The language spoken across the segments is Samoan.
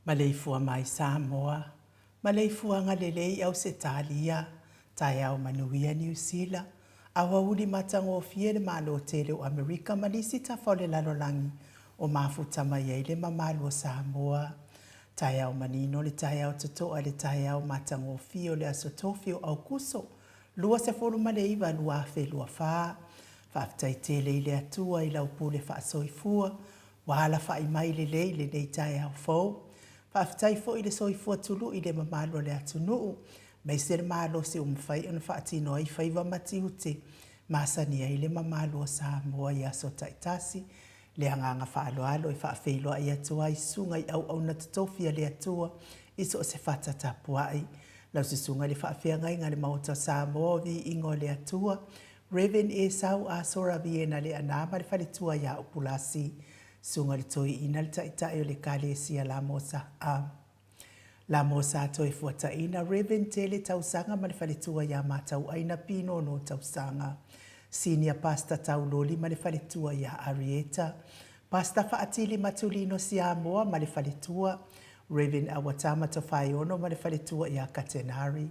Maleifua mai Samoa, Maleifuaga lelei Ausetalia, Taeao manuia Niu Sila, Aoauli matagofie le Malo tele o Amerika ma nisi tafa o le lalolagi o mafuta mai ai le mamalu o Samoa. Taeao manino le taeao totoa le taeao matagofie o le aso Tofi o Aukuso 29 2024. Faafetai tele i le Atua i lau pule faasoifua ua alafai mai lelei lenei taeao fou. Faafetai foi i le soifua tului i le mamalu o le atunuu, aemaise le malosi ua mafai ona faatino ai faiva ma tiute masani ai le mamalu o Samoa i aso taitasi. Le agaga faaaloalo e faafeiloai atu ai susuga i auauna totofi a le Atua i so o se fata tapuai. Lau susuga i le faafeagaiga a le Maota o Samoa o Viiga o le Atua, Rev. Esau Asora Viena Leaana ma le faletua ia Upulasi, Susuga i le Toeaina le Taitai o le Ekalesia Lamosa a Lamosa Toefuataiina, Rev. Tele Tausaga ma le faletua ia Matauaina Pinono Tausaga, Senior Pastor Tauloli ma le faletua ia Arieta, Pastor Faatili Matulino Siamoa ma le faletua, Rev. Awatama Tofaeono ma le faletua ia Katenari,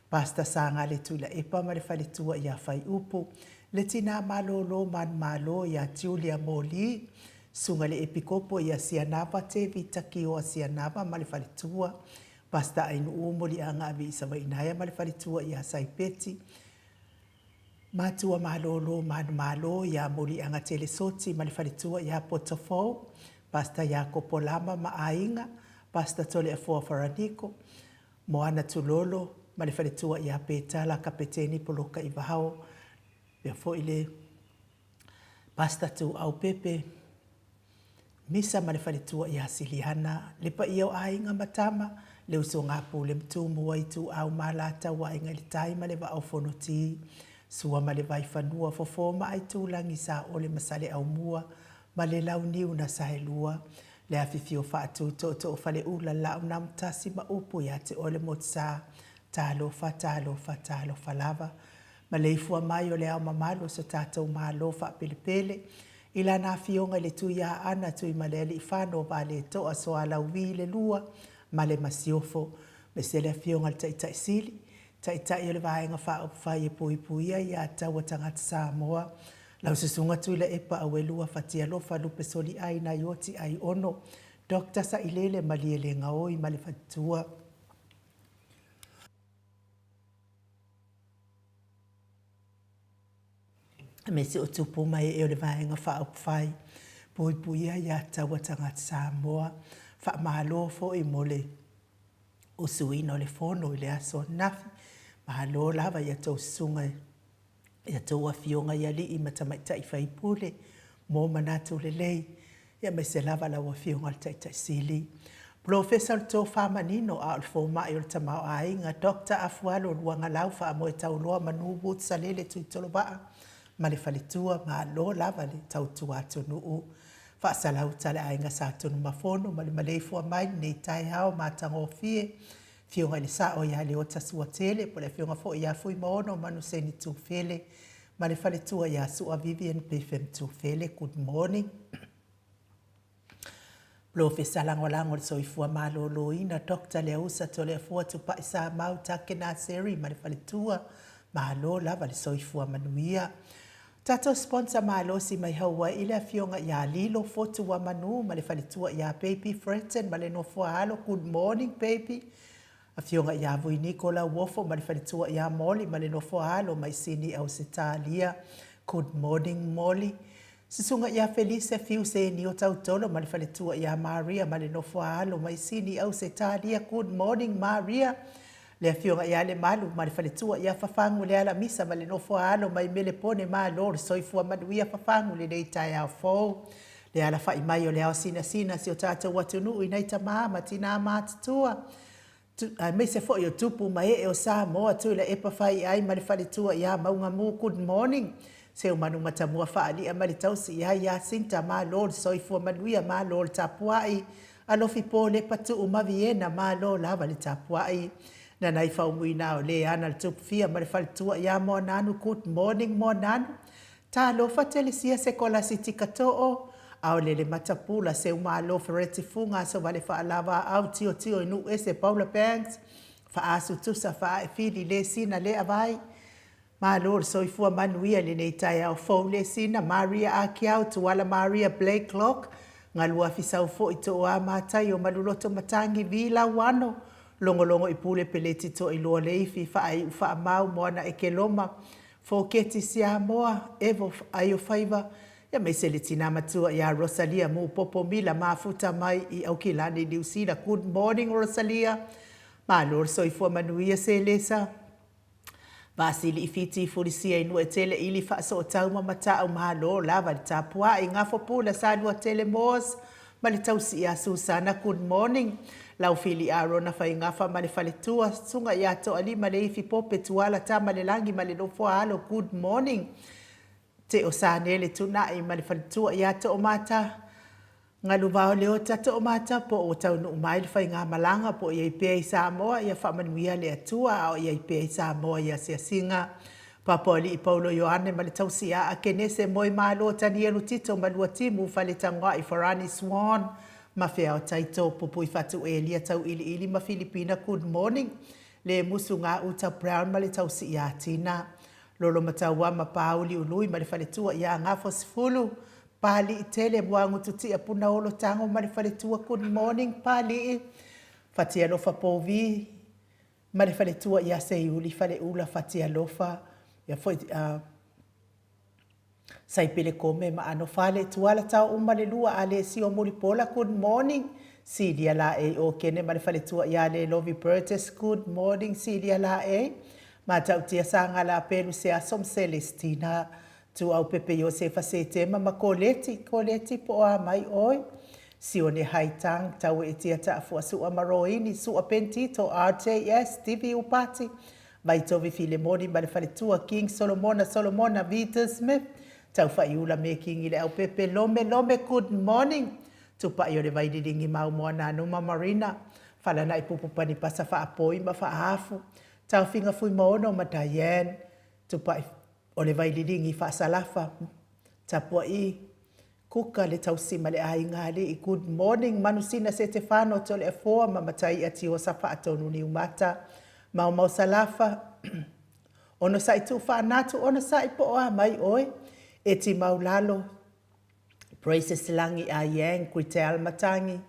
Pastor Sagale Tuilaepa ma le faletua ia Faiupu, le tina malolo manumalo ia Julia Moli, Susuga i le Epikopo ia Sianava Tevi Takioa Sianava ma le faletua, Pastor Ainuu Moliaga Aviisavainaea ma le faletua ia Saipeti, Matua malolo manumalo ia Moliaga Telesoti ma le faletua ia Potofou, Pastor Iakopo Lama ma aiga, Pastor Toleafoa Faraniko, Moana Tulolo ma le faletua ia Petala Kapeteni Poloka Ivao, faapea foi le Pastor Tuau Pepe Misa ma le faletua ia Siliana, le paia o aiga ma tama, le usoga Pule ma Tumua Ituau ma Alataua Aiga i le Tai ma le Vaa o Fonoti, Sua ma le Vaifanua, Fofo ma Aitulagi, Saole ma Saleaaumua ma le Launiu na Saelua, Le afifio faatu tootoo faleula Laaunamutasi ma upu ia te oe le Motusa, Talofa, talofa, talofa lava. Maleifua mai o le Ao Mamalu o so tatou Malo faapelepele, i lana Afioga i le Tuiaana Tuimalealiifano Vaaletoa Soalauvi le Lua ma le Masiofo, aemaise le Afioga i le Taitai Sili, Taitai o le Vaega Faaupufai e Puipuia ia Taua Tagata Samoa, Lau Susuga Tuilaepa Auelua Fatialofa Lupe Soliai Naioti Aiono, Doctor Sailele Malielegaoi ma le Faletua. Aemaise o tupu ma ee o le Vaega Faaupufai Puipuia ia Taua Tagata Samoa. Faamalo foi mo le usuina o le fono i le aso ananafi. Malo lava i a outou susuga i a outou afioga i alii ma tamaitai faipule mo manatu lelei, aemaise lava lau Afioga i le Taitai Sili. Polofesa o le Tofa Manino a o le Fomai o le Tamaoaiga, Doctor Afualo Luagalau Faamoetauloa Manu Woods Salele Tuitolovaa ma le faletua, malo lava le tautua atunuu. Faasalauta le aiga Sa Tunumafono ma le maleifua mai i lenei taeao matagofie. Afioga i le Sao ia Leota Suatele po o le Afioga foi ia Fuimaono Manuseni Tufele ma le faletua ia Sua Vivian Biffen Tufele. Good morning. Polofesa Lagolago o le Soifua Maloloina Doctor Leausa Toleafua Tupai Samau Take Naseri ma le faletua. Malo lava le soifua manuia. Tatou sponsor malosi mai Hawaii le afioga ia Lilo Fotu Wamanu ma le faletua ia Baby Fretton ma le nofoa alo Good morning baby. Afioga ia Vuiniko Lauofo ma le faletua ia Molly ma le nofoa alo mai Sini Ausetalia Good morning Molly. Susuga ia Felise Fiu Senio Tautolo ma le faletua ia Maria ma le nofoa alo mai Sini Ausetalia Good morning Maria. Le Afioga ia Lemalu ma le faletua ia Fafagu Lealamisa ma le nofo a alo mai Melepone Malo le soifua manuia Fafagu lenei taeao fou. Le alafai mai o le ao sinasina si o tatou atunuu i nai tama ma tinā matutua aemaise foi o tupu ma ee o Samoa Tuilaepa Faiai ma le faletua ia Maugamu Good morning Seumanu Matamua Faalia ma le tausi ia Iasinta Malo le soifua manuia Malo le tapuai Alofi po lepa tuu ma Viena malo lava le tapuai Nanai faumuina o le ana le tupu fia ma le faletua ia Moananu Good morning Moananu Talofa Telesia Sekolasi Tikatoo Aolele Matapula, Seumalo, Fereti Fuga, Asovale Faalava, Aau Tiotio i Nuuese, Paula Banks, Faasu Tusa, Faae Fili, Lesina, Lea Vai, Malo le soifua manuia i lenei taeao fou Lesina, Maria Akiau, Tuala Maria Blake Locke, Galuafi Saufoi, Tooa Mataio, Maluloto Matangi, Vi Lauano, Logologo i Pule Peleti Toailoa Leifi, Faaiu Faamau, Moana Ekeloma, Foketi Siamoa, Evo Aiofaiva, aemaise le tina matua ia Rosalia Mupopo Mila mafuta mai i Aukilani, Niu Sila. Good morning Rosalia. Malo le soifua manuia Selesa. Vasili i Fiti Fulisia i Nuetele ili Faasootau ma Matau Malo lava le tapuai Gafo Pula Saluatele Moores ma le tausi ia Susana Good morning Laufili Arona Faigafa ma le faletua Susuga ia Toalima Leifi Pope Tuala Tamalelagi ma le nofo a alo Good morning Teo Sanele Tunai ma le faletua ia Toomata Galuvao Leota Toomata po ua taunuu mai le faigamalaga po o i ai pea i Samoa ia faamanuia le Atua a o i ai pea i Samoa i asiasiga Papoalii Paulo Ioane ma le tausiaa Kenese Moemalo Tanielu Tito Maluatimu Faletagoai Farani Swan ma Feao Taito Pupuifatu Elia Tauiliili ma Filipina Good morning Lemusu Gauta Brown ma le tausiaa Tina Lolomataua ma Pāuli Ului ma le faletua ia Gafosifulu Pāliʻi Tele Muagututia Punaolo Tago ma le faletua Good morning Pāliʻi Fatialofa Povi ma le faletua ia Seiuli Faleula Fatialofa ia foi Saipele Kome ma Anofale Tuala Tao uma le lua Alesio Mulipola Good morning Silia Laei Okene ma le faletua ia Lelovi Burgess Good morning Silia Laei Matautia Sagala Pelu Seaso ma Celestina Tuaupepe Iosefa Setema ma Koleti Koleti po o a mai ʻoe Sione Haitang Taueetia Taafua Su'a ma Roini Su'a Pentito RJS Stevie Upati Vaitovi Filemoni ma le faletua King Solomona Solomona Vita Smith Taufa'iula Mekingi Leaupepe Lome Lome Good morning Tupa'i o le Vaililigi Maumoana Anuma Marina Falana'i Pupu Panipasa Faapoi ma Faafu Taofiga Fuimaono ma Diane Tupa'i o le Vaililigi Faasalafa Tapua'i Kuka le tausi ma le aiga alii Good morning Manusina Setefano Toleafoa ma Matai'a Tiosa Faatonu Niumata Maomao Salafa Onosai Tuufaanatu Onosai po o a mai oe E Timau Lalo Praises Lagi a Yang Gritel Matangi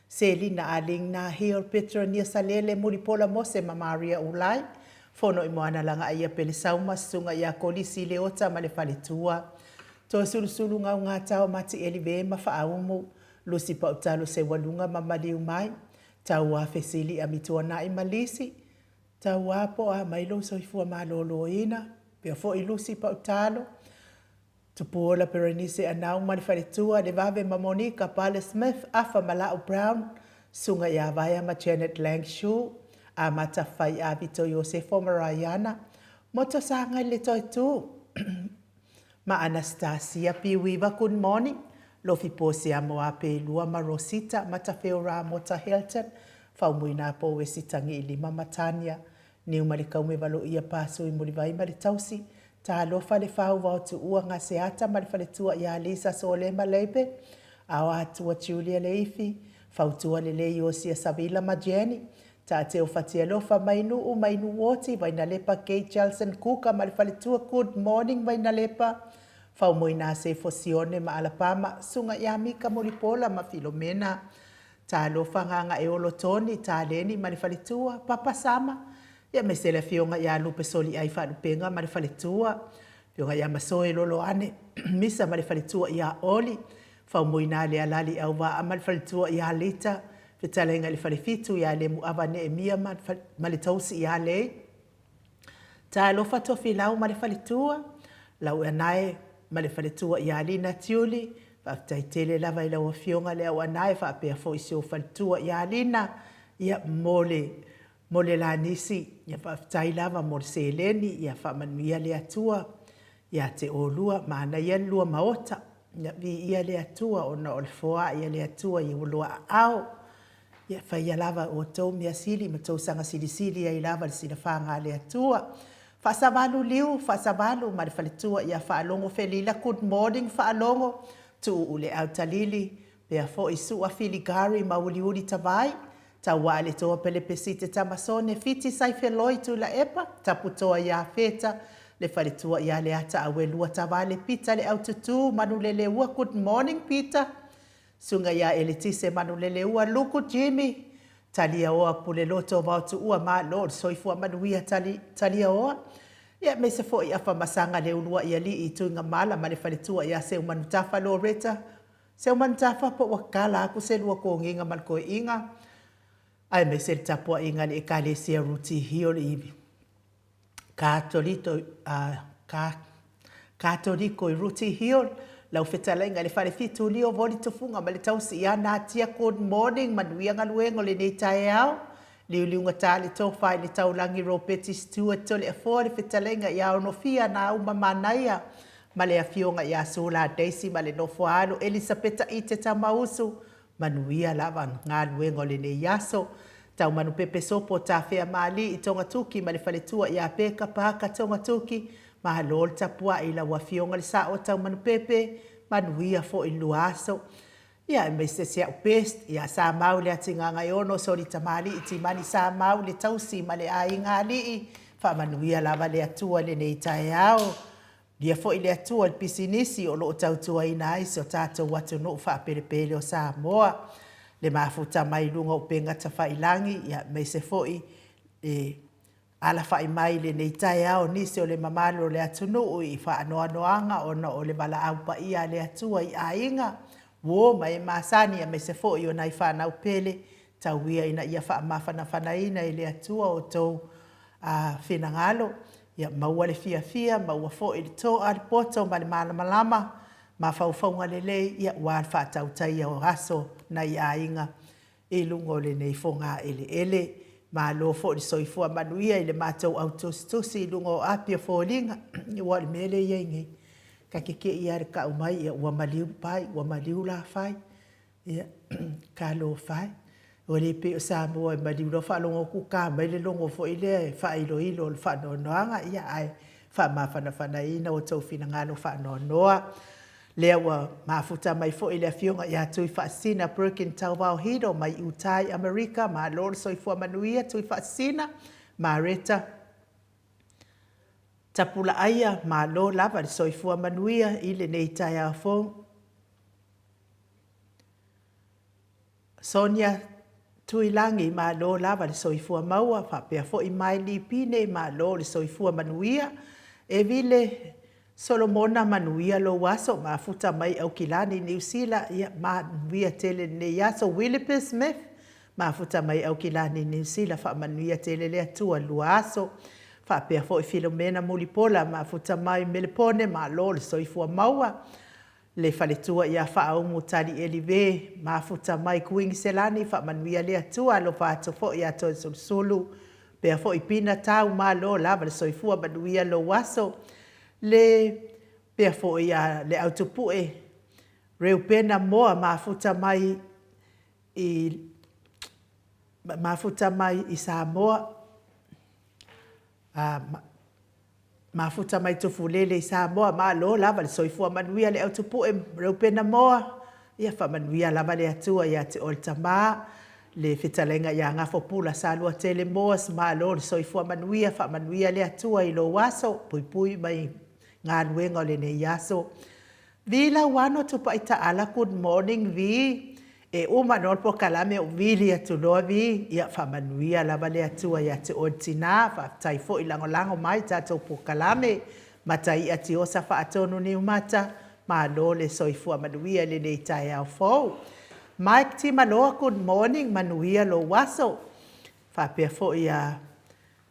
Selina Aling Na Hill Petronia Salele Mulipola Mose ma Maria Ulai Fono i Moana Lagaaia Pele Sauma Susuga ia Kolisi Leota ma le Faletua Toesulusulu Gaugatao Matieli Vema Faaumu Lusi Pautalo Seualuga ma Maliu Mai Tauā Fesili Amituanai ma Lisi Tauā po a mai lou soifua malōlōina pea foi Lusi Pautalo Tupuola Berenice Anau ma le faletua, Levave ma Monica, Pale Smith, Afa ma La'u Brown, Suga ia Vaea ma Janet Lang Shu, Amata Fai'a Vito Iosefo ma Raiana, Moto Sagai le Toetu, ma Anastasia Piuiva Good morning, Lofi Posia Moape Lua ma Rosita Matafeora Mota Hilton, Faumuina Powesi Tagiilima ma Tania, Niu ma le kaume valoia Pasui Mulivai ma le tausi, Talofa le fau vao tuua Gaseata ma le faletua ia Lisa Solema Leipe, Ao Atua Julia Leifi, Fautua Lelei Iosia Savila ma Jenny, Taateo Fatialofa Mainuu Mainuoti Vainalepa Kate Jelson Kuka ma le faletua Good morning Vainalepa, Faumoina Sefo Sione ma Alapama, Suga ia Mika Mulipola ma Filomena, Talofa Gagaeolo Tony Taleni ma le faletua, Papa Sama, ia aemaise le afioga ia Lupe Soliai Faalupega ma le faletua, afioga ia Masoe Loloane Misa ma le faletua ia Oli, Faumuina Lealali Auvaa ma le faletua ia Lita, Fetalaiga i le Falefitu ia Lemuava Neemia ma le tausi ia Lei, Talofa Tofilau ma le faletua, Laueanae ma le faletua ia Lina Tiuli, faafetai tele lava i lau afioga le Auanae faapea foi si ou faletua ia Lina, ia mo le mo le lanisi, ia faafetai lava mo le seleni, ia faamanuia le Atua ia te oulua, manaia le lua maota, ia viia le Atua ona o le foai a le Atua i lua aao. Ia faia lava e outou mea sili ma tou saga silisili ai lava le silafaga a le Atua. Faasavalu liu, faasavalu ma le faletua ia Faalogo Felila Good morning Faalogo. Tuuu Leautalili, pea foi Su'a Filigari ma Uliuli Tavai, Tauaa le Toa Pelepesite Tamasone, Fiti Saifeloi Tuilaepa, Taputoa ia Feta, le faletua ia Leata Auelua Tavale Pita Leaututu, Manuleleua Good morning Peter, Susuga ia Eletise Manuleleua, Luku Jimmy, Taliaoa Puleloto Vaotuua Malo le soifua manuia Tali, Taliaoa, ia aemaise foi Afamasaga Leuluai Alii Tuigamala ma le faletua ia Seumanutafa Loretta Seumanutafa po ua kala aku se lua togiga ma le toeaiga aemaise le tapuaiga a le Ekalesia Ruti Hill i Katoliko, Katoliko i Ruti Hill, lau fetalaiga i le Falefitu Lio Voli Tufuga ma le tausi ia Natia Good morning, manuia galuega o lenei taeao. Liuliugata le tofa i le taulagi Ropeti Stewart Toleafoa le fetalaiga ia Onofia Nauma Manaia ma le afioga ia Sula Daisy ma le nofo a alo Elisapeta Ite Tamausu Manuia lava galuega o lenei aso. Taumanupepe Sopo Tafea Mali i Togatuki ma le faletua ia Peka Parker Togatuki. Malo le tapuai i lau afioga le sao o Taumanupepe. Manuia foi le lua aso. Ia aemaise si au best ia Samau le Atigagaiono Soli Tamalii Timani Samau le tausi ma le aiga alii. Faamanuia lava le Atua i lenei taeao. Ia foi le Atua i le pisinisi o lo o tautuaina ai si o tatou atunuu faapelepele o Samoa, le mafuta mai i luga o upega tafailagi, ia aemaise foi le alafai mai i lenei taeao nisi o le mamalu o le atunuu i faanoanoaga ona o le valaau paia a le Atua i aiga, uo ma e masani aemaise foi o nai fanau pele, tau ia ina ia faamafanafanaina e le Atua outou a finagalo, ia maua le fiafia, maua foi le toa, le poto ma le malamalama, mafaufauga lelei, ia aua le faatautaia o aso nai aiga i luga o lenei fogaeleele. Malo foi le soifua manuia i le matou au tusitusi i luga o api o foliga, aua o le mea lea e i ai nei, ta te te i lava i le tau mai, ia ua maliu Pai, ua maliu Lafai. Ia, talofa e, ua le pei o Samoa e maliu loa faalogo atu ta mai le logo foi lea e faailoilo o le faanoanoaga, ia ae faamafanafanaina outou finagalo faanoanoa. Lea ua mafuta mai foi le Afioga ia Tuifaasisina Perkin Tauvao Hiro mai Utah i Amerika, malo le soifua manuia Tuifaasisina, Mareta Tapulaaia, malo lava le soifua manuia i lenei taeao fou. Sonia Tuilagi, malo lava le soifua maua, faapea foi Miley Pine, malo le soifua manuia. Evile Solomona, manuia lou aso, mafuta mai Aukilani, Niu Sila, ia manuia tele lenei aso. Willipe Smith, mafuta mai Aukilani, Niu Sila, faamanuia tele le Atua lua aso. Faapea foi Filomena Mulipola, mafuta mai Melepone, malo le soifua maua. Le faletua ia Faaumu Tali Elive, mafuta mai Kuiniselani, faamanuia le Atua, alofa atu foi ia Toesulusulu, pea foi Pina Tau, malo lava le soifua, manuia lou aso. Le pea foi ia Leautupue Reupena Moa, mafuta mai i mafuta mai i Samoa. A mafuta mai Tufulele i Samoa, malo lava le soifua manuia le autupue Reupena Moa, ia faamanuia lava le Atua ia te oe le tama, le fetalaiga ia Gafopula Saluatele Moas, malo le soifua manuia, faamanuia le Atua i lou aso, puipui mai galuega o lenei aso. Vi Lauano Tupai Taala Good morning Vi E uma loa le polokalame ou vili atu loa Vi Ia faamanuia lava le Atua ia te oe le tina Faafetai foi lagolago mai tatou polokalame Matai'a Tiosa Faatonu Niumata Malo le soifua manuia i lenei taeao fou Mike Timaloa Good morning Manuia lou aso Faapea foi ia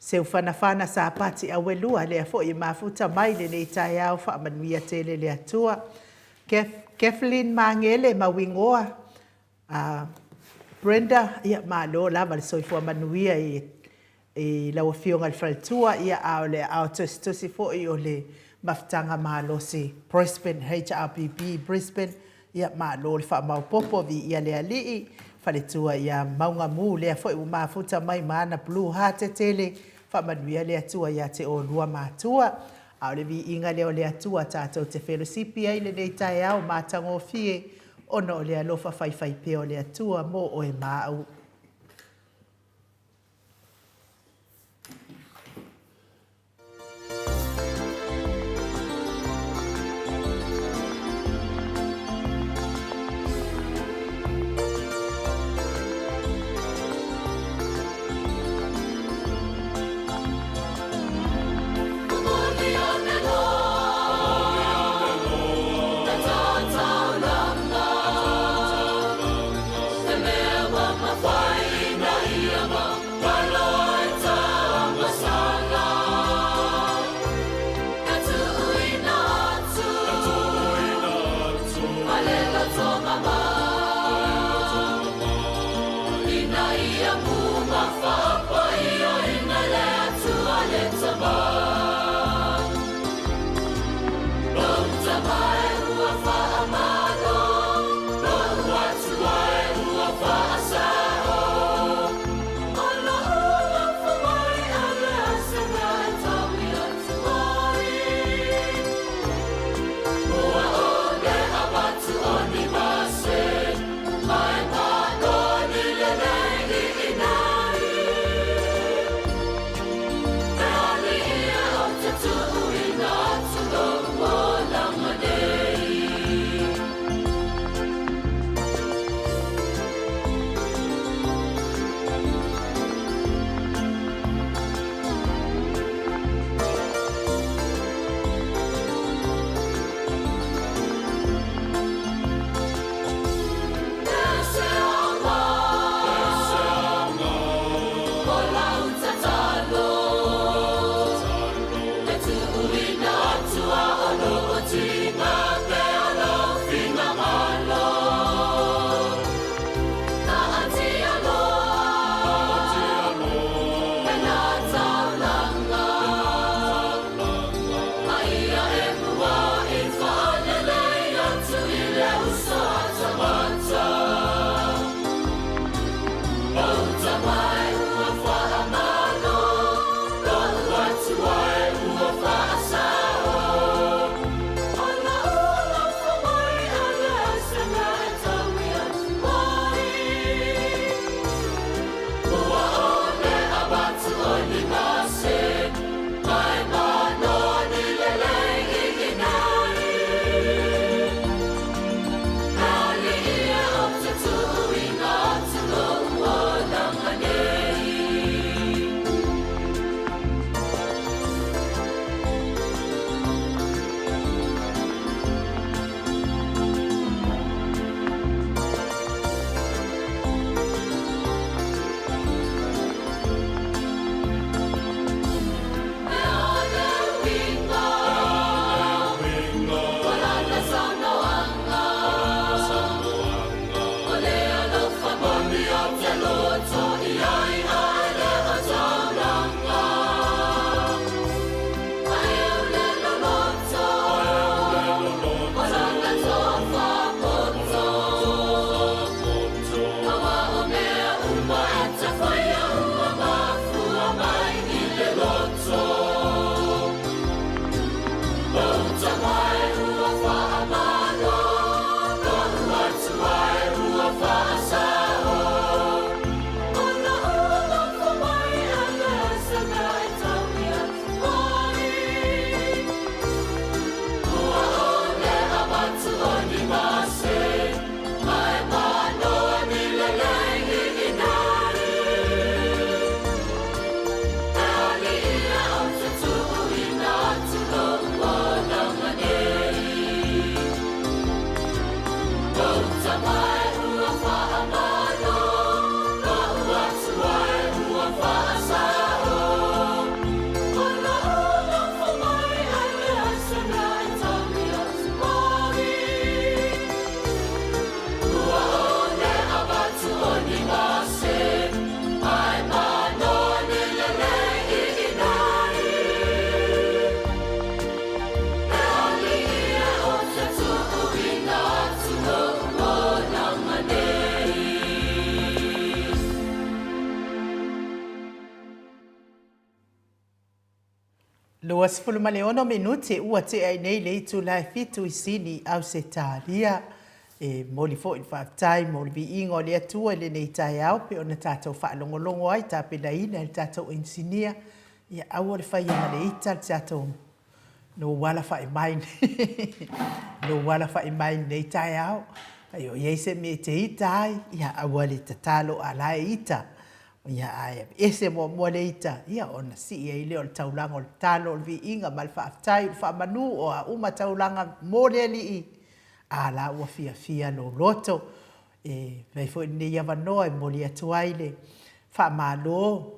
Seufanafana Sapati Auelua, lea foi e mafuta mai lenei taeao faamanuia tele le Atua. Kathleen Magele Mauigoa, Brenda, ia malo lava le soifua manuia i i lau Afioga i le Faletua, ia a o le aao tusitusi foi o le Mafutaga Malosi Brisbane, HRPP Brisbane, Ia, malo le faamaopoopo, viia le Alii, faletua ia Maugamu, lea foi ua mafuta mai ma ana blue heart tetele, faamanuia le Atua ia te oulua matua. A o le viiga lea o le Atua tatou te felosipi ai i lenei taeao matagofie ona o le alofa faifaipea o le Atua mo oe ma au. 26 minute ua tea ai nei le itula e 7 i Sini, Ausetalia. E momoli foi le faafetai mo le viiga o le Atua i lenei taeao pei ona tatou faalogologo ai, tapenaina e le tatou inisinia. Ia aua le faia ma le ita le tatou lou alafai mai, lou alafai mai i lenei taeao. Ai o i ai se mea e te ita ai, ia aua le tatalo a o la e ita. Ia ae aveese muamua le ita, ia ona sii ai lea o le taulaga o le tatalo, o le viiga ma le faafetai, o le faamanu, o a uma taulaga mo le Alii, a la ua fiafia lou loto. E avea foi lenei avanoa e momoli atu ai le faamalo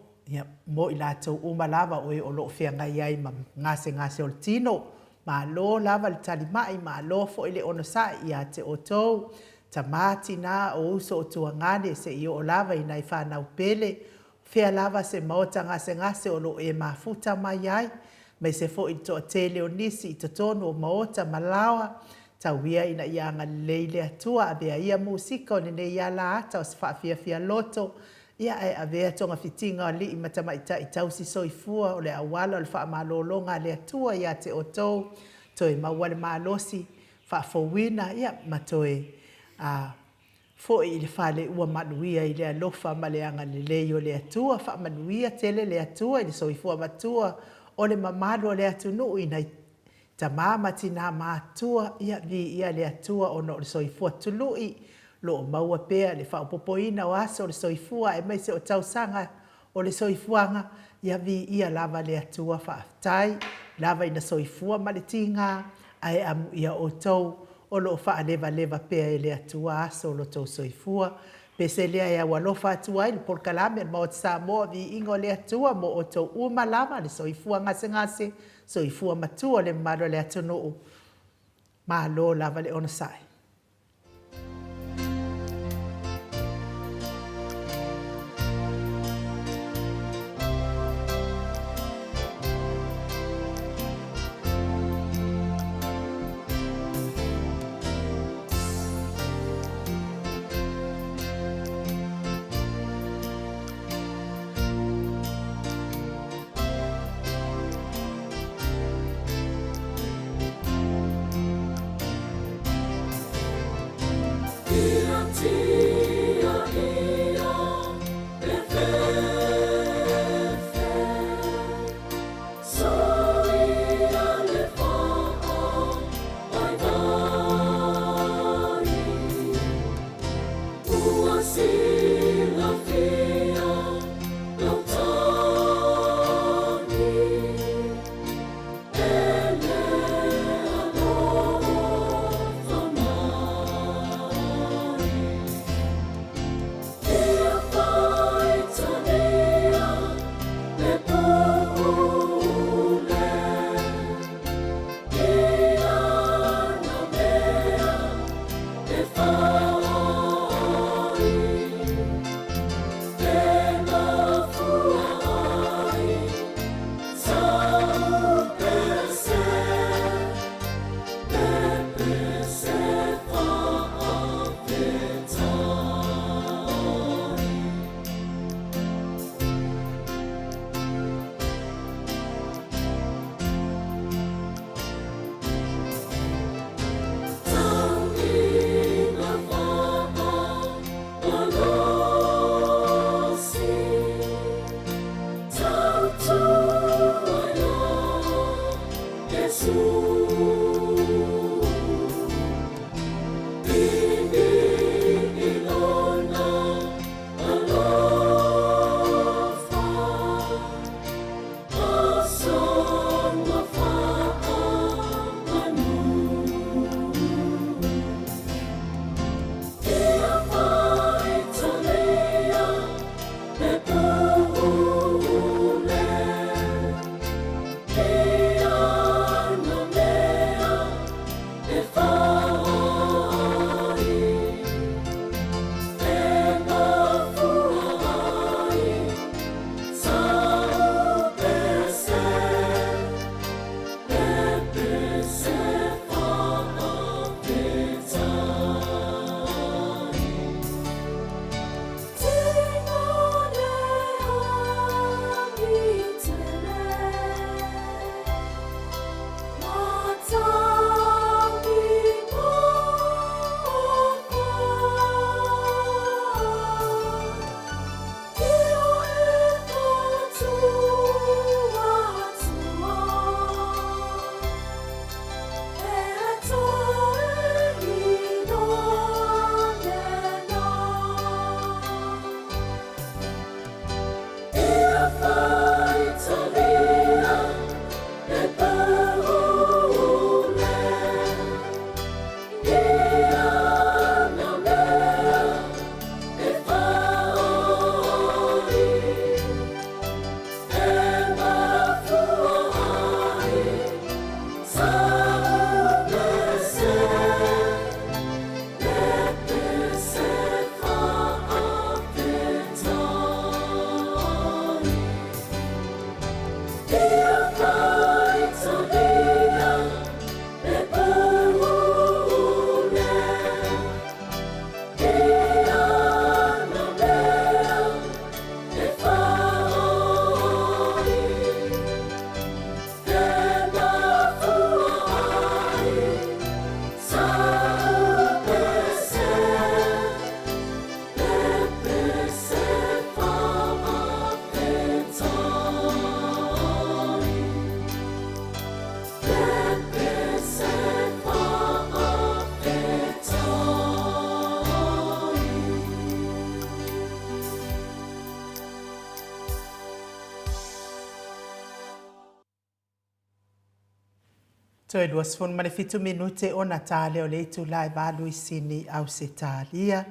mo i latou uma lava o e o lo o feagai ai ma gasegase o le tino. Malo lava le talimai, malo foi le onosai ia te outou, tama, tina, o uso o tuagane, seia oo lava i nai fanau pele, o fea lava se maota gasegase o lo o e mafuta mai ai, aemaise foi le toatele o nisi i totonu o maota ma laoa, tau ia ina ia agalelei le Atua, avea ia musika o lenei ala ata o se faafiafia loto, ia ae avea togafitiga a alii ma tamaitai tausi soifua o le auala o le faamalologa a le Atua ia te outou, toe maua le malosi faafouina ma toe foi i le fale ua manuia i le alofa ma le agalelei o le Atua. Faamanuia tele le Atua i le soifua matua o le mamalu o le atunuu i nai tama ma tina matutua, ia viia le Atua ona o le soifua tului o lo o maua pea le faaopoopoina o aso o le soifua aemaise o tausaga o le soifuaga, ia viia lava le Atua. Faafetai lava ina soifua ma le tiga, ae amuia outou o lo o faalevaleva pea e le Atua aso o lo outou soifua. Pese lea e aualofa atu ai le polokalame a le Maota Samoa, viiga o le Atua mo outou uma lava le soifua gasegase, soifua matua o le mamalu o le atunuu. Malo lava le onosai. Toe 27 minute ona ta lea o le itula e 8 i Sini, Ausetalia.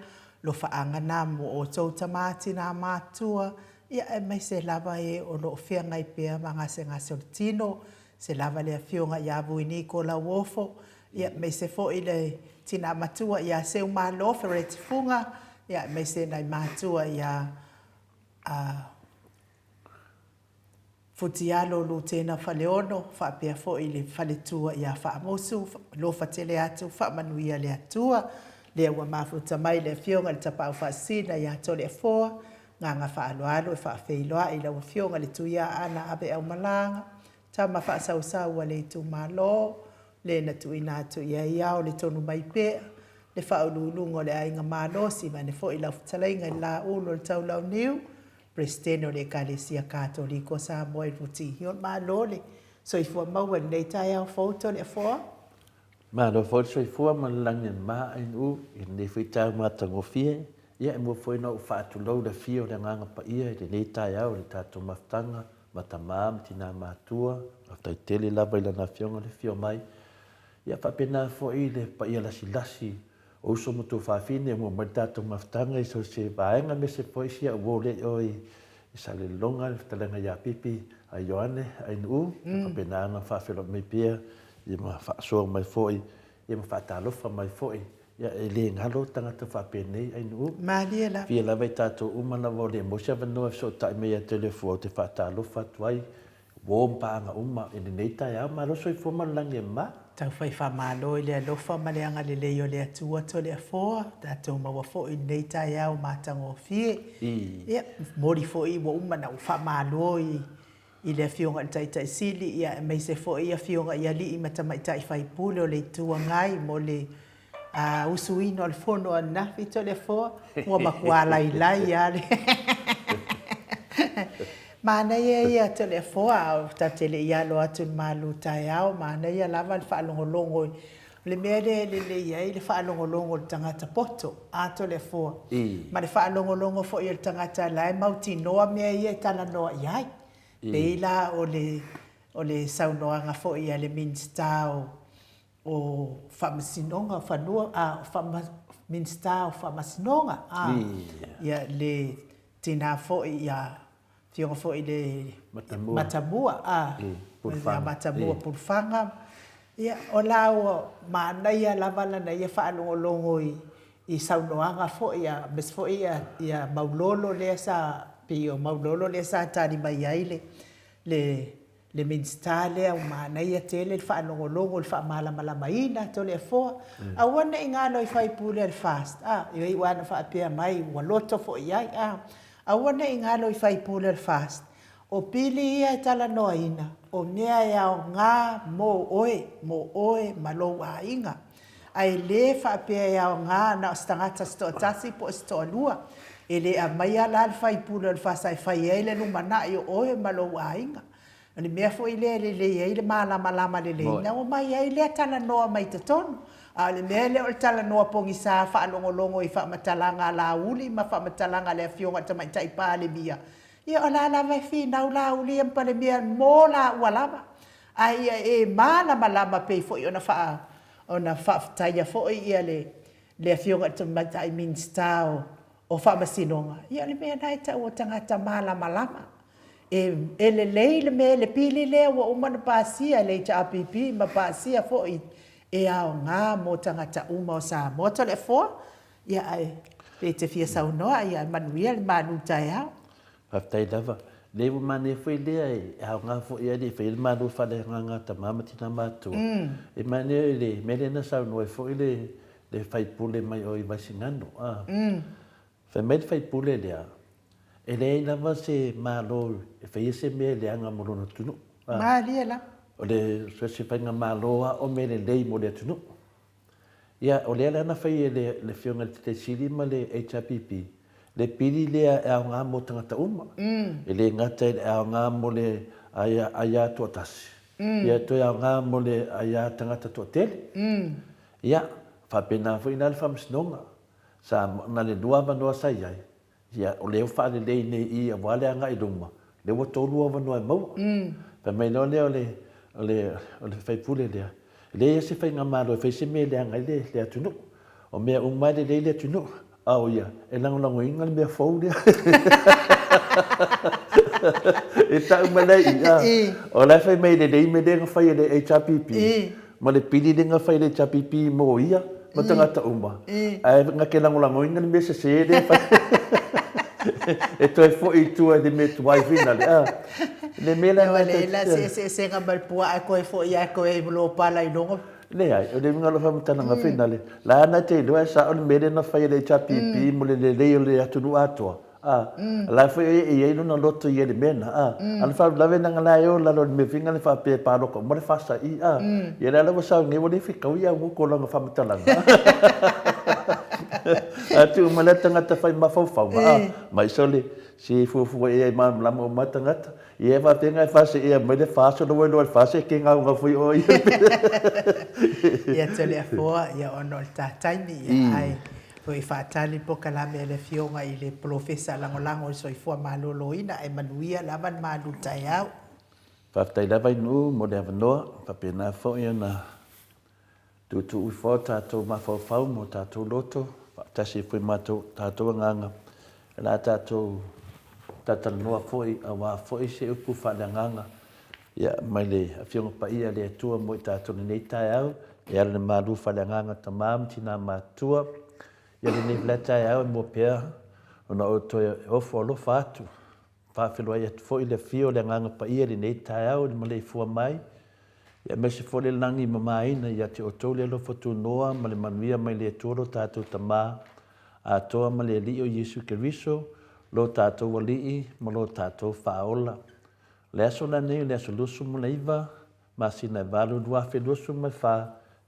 Lofaaga na mo outou tama tina matua, ia aemaise lava e o lo o feagai pea ma gasegase o le tino, se lava le afioga ia Vui Niko Lauofo, ia aemaise foi le tina matua ia Seumalo Fereti Fuga, ia aemaise nai matua ia Futialo Lutena Faleono faapea foi le faletua ia Faamusu, alofa tele atu, faamanuia le Atua. Lea ua mafuta mai le Afioga i le Tapaau Faasisina ia Toleafoa, agaga faaaloalo e faafeiloai i lau Afioga i le Tuiaana Aveaumalaga, tama faasausau a le itumalo, le na tuuina atu i ai ao le tonu mai pea, le faauluuluga o le Aiga Malosi, vaeane foi lau fetalaiga i le Laulu o le Taulauniu, Peresetene o le Ekalesia Katoliko o Samoa i Rutihi. Malo le soifua maua i lenei taeao fou Toleafoa. Malo foi le soifua ma le lagi e mama Ainuu i lenei foi taeao matagofie. Ia e mua foi ona ou faatulou le afio o le Agaga Paia i lenei taeao i le tatou mafutaga ma tama ma tina matua. Faafetai tele lava i Lana Afioga le afio mai. Ia faapena foi le paia lasilasi o uso ma tuafafine ua omai le tatou mafutaga i so o se vaega aemaise foi si au uo lea i o i Salelologa, le fetalaiga ia Pipi a Ioane Ainuu, mm. faapena ona faafeiloai mai pea ia ma faasoa mai foi ia ma faatalofa mai foi. Ia e le galo tagata faapenei Ainuu. Malie lava. Fia lava i tatou uma lava o le maua se avanoa e fesootai mai ia te le fua ou te faatalofa atu ai Uo ma paaga uma i lenei taeao. Malo soifua ma le lagi e mama. Taufai faamalo i le alofa ma le agalelei o le Atua Toleafoa, tatou maua foi i lenei taeao matagofie. Ia, momoli foi ua uma ona ou faamalo i i le Afioga i le Taitai Sili, ia aemaise foi Afioga i alii ma tamaitai faipule o le Itu Agai mo le usuina o le fono ananafi Toleafoa, ua matua lailai lava le Manaia ia Toleafoa, a o tatou te le i alo atu i le malu taeao, manaia lava le faalogologo i le mea lea e lelei ai le faalogologo i le tagata poto, a Toleafoa, ma le faalogologo foi o le tagata la e mautinoa mea ia e talanoa i ai. Pei la o le o le saunoaga foi a le Minisita o o Faamasinoga o Fanua, a, Minisita o Faamasinoga, a, ia, le tina foi ia, Afioga foi i le Matamua, Matamua, a, ia Matamua Pulufaga, ia, o la ua manaia lava lana ia faalogologo i, i saunoaga foi, aemaise foi ia, ia Maulolo lea sa, pei o Maulolo lea sa tali mai ai le, le Le Minisita lea ua manaia tele le faalogologo i le faamalamalamaina Toleafoa. Aua ne i galo i faipule a le FAST, a, e iu lava ina faapea mai ua loto foi i ai, a. Aua ne i galo i faipule a le FAST, o pili ia e talanoaina, o mea e aoga mo oe, mo oe ma lou aiga. Ae le faapea e aoga na o se tagata se toatasi po o se toalua. E le aumaia la le faipule o le FAST e fai ai le lumanai o oe ma lou aiga. O le mea foi lea e lelei ai le malamalama lelei, ona omai ai lea talanoa mai totonu. A o le mea lea o le talanoa pogisa faalogologo i faamatalaga a Laauli ma faamatalaga a le Afioga i le Tamaitai Palemia, ia o la lava e finau Laauli ia ma Palemia mo laua lava. Ae ia e malamalama pei foi ona faa ona faafetaia foi ia le le Afioga i le Tamaitai Minisita o o Faamasinoga, ia o le mea lena e tau o tagata malamalama. E e lelei le mea le pili lea ua uma ona pasia e le HRPP ma pasia foi e aoga mo tagata uma o Samoa. Toleafoa, ia ae pe e te fia saunoa, ia manuia le malu taeao. Faafetai lava. Leai ua manaia foi lea e aoga foi a le i faia le Malo faaleagaga a tama ma tina matutua. E manaia i le mea lea na saunoa ai foi le le sui usufono mai o i Vaisigano a. Fai mai le sui usufono lea, e leai lava se Malo e faia se mea leaga mo lona atunuu. Malie lava. O le so se faigamalo lava o mea lelei mo le atunuu. Ia, o lea la na fai e le le Afioga i le Taitai Sili ma le HRPP le pili lea e aoga mo tagata uma. E le gata i le aoga mo le aia toatasi, ia toe aoga mo le aia tagata toatele. Ia, faapena foi la le Faamasinoga. Sa na le lua avanoa sa i ai, Ia, o lea ua faalelei nei i i aua le agai i luma, lea ua tolu avanoa e maua. Fai mai loa lea o le, o le, o le faipule lea, E leai lava se faigamalo e fai se mea e leaga ai le atunuu. O mea uma e lelei le atunuu, a o ia, e lagolagoina le mea fou lea. E tau mai la i i, o la e fai mai e lelei mea lea na fai e le HRPP, ma le pili lea na fai e le HRPP mo ia ma tagata uma, ae na te lagolagoina le mea sese lea e fai. E toe foi i tua i le mea tuai finale, a. Le mea la na te... E se eseesega ma le puaa e toe foi lava e toe lopala i luga. Leai, o le uiga o lau faamatalaga finale, la na te iloa e sao le mea lea na fai e le HRPP mo le lelei o le atunuu atoa, a, o la foi e i ai lona loto i le mea lena, a, a o le faalavelave leaga la e o i lalo o le mea foi lena faapea e palota uma le FSI, a, ia lea la ua sau nei ua le fetaui Augoto i lana faamatalaga. A tuu mai la le tagata fai mafaufauga, a, mai sole, se fuafua ea e malamalama uma lava tagata. Ia e faapea na e faaseea mai le FAST ona ua iloa e le FAST e ke gaugau foi oe ia. Ia Toleafoa, ia ona o le ta taimi, ia ae foi faatali le polokalame a le Afioga i le Polofesa Lagolago o le Soifua Maloloina ae manuia lava le malu taeao. Faafetai lava i Nuu mo le avanoa, faapena foi ona Tuutuu ifo o tatou mafaufau ma o tatou loto, faatasi ai foi ma o tatou agaga, o le a tatou talatalanoa foi aua foi se upu faaleagaga ia mai le Afioga Paia a le Atua mo i tatou i lenei taeao, e ala i le malu faaleagaga tama ma tina matutua. Ia lenei foi la taeao e mua pea ona ou toe ofo alofa atu, faafeiloai atu foi le afio o le Agaga Paia i lenei taeao i le maleifua mai, Aemaise foi le lagi mamaina ia te outou le alofa tunoa ma le manuia mai le Atua lo tatou Tama atoa ma le Alii o Iesu Keriso, lo tatou Alii ma lo tatou Faaola. O le aso lenei o le aso 29, masina e 8, 2024,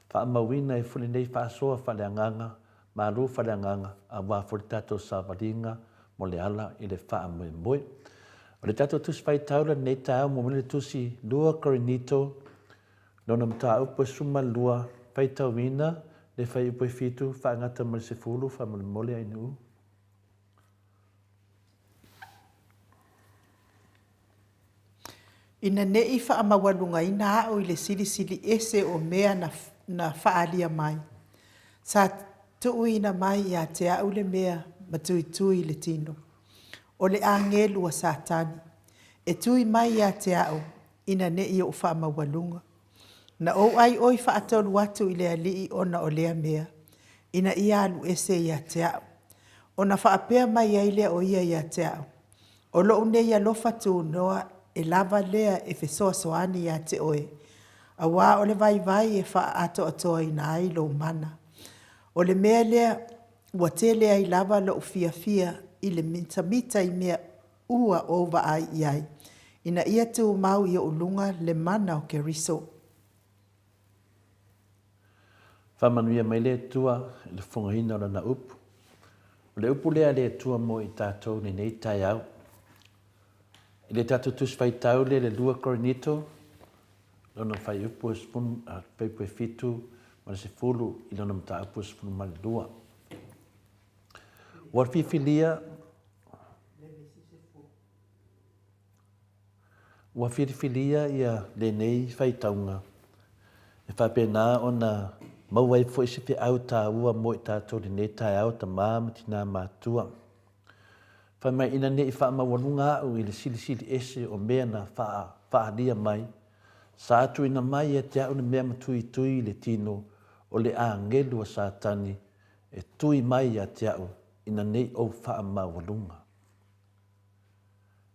faamauina ai foi lenei faasoa faaleagaga, malu faaleagaga, aua foi le tatou savaliga mo le ala i le faamoemoe. O le tatou Tusi Faitau lenei taeao muamua le Tusi 2 Korinito, lona mataupu e 12, faitauina le fuaiupu e 7, faagata ma le 10, faamolemole Ainuu. Ina ne i faamaualugaina a'u i le silisili ese o mea na, na faaalia mai, sa tuuina mai ia te a'u le mea matuitui i le tino, o le agelu a Satani, e tui mai ia te a'u ina ne i ou faamaualuga. Na ou ʻaiʻoi faatolu atu i le Alii ona o lea mea, ina ia alu ese ia te a'u. Ona faapea mai ai lea o ia ia te a'u, O loʻu nei alofa tunoa e lava lea e fesoasoani ia te oe, auā o le vaivai e faaatoatoaina ai lou mana. O le mea lea ua tele ai lava loʻu fiafia i le mitamita i mea ua ou vaai i ai, ina ia tumau i oʻu luga le mana o Keriso. Faamanuia mai le Atua i le fofogaina o Lana upu. O le upu lea a le Atua mo i tatou i lenei taeao. I le tatou Tusi Faitau lea i le 2 Korinito, lona fuaiupu e fuaiupu e 7 ma le 10 i lona mataupu e 12. Ua filifilia Ua filifilia ia lenei faitauga e faapena ona maua ai foi se feau taua mo i tatou i lenei taeao tama ma tina matua. Fai mai ina ne i faamaualuga a'u i le silisili ese o mea na faaalia mai, sa tuuina mai ia te a'u le mea matuitui i le tino o le agelu a Satani e tui mai ia te a'u ina ne i ou faamaualuga.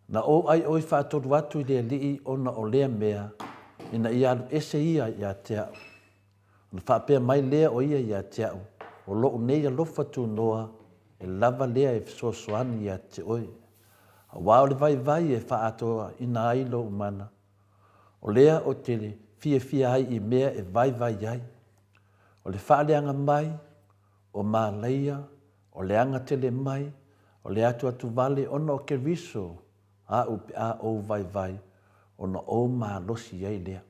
Na ou ʻaiʻoi faatolu atu i le Alii ona o lea mea, ina ia alu ese ia ia te a'u. Ona faapea mai lea o ia ia te a'u, O loʻu nei alofa tunoa, e lava lea e fesoasoani ia te oe. Auā o le vaivai e faaatoaina ai lou mana, o lea ou te fiafia ai i mea e vaivai ai. O le faaleaga mai, o malaia, O le aga tele mai, o le atuatu vale ona o Keriso aʻu pe a ou vaivai, ona ou malosi ai lea.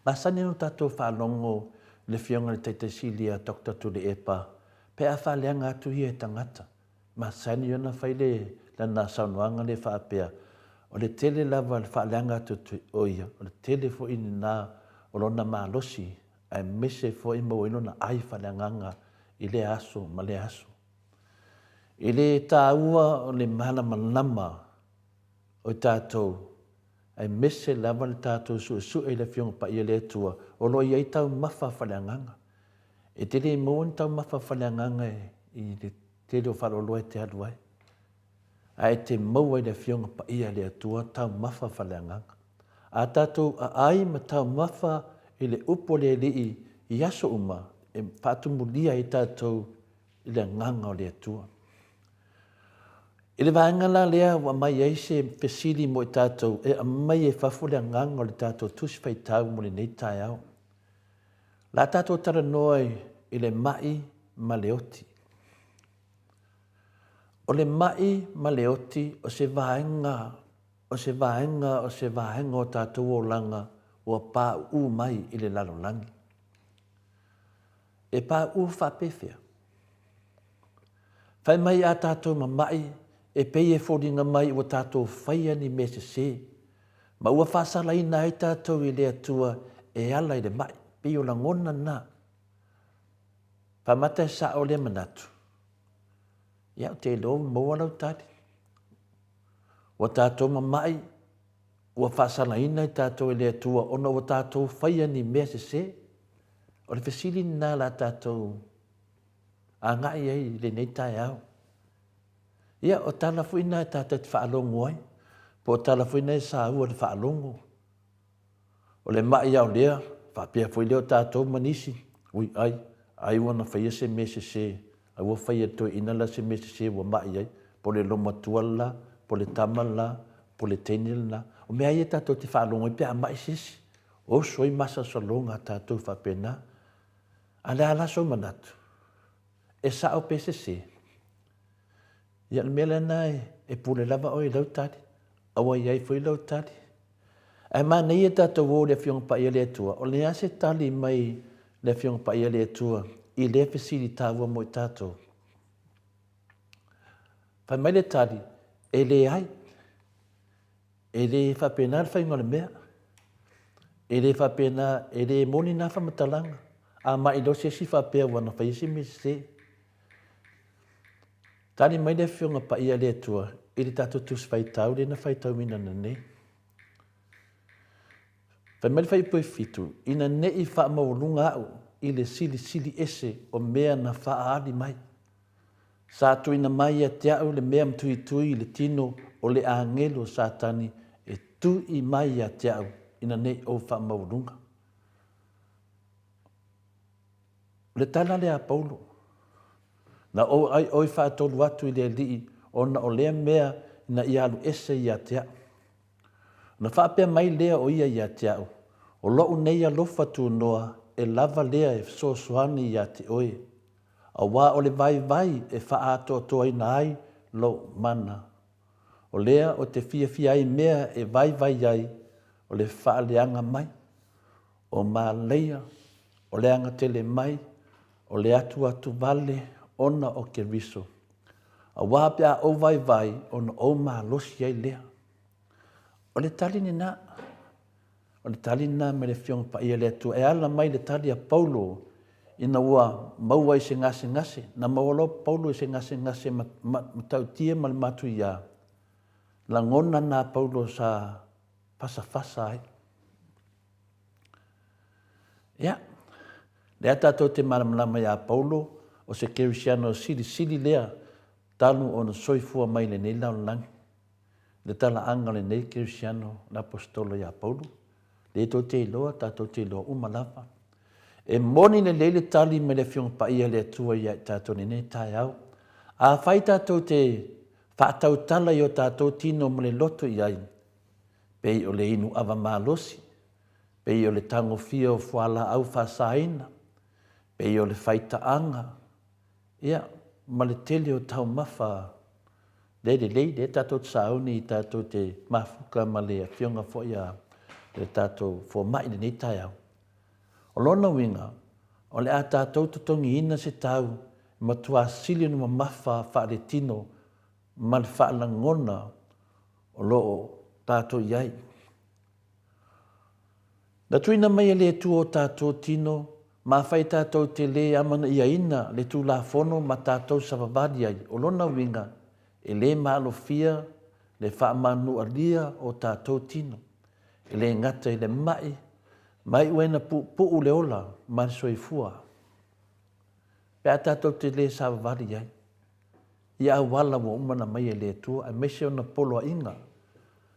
Masani ona tatou faalogo i le Afioga i le Taitaisili a Doctor Tuilaepa pe a faaleaga atu ia e tagata. Masani ona fai le lana saunoaga lea faapea, o le tele lava o le faaleaga atu o ia, o le tele foi lena o lona malosi aemaise foi maua ai lona ai faaleagaga i lea aso ma lea aso. I le taua o le malamalama o i tatou, aemaise lava le tatou suesue i le Afioga Paia le Atua, o lo o i ai taumafa faaleagaga. E te le maua ni taumafa faaleagaga i le tele o faleoloa e te alu ai, ae e te maua i le Afioga Paia a le Atua taumafa faaleagaga. A tatou aai ma taumafa i le upu a le Alii i aso uma, e faatumulia ai tatou i le agaga o le Atua. I le vaega la lea ua aumai ai se fesili mo i tatou e aumai ai fafo le agaga o le tatou Tusi Faitau mo lenei taeao. O le a tatou talanoa i le mai ma le oti. O le mai ma le oti o se vaega, o se vaega, o se vaega o tatou olaga ua pauu mai i le lalolagi. E pauu faapefea? Fai mai a tatou mama'i e pei e foliga mai ua tatou faia ni mea sese, ma ua faasalaina ai tatou i le Atua e ala i le ma'i. Pei o lagona na. Faamata e sa'o lea manatu? Ia, ou te iloa ua maua lau tali. Ua tatou mama'i, ua faasalaina i tatou e le Atua ona ua tatou faia ni mea sese. O le fesili lena o le a tatou agai ai i lenei taeao. Ia, o tala foi na e tatou te faalogo ai, po o tala foi na e saua i le faalogo. O le ma'i lava o lea, faapea foi lea o tatou ma nisi, ui ai, ai ua na faia se mea sese, ai ua faia e le toeaina la se mea sese ua ma'i ai, po o le loomatua le la, po o le tama le la, po o le teine le la. O mea lava ia tatou te faalogo ai pe a ma'i se isi, oso ai masalosaloga a tatou faapena. A o le a la sou manatu? E sao pe sese? Ia, o le mea lena e pule lava oe i lau tali, a ua i ai foi lau tali. Ae manaia tatou o i le Afioga Paia a le Atua, o le a se tali mai le Afioga Paia a le Atua i lea fesili taua mo i tatou? Fai mai le tali, e leai. E le faapena le faiga o le mea. E le faapena, e le moni na faamatalaga. A mai loa se isi faapea ua na faia se mea sese. Tali mai le Afioga Paia a le Atua i le tatou Tusi Faitau lea na faitauina nanei. Fai mai le Fuaiupu e 7, Ina ne i faamaualuga au i le silisili ese o mea na faaali mai. Sa tuuina mai ia te au le mea matuitui i le tino o le agelu o Satani e tui mai ia te au ina ne i ou faamaualuga. O le tala lea a Paulo, Na ou ai oi faatolu atu i le Alii ona o lea mea ina ia alu ese ia te au. Ona faapea mai lea o ia ia te au, O lou nei alofa tunoa e lava lea e fesoasoani ia te oe, Aua o le vaivai e faaatoatoaina ai lou mana. O lea o te fiafia ai mea e vaivai ai o le faaleaga mai, o malaia, o le agatele mai, o le atuatu vale ona o Keriso. Aua pe a ou vaivai ona ou malosi ai lea. O le tali lena. O le tali lena mai le Afioga Paia a le Atua e ala mai le tali a Paulo ina ua maua i se gasegase, na maua loa Paulo i se gasegase matautia ma le matuia, lagona na Paulo sa fasafasa ai. Ia, lea tatou te malamalama iā Paulo, o se Kerisiano silisili lea talu ona soifua mai i lenei lalolagi. Le talaaga o lenei kerisiano, le aposetolo ia Paulo, lea tou te iloa, tatou te iloa uma lava. E moni lelei le tali mai le Afioga Paia a le Atua ia i tatou i lenei taeao. Afai tatou te faatautala i o tatou tino ma le loto i ai, pei o le inu ava malosi, pei o le tagofia o fualaau faasaina, pei o le faitaaga, ia, ma le tele o taumafa lea e lelei, lea tatou te sauni tatou te mafuta ma le afioga foi a le tatou fomai i lenei taeao. O lona uiga, o le a tatou totogiina se tau e matua sili ona mamafa faaletino ma le faalagona o lo o tatou i ai. Na tuuina mai e le Atua o tatou tino, ma afai tatou te le amanaiaina le Tulafono ma tatou savavali ai, o lona uiga, e le maalofia le faamanualia o tatou tino, e le gata i le ma'i, ma iu ai na puupuu le ola ma le soifua, pe a tatou te le savavali ai i auala ua uma ona aumai e le Atua, aemaise ona poloaiga.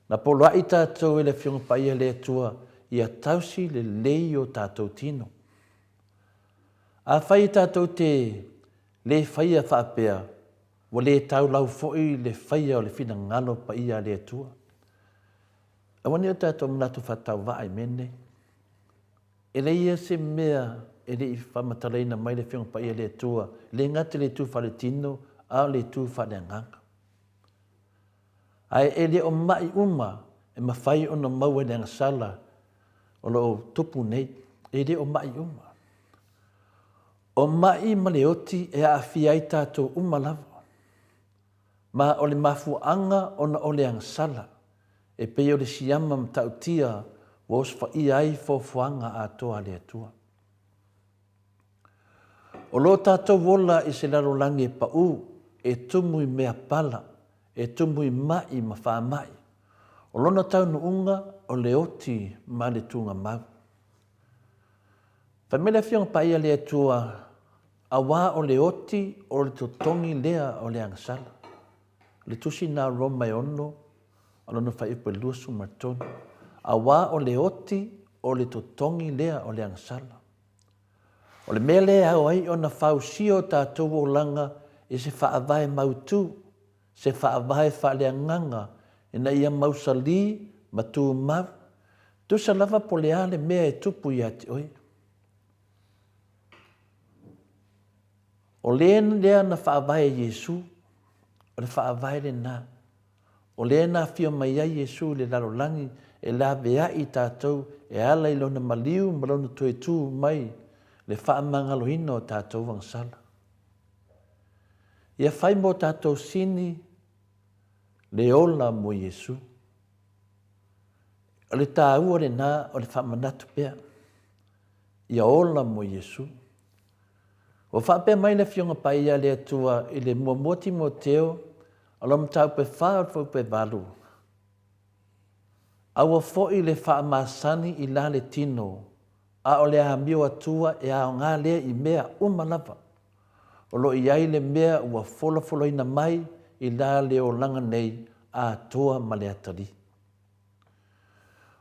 Na poloai tatou e le Afioga Paia a le Atua ia tausi lelei o tatou tino. Afai tatou te le faia faapea, ua le taulau foi le faia o le finagalo paia a le Atua. Aua ne i o tatou manatu faatauvaa i mea nei. E leai ia se mea e le i faamatalaina mai le Afioga Paia a le Atua, e le gata i le itu faaletino, a o le itu faaleagaga. Ae e le o ma'i uma e mafai ona maua i le agasala o lo o tupu nei. E le o ma'i uma. O ma'i ma le oti e aafia ai tatou uma lava. Ma o le mafuaaga ona o le agasala, e pei o le siama matautia ua osofaia ai foafoaga atoa a le Atua. O lo tatou ola i se lalolagi e pau, e tumu i mea pala, e tumu i ma'i ma faamai. O lona taunuuga o le oti ma le tugamau. Fai mai le Afioga Paia a le Atua, Auā o le oti o le totogi lea o le agasala. O le tusi na Roma e 6, o lona faaiupu e 23. Auā o le oti o le totogi lea o le agasala. O le mea lea e ao ai ona fausia o tatou olaga i se faavae mautu, se faavae faaleagaga ina ia mausali ma tumau, tusa lava po o le a le mea e tupu ia te oe. O le lea na faavae e Iesu, o le faavae lena. O lea na afio mai ai Iesu i le lalolagi e laveai i tatou e ala i Lona maliu ma Lona toe tu mai le faamagaloina o tatou agasala. Ia fai mo tatou sini le ola mo Iesu. O le taua lena o le faamanatu pea. Ia ola mo Iesu. Ua faapea mai le Afioga Paia a le Atua i le muamua Timoteo, o lau mataupu e fa o le fuaiupu e valu, Aua foi le faamasani i la le tino, a o le amio atua e aoga lea i mea uma lava. O lo o i ai le mea ua folafolaina mai i la le olaga nei atoa ma le atalii.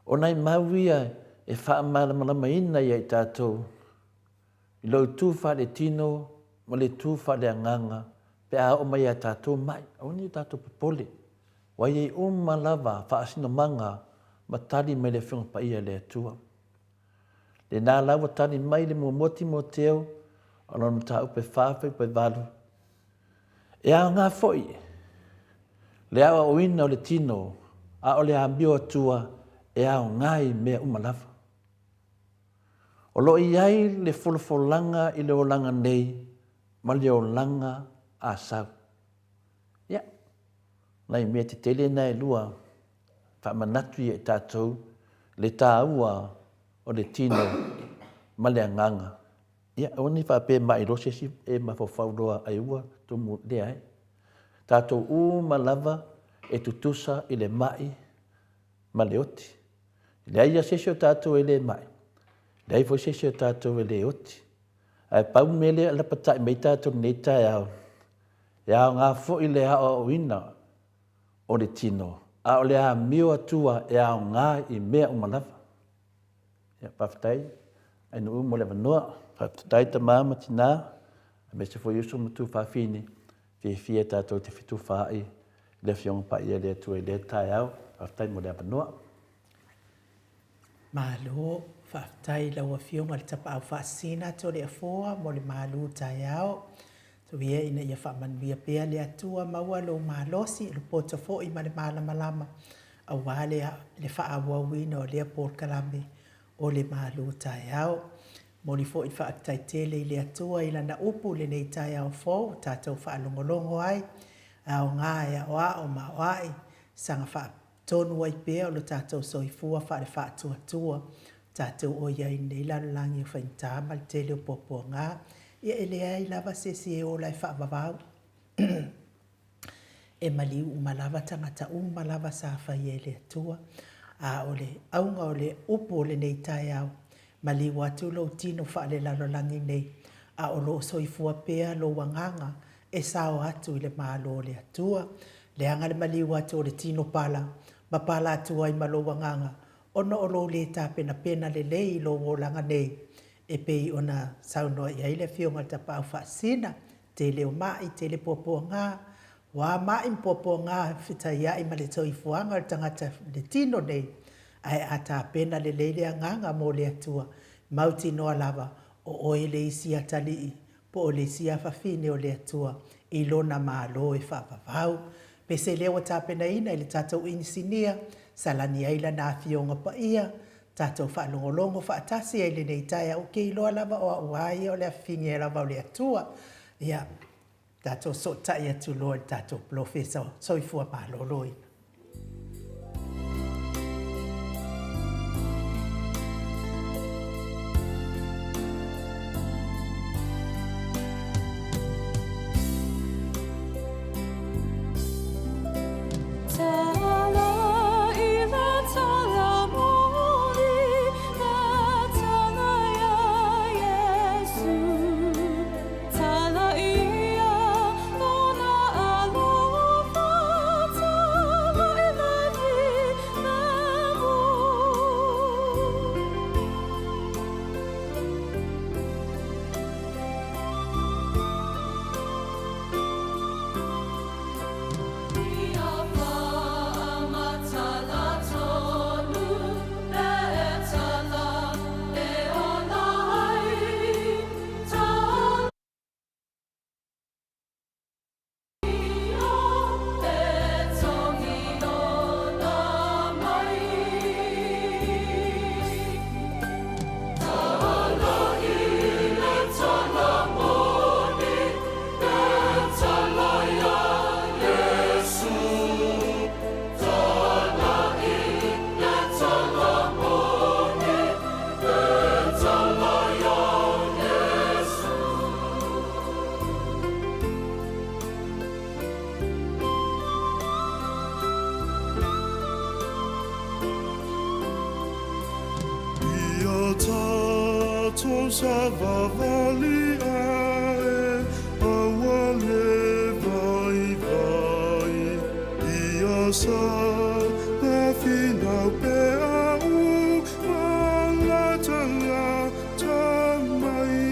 O nai mau ia e faamalamalamaina ia i tatou i lou tu faaletino ma le tu faaleagaga pe a oo mai ia tatou mai. Aua ne i o tatou popole, ua i ai uma lava faasinomaga ma tali mai le Afioga Paia a le Atua. Lena la ua tali mai le muamua Timoteo o lona mataupu e fa fuaiupu e valu. E aoga foi le aoaoina o le tino a o le amio atua e aoga i mea uma lava. O lo o i ai le folafolaga i le olaga nei ma le olaga a sau. Ia, nai mea tetele na e lua faamanatu ia i tatou le taua o le tino ma le agaga. Ia, aua ne i faapea e mai loa se isi e mafaufau loa ai ua tumu, leai. Tatou uma lava e tutusa i le mai ma le oti. E leai lava se isi o tatou e le mai, leai foi se isi o tatou e le oti. Ae pau le mea lea e lapatai mai ai tatou i lenei taeao, e aoga foi le aoaoina o le tino, a o le amio atua e aoga i mea uma lava. Ia, faafetai Ainuu mo le avanoa. Faafetai tama ma tina, aemaise foi uso ma tuafafine, fiafia tatou te fetufaai i le Afioga Paia a le Atua i lea taeao. Faafetai mo le avanoa. Malo, faafetai i lau Afioga i le Tapaau Faasisina Toleafoa mo le malu taeao. Tuia ina ia faamanuia pea le Atua maua lou malosi, le poto foi ma le malamalama aua le, le faaauauina o lea polokalame o le malu taeao. Momoli foi le faafetai tele i le Atua i Lana upu i lenei taeao fou ua tatou faalogologo ai, e aoga e aoao ma aoai, saga faatonu ai pea o lo tatou soifua faale-faatuatua. Tatou o i ai i lenei lalolagi o faigata ma le tele o puapuaga, ia e leai lava se isi e ola e faavavau. E maliu uma lava tagata uma lava sa faia e le Atua. A o le auga o le upu o lenei taeao, maliu atu lou tino faalelalolagi nei, a o lo o soifua pea lou agaga e sao atu i le Malo o le Atua. Leaga le maliu atu o le tino pala ma pala atu ai ma lou agaga, ona o lou lē tapenapena lelei i lou olaga nei, e pei ona saunoa i ai le Afioga i le Tapaau Faasisina, tele o ma'i, tele puapuaga, o a ma'i ma puapuaga e fetaiai ma le soifuaga o le tagata i le tino nei, ae a tapena lelei le agaga mo le Atua, mautinoa lava o oe le isi atalii po o le isi afafine o le Atua i Lona Malo e faavavau. Pese lea ua tapenaina e le tatou inisinia, salani ai Lana Afioga Paia, tatou faalogologo faatasi ai i lenei taeao, ou te iloa lava o au lava ia o le afafine lava o le Atua. Ia, tatou fesootai atu loa i le tatou polofesa o Soifua Maloloina. Ia tatou savavali ae aua le vaivai Ia sa finau pea uma latalata mai.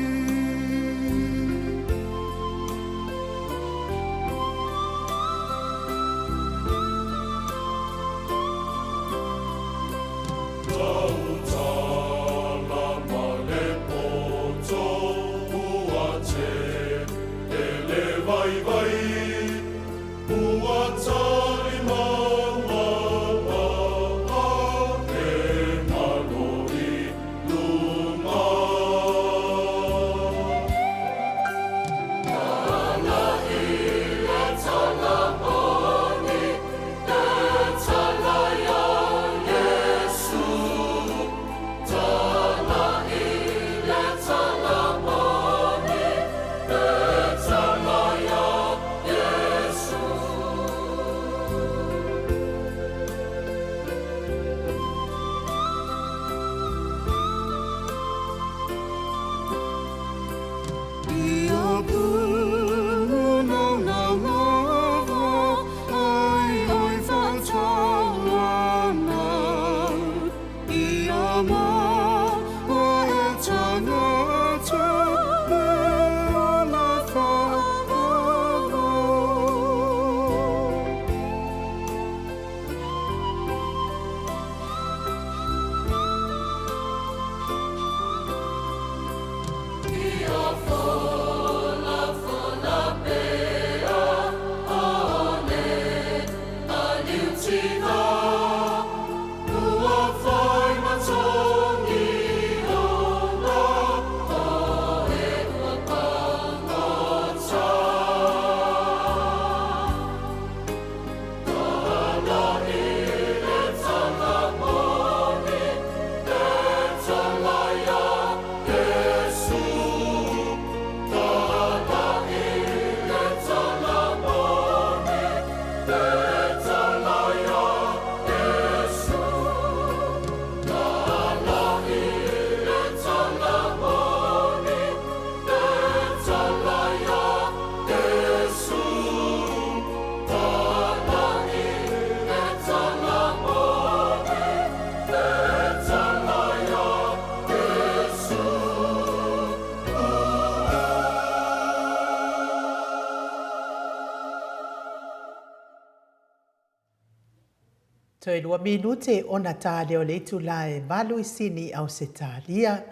Toe lua minute ona ta lea o le itula e valu i Sini i Ausetalia.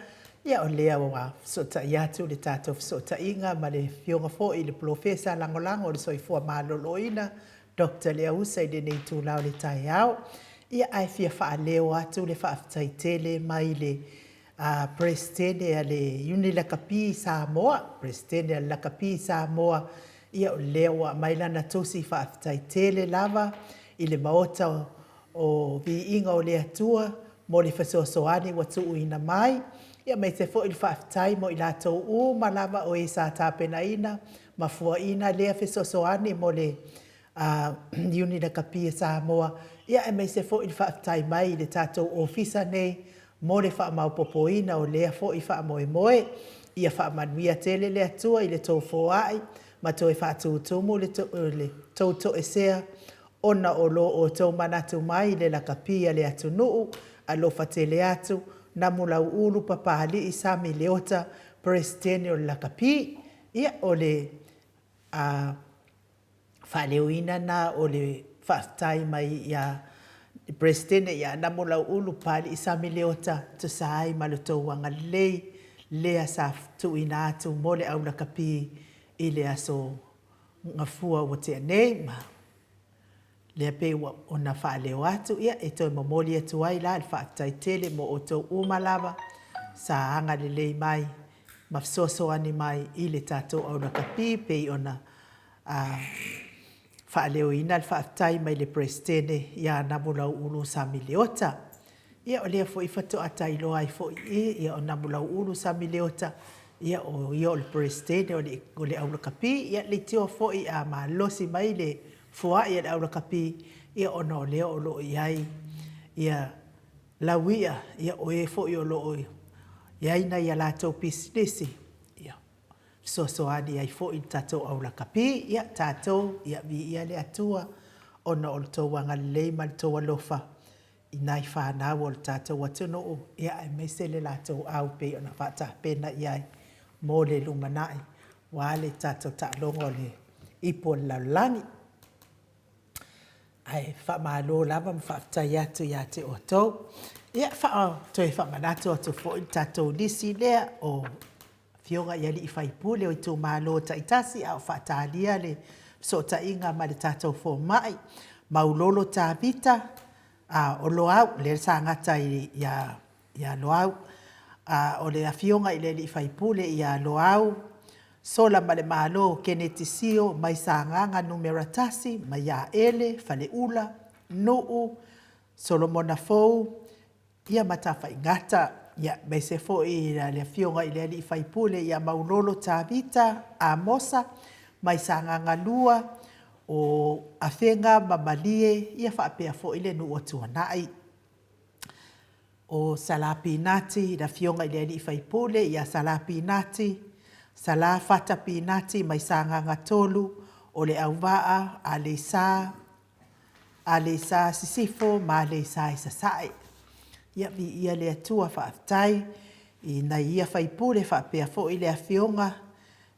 Ia o lea ua fesootai atu le tatou fesootaiga ma le Afioga foi i le Polofesa Lagolago o le Soifua Maloloina, Doctor Leausa i lenei itula o le taeao. Ia ae fia faaleo atu le faafetai tele mai le Peresetene a le Iuni Lakapi i Samoa, Peresetene a le Lakapi i Samoa, ia o lea ua aumai lana tusi faafetai tele lava i le Maota o Viiga o le Atua mo le fesoasoani ua tuuina mai, ia aemaise foi le faafetai mo i latou uma lava o e sa tapenaina ma fuaina lea fesoasoani mo le Iuni Lakapi a Samoa, ia aemaise foi le faafetai mai i le tatou Ofisa nei mo le faamaopoopoina o lea foi faamoemoe. Ia faamanuia tele le Atua i le tou foai ma toe faatutumu le tou toesea ona o lo outou manatu mai i le lakapi a le atunuu. Alofa tele atu, Namulauulu Papalii Sami Leota, Peresetene o le Lakapi. Ia, o le a faaleoina na o le faafetai mai ia le Peresetene ia Namulauulu Papalii Sami Leota tusa ai ma lo tou agalelei lea sa tuuina atu mo le au lakapi i le aso Gafua ua tea nei ma lea pei ua ona faaleo atu, ia e toe momoli atu ai la le faafetai tele mo outou uma lava sa agalelei mai ma fesoasoani mai i le tatou au lakapi pei ona faaleoina le faafetai mai le Peresetene ia Namulauulu Sami Leota. Ia o lea foi faatoa tailoa ai foi i i, ia o Namulauulu Sami Leota, ia o ia o le Peresetene o le, o le aulakapi. Ia leitioa foi a malosi mai le foai a le aulakapi, ia ona o lea o lo o i ai ia lauia, ia o e foi o lo o i ai nai a latou pisinisi, ia fesoasoani ai foi i le tatou aulakapi. Ia tatou, ia viia le Atua ona o le tou agalelei ma le tou alofa i nai fanau o le tatou atunuu, ia aemaise le latou au pei ona faatapena i ai mo le lumanai, aua le tatou taaloga o le Ipu o le Lalolagi. Ae faamalo lava ma faafetai atu ia te outou. Ia, toe faamanatu atu foi le tatou lisi lea o Afioga i alii faipule o itumalo taitasi a o faatalia le fesootaiga ma le tatou fomai, Maulolo Tavita, a o Loau, lea sa gata ia Loau, a o le Afioga i le alii faipule ia Loau Solamalemalo Keneti Sio mai Sagaga 1, mai Aele, Faleula, Nuu, Solomona Fou, ia ma Tafaigata, ia aemaise foi le Afioga i le alii faipule ia Maulolo Tavita Amosa mai Sagaga 2, o Afega ma Malie, ia faapea foi le nuu o Tuanai. O Sala Pinati, le Afioga i le alii faipule ia Sala Pinati, Sala Fata Pinati mai Sagaga 3, o Leauvaa, Aleisa, Aleisa Sisifo ma Aleisa i Sasae. Ia viia le Atua faafetai i nai ia faipule faapea foi le Afioga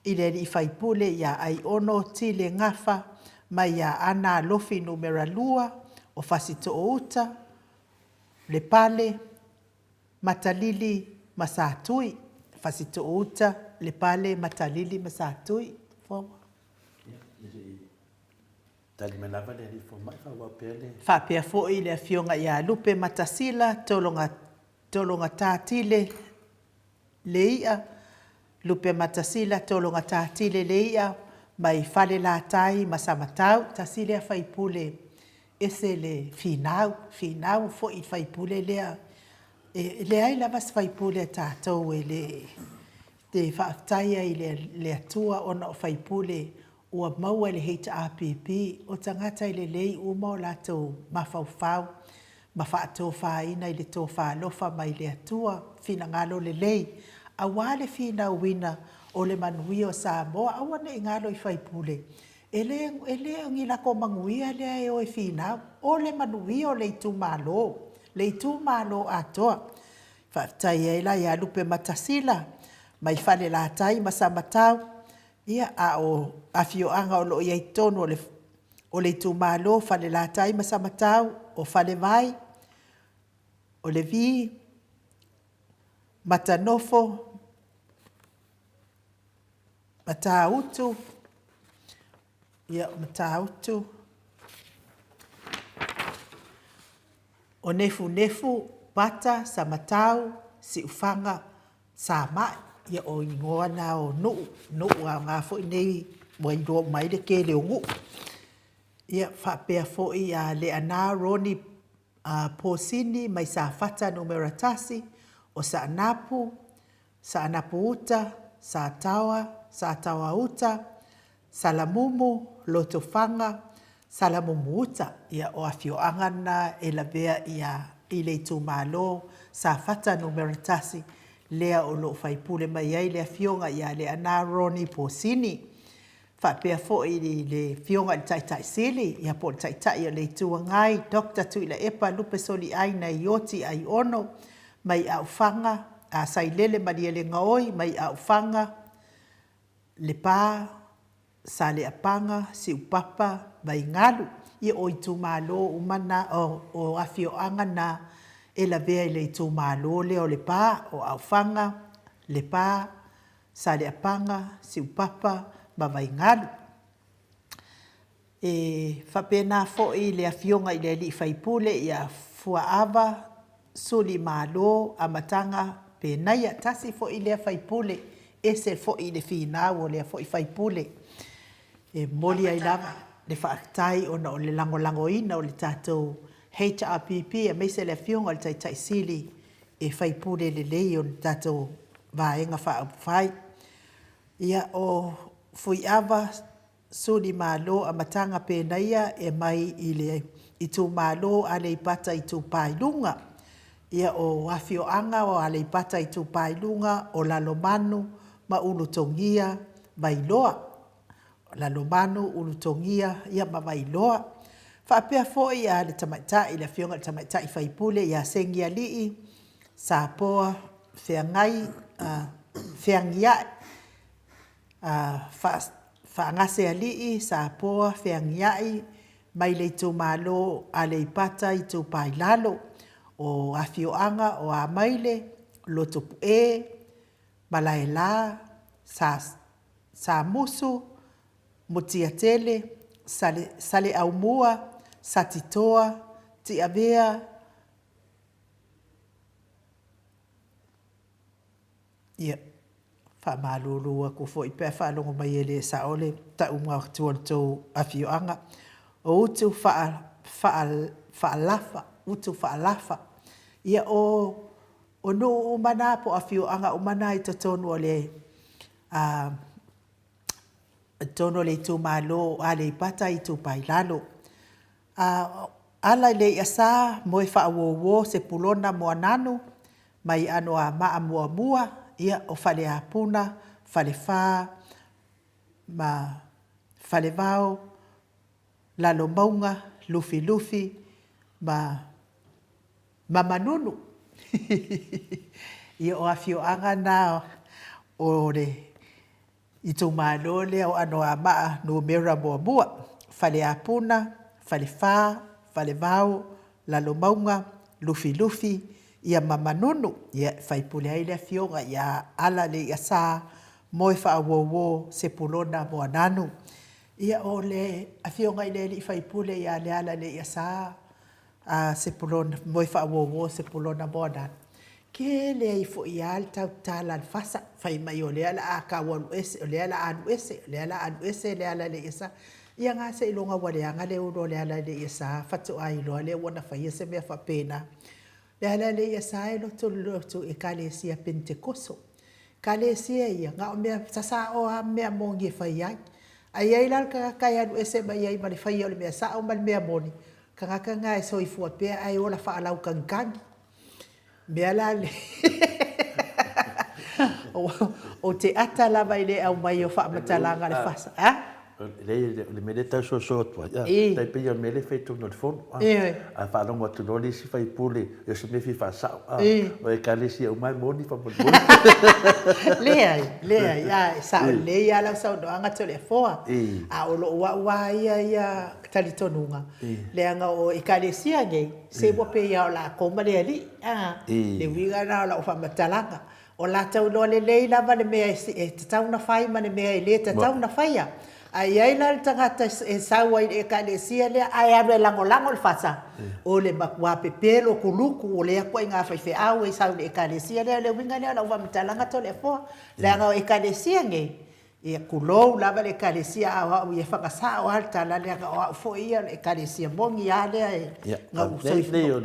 i le alii faipule ia Aiono Tile Gafa mai ia Aana Alofi Numera 2 o Fasitoo Uta, Lepale, Matalili ma Satui. Fasitoo Uta, Lepale, Matalili ma Satui. Fofoga. Tali mai lava le alii fomai, faaauau pea le. Faapea foi le afioga ia Lupe Matasila Tologa Tologatatile Lei'a, Lupe Matasila Tologatatile Lei'a mai Falelatai ma Samatau, tasi lea faipule ese le finau, finau foi i le faipule lea. E leai lava se faipule a tatou e le te faafetai ai i le Atua ona o faipule ua maua e le HRPP, o tagata e lelei uma o latou mafaufau ma faatofaina i le tofa alofa mai le Atua, finagalo lelei, aua le finauina o le manuia o Samoa. Aua ne i galo i faipule, e le, e le o ni lako manuia lea e o e finau, o le manuia o le itumalo, le itumalo atoa. Faafetai ai la ia Lupematasila mai Falelatai ma Samatau, Ia, a o afioaga o lo o i ai i totonu o le O le itumalo o Falelatai ma Samatau, o Falevai, o Levi, Matanofo, Matautu, ia, Matautu, o Nefunefu, Pata, Samatau, Siufaga, Sama'i, ia o igoa na o nuu, nuu aoga foi nei ua iloa uma ai le tele o nuu. Ia faapea foi ia Leaana Ronnie Posini mai Safata numera 1, o Saanapu, Saanapu-uta, Sataoa, Sataoa-uta, Salamumu, Lotofaga, Salamumu-uta. Ia, o afioaga na e lavea ia i le itumalo Safata numera 1, lea o lo o faipule mai ai le Afioga ia Leaana Ronnie Posini. Faapea foi i le Afioga i le Taitai Sili, ia po o le Taitai o le Itu Agai, Doctor Tuilaepa Lupesoliai Naioti Aiono, mai Aufaga, a Sailele Malielegaoi mai Aufaga, Lepa, Saleapaga, Siupapa, Vaigalu. Ia o itumalo uma na, o afioaga na e lavea i le itumalo lea o Lepa, o Aufaga, Lepa, Saleapaga, Siupapa ma Vaigalu. E faapena foi le Afioga i le alii faipule ia Fuaava Suli Malo Amataga Penaia, tasi foi lea faipule, ese foi le finau o lea foi faipule. E momoli ai lava le faafetai ona o le lagolagoina o le tatou HRPP aemaise le Afioga i le Taitai Sili e faipule lelei o le tatou Vaega Faaupufai. Ia, o Fuiava Suli Malo Amataga Penaia e mai i le itumalo Aleipata Itupa i Luga. Ia, o afioaga o Aleipata Itupa i Luga, o Lalomanu ma Ulutogia Vailoa. Lalomanu, Ulutogia ia ma Vailoa. Faapea foi a le tamaitai, le afioga i le tamaitai faipule ia Segialii Sapoa Feagai, Feagiai, Faagasealii Sapoa Feagiai mai le itumalo Aleipata Itupa i Lalo, o afioaga o Amaile, Lotopue, Malaela, Samusu, Mutiatele, Saleaaumua, Satitoa, Tiavea, Ia, faamalulu atu foi pe a faalogo mai e le sao le tauga atu o le tou afioaga. O utu faalafa, utu faalafa. Ia, o o nuu uma na po o afioaga uma na i totonu o le a totonu o le itumalo o Aleipata Itupa i Lalo. A ala i Leiasa, moe faauouo Sepulona Moananu mai Anoamaa muamua, ia o Faleapuna, Falefa ma Falevao, Lalomauga, Lufilufi ma Manunu. Ia o afioaga na o le itumalo lea o Anoamaa numera muamua, Faleapuna, Falefa, Falevao, Lalomauga, Lufilufi, ia ma Manunu. Ia e faipule ai le afioga ia Alaleiasa Moefaauouo Sepulona Moananu. Ia o le afioga i le alii faipule ia Lealaleiasa a Sepulona, Moefaauouo Sepulona Moananu, tele ai foi lava le tautala a le fasa, fai mai o lea o le a tau alu ese, o lea o le a alu ese, o lea o le a alu ese Lealaiasa. Ia na seiloga ua leaga le ulu o Lealaiasa faatoa iloa lea ua na faia se mea faapena. Lealaiasa e lotu i le lotu Ekalesia Penetekoso. Ekalesia ia, na o mea sasao lava mea moni e fai ai. A i ai la le tagata e alu ese mai ai ma le faia o le mea sao ma le mea moni, tagata na e soifua pea ae ola faalautagitagi. Mea la le Ou te ata lava i le aumai o faamatalaga a le FAST. A? Leai, o le mea lea e tau soso atu ai, e tai pei o le mea lea e fai i totonu o le Fono, a faalogo atu loa le isi sui usufono i se mea e fia faasao, o Ekalesia uma e moni faamolemole. Leai, leai, a e sao lelei lava lau saunoaga Toleafoa, a o lou au lava ia ia talitonuga, leaga o Ekalesia nei, se ua pei lava o latou ma le Alii, a, le uiga lena o lau faamatalaga. O latou iloa lelei lava le mea e tatau ona fai ma le mea e le tatau ona faia. A i ai la le tagata e sau ai i le Ekalesia lea ae alu e lagolago le fasa, o le matua pepelo kuluku o lea ituaiga faifeau e sau i le Ekalesia lea. O le uiga lea o lau faamatalaga Toleafoa, leaga o Ekalesia nei, Ia, tulou lava le Ekalesia a o au ia e fagasao lava le tala leaga o au foi ia o le Ekalesia moni lava lea e na ou soifua.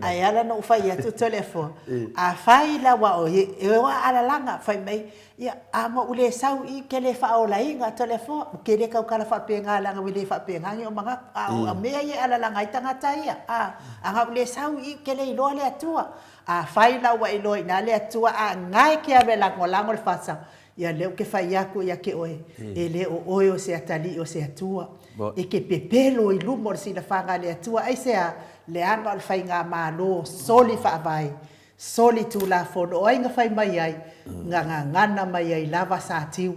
Ae ala ona ou fai atu Toleafoa, afai la aua o e o a alalaga fai mai, ia a na ou le sau i i ou te le faaolaina Toleafoa, ou te le tautala faapena leaga ua le faapena ni ou manatu. A o mea ia e alalaga ai tagata ia, a na ou le sau i i ou te le iloa le Atua. Afai la ua e iloa i ina le Atua a na e te alu e lagolago le fasa, Ia lea ou te fai atu ia te oe, e le o oe o se atalii o se Atua, e te pepelo i luma o le silafaga a le Atua. Aisea? Leaga o le faigamalo soli faavae, soli tulafono. O ai na fai mai ai? Na gagana mai ai lava Satiu,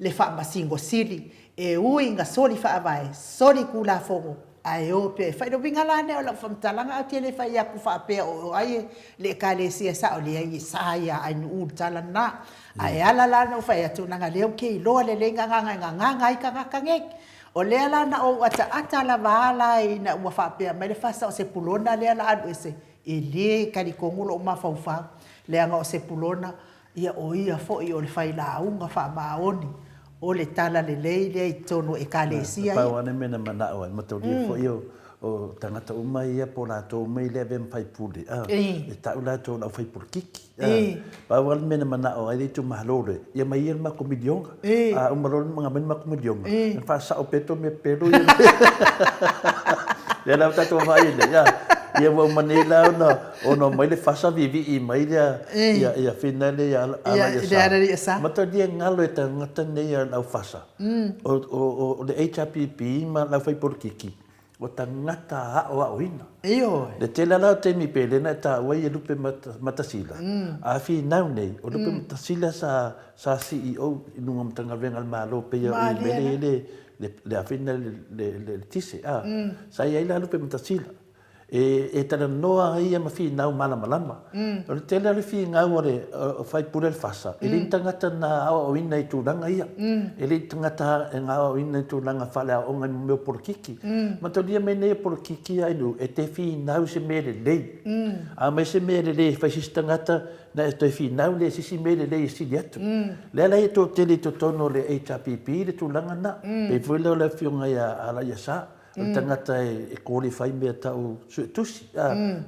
le Faamasino Sili, e ui ina soli faavae, soli tulafono, Ae o pea e fai. Le uiga la lea o lau faamatalaga, ae ou te le fai atu faapea o ai le Ekalesia e sao leai, e sa ia Ainuu le tala lena. Ae ala la ona ou fai atu, leaga o lea ou te iloa lelei gagana e gagana ai tagata nei. O lea la na ou ataata lava a la ina ua faapea mai le fasa o Sepulona lea o le a alu ese, e le talitonu lou mafaufau, leaga o Sepulona Ia o ia foi o le failauga faamaoni o le talalelei lea i totonu o Ekalesia ia. Na pau lava le mea na manao ai, mataulia foi o tagata uma ia po o latou uma i le avea ma faipule, a, e tau latou o le aufaipolokiki, a. Pau lava le mea na manao ai le itumalo lea, ia aumai ia le matou miliona. A uma loa ona aumai le matou miliona, ona faasao pea tou mea pepelo ia. Lea la ua tatou vaai ai nei, a, ia ua uma nei la ona Ona omai le fasa viivii mai lea ia fina lea ia ala ia sa. Matalia galo e tagata nei ia lau fasa. O le HRPP ma lau fai polokiki, o tagata aoaoina. Ioe. Le tele la o taimi pe lena e taua ia Lupe Matasila, a finau nei, o Lupe Matasila sa sa CEO i luga o Matagaluega a le Malo pei o le mea lea le afina le tise, a. Sa i ai la Lupe Matasila. E talanoa ai ia ma finau malamalama. O le tele o le finau a le faipule o le FASA, e le ni tagata na aoaoina i tulaga ia. E le ni tagata na aoaoina i tulaga faaleaoaoga i mea o polokiki. Mataulia mai nei o polokiki ia inu, e te finau i se mea lelei. A aumai se mea lelei e fai se isi tagata, na e toe finau lea i se isi mea lelei e sili atu. Lea la e toatele i totonu o le HRPP le tulaga lena. Pei foi lea o le afioga ia Alaiasa. O le tagata e qualify mea tau suetusi,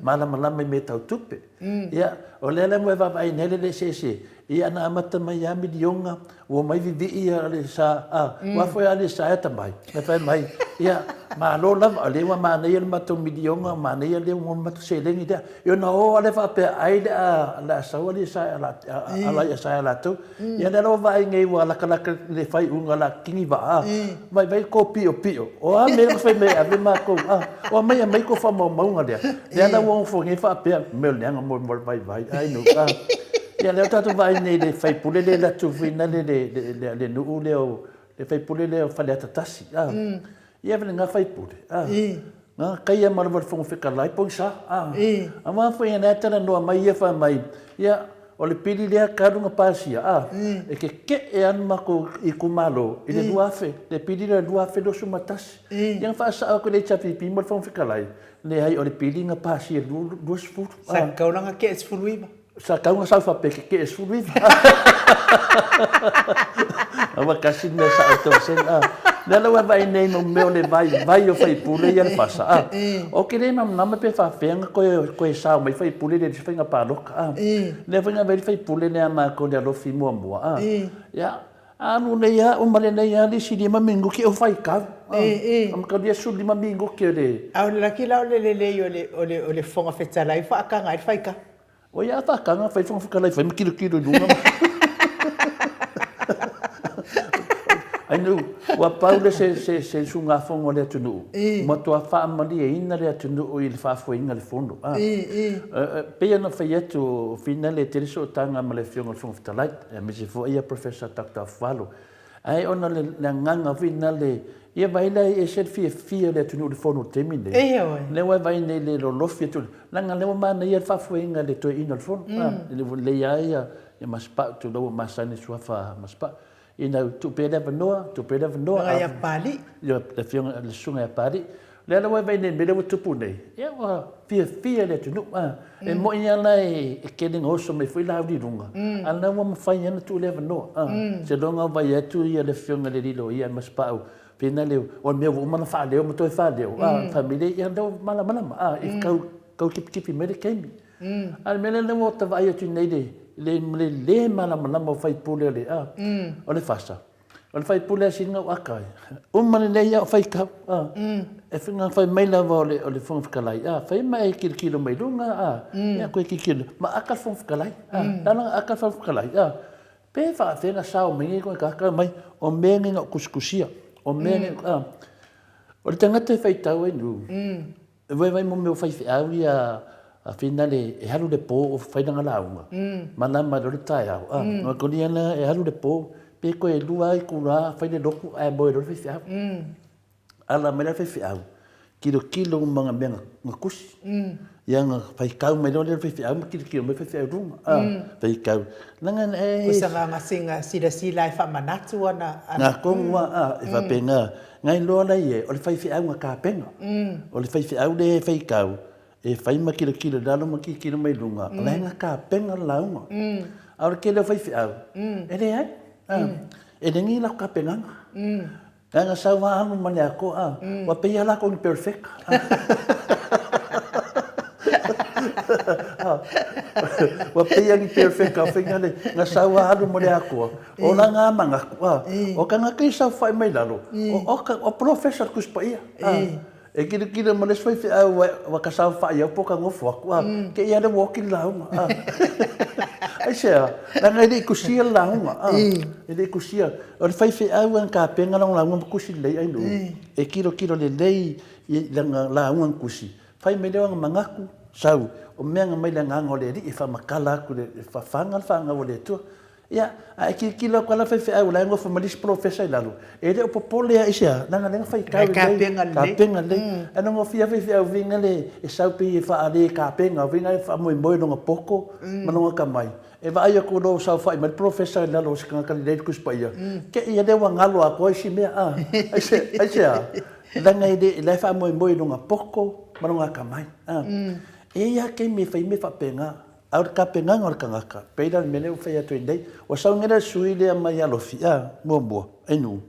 malamalama i mea tau tupe. Ia, o lea la ua e vaavaai nei le eseese, ia na amata mai lava miliona, ua omai vivii Alesa, aua foi Alesa e atamai, na fai mai, ia, malo lava, o lea ua manaia le matou miliona, manaia lea ua maua le matou seleni lea. Ia ona o lava lea faapea ai le a sau Alesa e ala ia latou. Ia lea la ua vaai nei ua latalata le faaiuga o le a kini vaa, vaivai le kopiopio, o a mea na fai mai e ave matou, a, o aumai aumai tou faamaumauga lea, lea la ua nofo nei faapea, mea o le leaga mo le vaivai, ai no, a. Ia lea ua tatou vaai nei i le faipule lea e alu atu foi lea le nuu lea o, le faipule lea o Faleata 1, a. Ia lena faipule, a. Na kaia ma lava le Fofoga Fetalai pogisa, a. Aua foi o lea e talanoa mai ia fai mai, ia, o le pili lea talu ona pasia, a, e tetee lava le matou itumalo i le 2000, le pili lea o le 2021. Ia na faasao atu e le HRPP ma le Fofoga Fetalai, leai o le pili na pasia i le 20, a. Sa tatau la ona tetee 19. Sa tau na sau faapea ke 19. Aua kasi le mea sao tau sen a. Lea la ua vaai nei mo mea o le vaivai o faipule ia le fasa a. O ke le malamalama pe faapea na koe koe sao mai faipule le faiga paloka a. Lea foi na vaai le faipule lea matou le alofi muamua a. Ia alu nei a uma lenei a le isi 5 minuti o faitau. A matalia 15 minuti o le. A o le laki la o le lelei o le o le o le Fofoga Fetalai faataga ai le faitau. O ia faataga fai Fofoga Fetalai fai ma tilotilo i luga. Ainu, ua pau lea se, se, se usugafono a le atunuu, ua matua faamalieina le atunuu i le faafoeina o le Fono. A. E pei ona fai atu, o Finale e tele sootaga ma le Afioga i le Fofoga Fetalai, aemaise foi ia Professor Doctor Afualo. Ae ona o le agaga foi lea, ia vaai la e ese le fiafia o le atunuu i le Fono i le taimi lenei. Ioe. Lea ua e vaai nei i le lolofi atu, leaga o lea ua manaia le faafoeina e le toeaina o le Fono. E lelei lava ia Masepau, tulou ua masani i le suafa Masepau. Ina tuu pea le avanoa, tuu pea le avanoa. Afioga ia Papalii. Ia, le afioga, le susuga ia Papalii. O lea la ua e vaai nei i le mea lea ua tupu nei, ia ua fiafia le atunuu. E moni lava la e tele ina oso mai foi Laauli i luga, a o lena ua mafai lava ona tuu le avanoa. Seiloga o vaai atu le afioga i le alii loia Masepau, pei na le, o le mea ua uma ona faaleo ma toe faaleo, fai mai lea, ia o lea ua malamalama, e tau tipitipi mai le taimi. A o le mea lea ua ta vaai atu nei i le le le malamalama o faipule o le a, o le FASA. O le faipule a sina o aka ai. Uma lelei ia o faitau. A. E whina fai mai lava o le o le Fofoga Fetalai. A, fai ma e kilokilo mai luga a. Ia koe kilokilo. Ma aka le Fofoga Fetalai. A, lala aka le Fofoga Fetalai. A. Pe faafea na sao mai nei koe kaka mai o mea nei na kusikusia. O mea nei a. O le tagata e faitau ai nu. E vaivai mo mea o faifeau ia a finale e alu le po o fai lana lauga, malama loa le taeao, a, mm. koni ana e alu le po, pe koe lua ai kula fai le lotu ae moe loa le faifeau. Ala mai la le faifeau, kilokilo uma nga mea nga kusi. Ia nga faikau mai loa le faifeau ma kilokilo mai faifeau luga. A, faikau. Langa e... O sa nga singa silasila e faamanatu ana... Nga kongu a, e faapena. Ngai loa la ie, o le faifeau nga kapena. O le faifeau lea e faitau, e fai ma kilokilo i lalo ma kilokilo mai luga, o la e nga kapena le lauga. A o le tele o faifeau, e leai. E le ni latou kapenaga. Leaga sau a alu ma le akoa, ua pei lava latou ni perfect. Ua pei lava ni perfect faiga le, na sau a alu ma le akoa, O la nga manatu, a, o tagata i saofai mai lalo, o, o polofesa o le Tusi Paia, a, e kilokilo ma le isi faifeau ua ka saofai au po o ka nofo atu, a, te i lava lea ua oti le lauga, a. Aisea? Leaga e le i tusia le lauga, a, e le i tusia. O le faifeau lava na tapena lana lauga ma tusi lelei ai nuu, e kilokilo lelei i lana lauga na tusi, fai mai lea o ana manatu, sau, o mea na mai le Agaga o le Alii e faamatala atu i le fafaga le fanau a le Atua. Ia, a e tilotilo atu lava la faifeau o la e nofo ma le isi polofesa i lalo, e le o popole lava i se a, leaga o lea na faitau lelei. Tapena lelei. Tapena lelei. Ae nogofia faifeau uiga le e sau pei e faale tapena, uiga e faamoemoe i lona poto ma lona atamai. E vaai atu loa ua saofai mai le polofesa i lalo o se tagata lelei le Tusi Paia, te i lea ua galo atoa isi mea, a. Aisea? Leaga e le, la e faamoemoe i lona poto ma lona atamai, a. E i ai lava taimi e fai mea faapena. A o le tapenaga o le tagata, pei la o le mea lea ua fai atu ai nei, ua sau nei la le sui lea mai Alofi, a, muamua, Ainuu,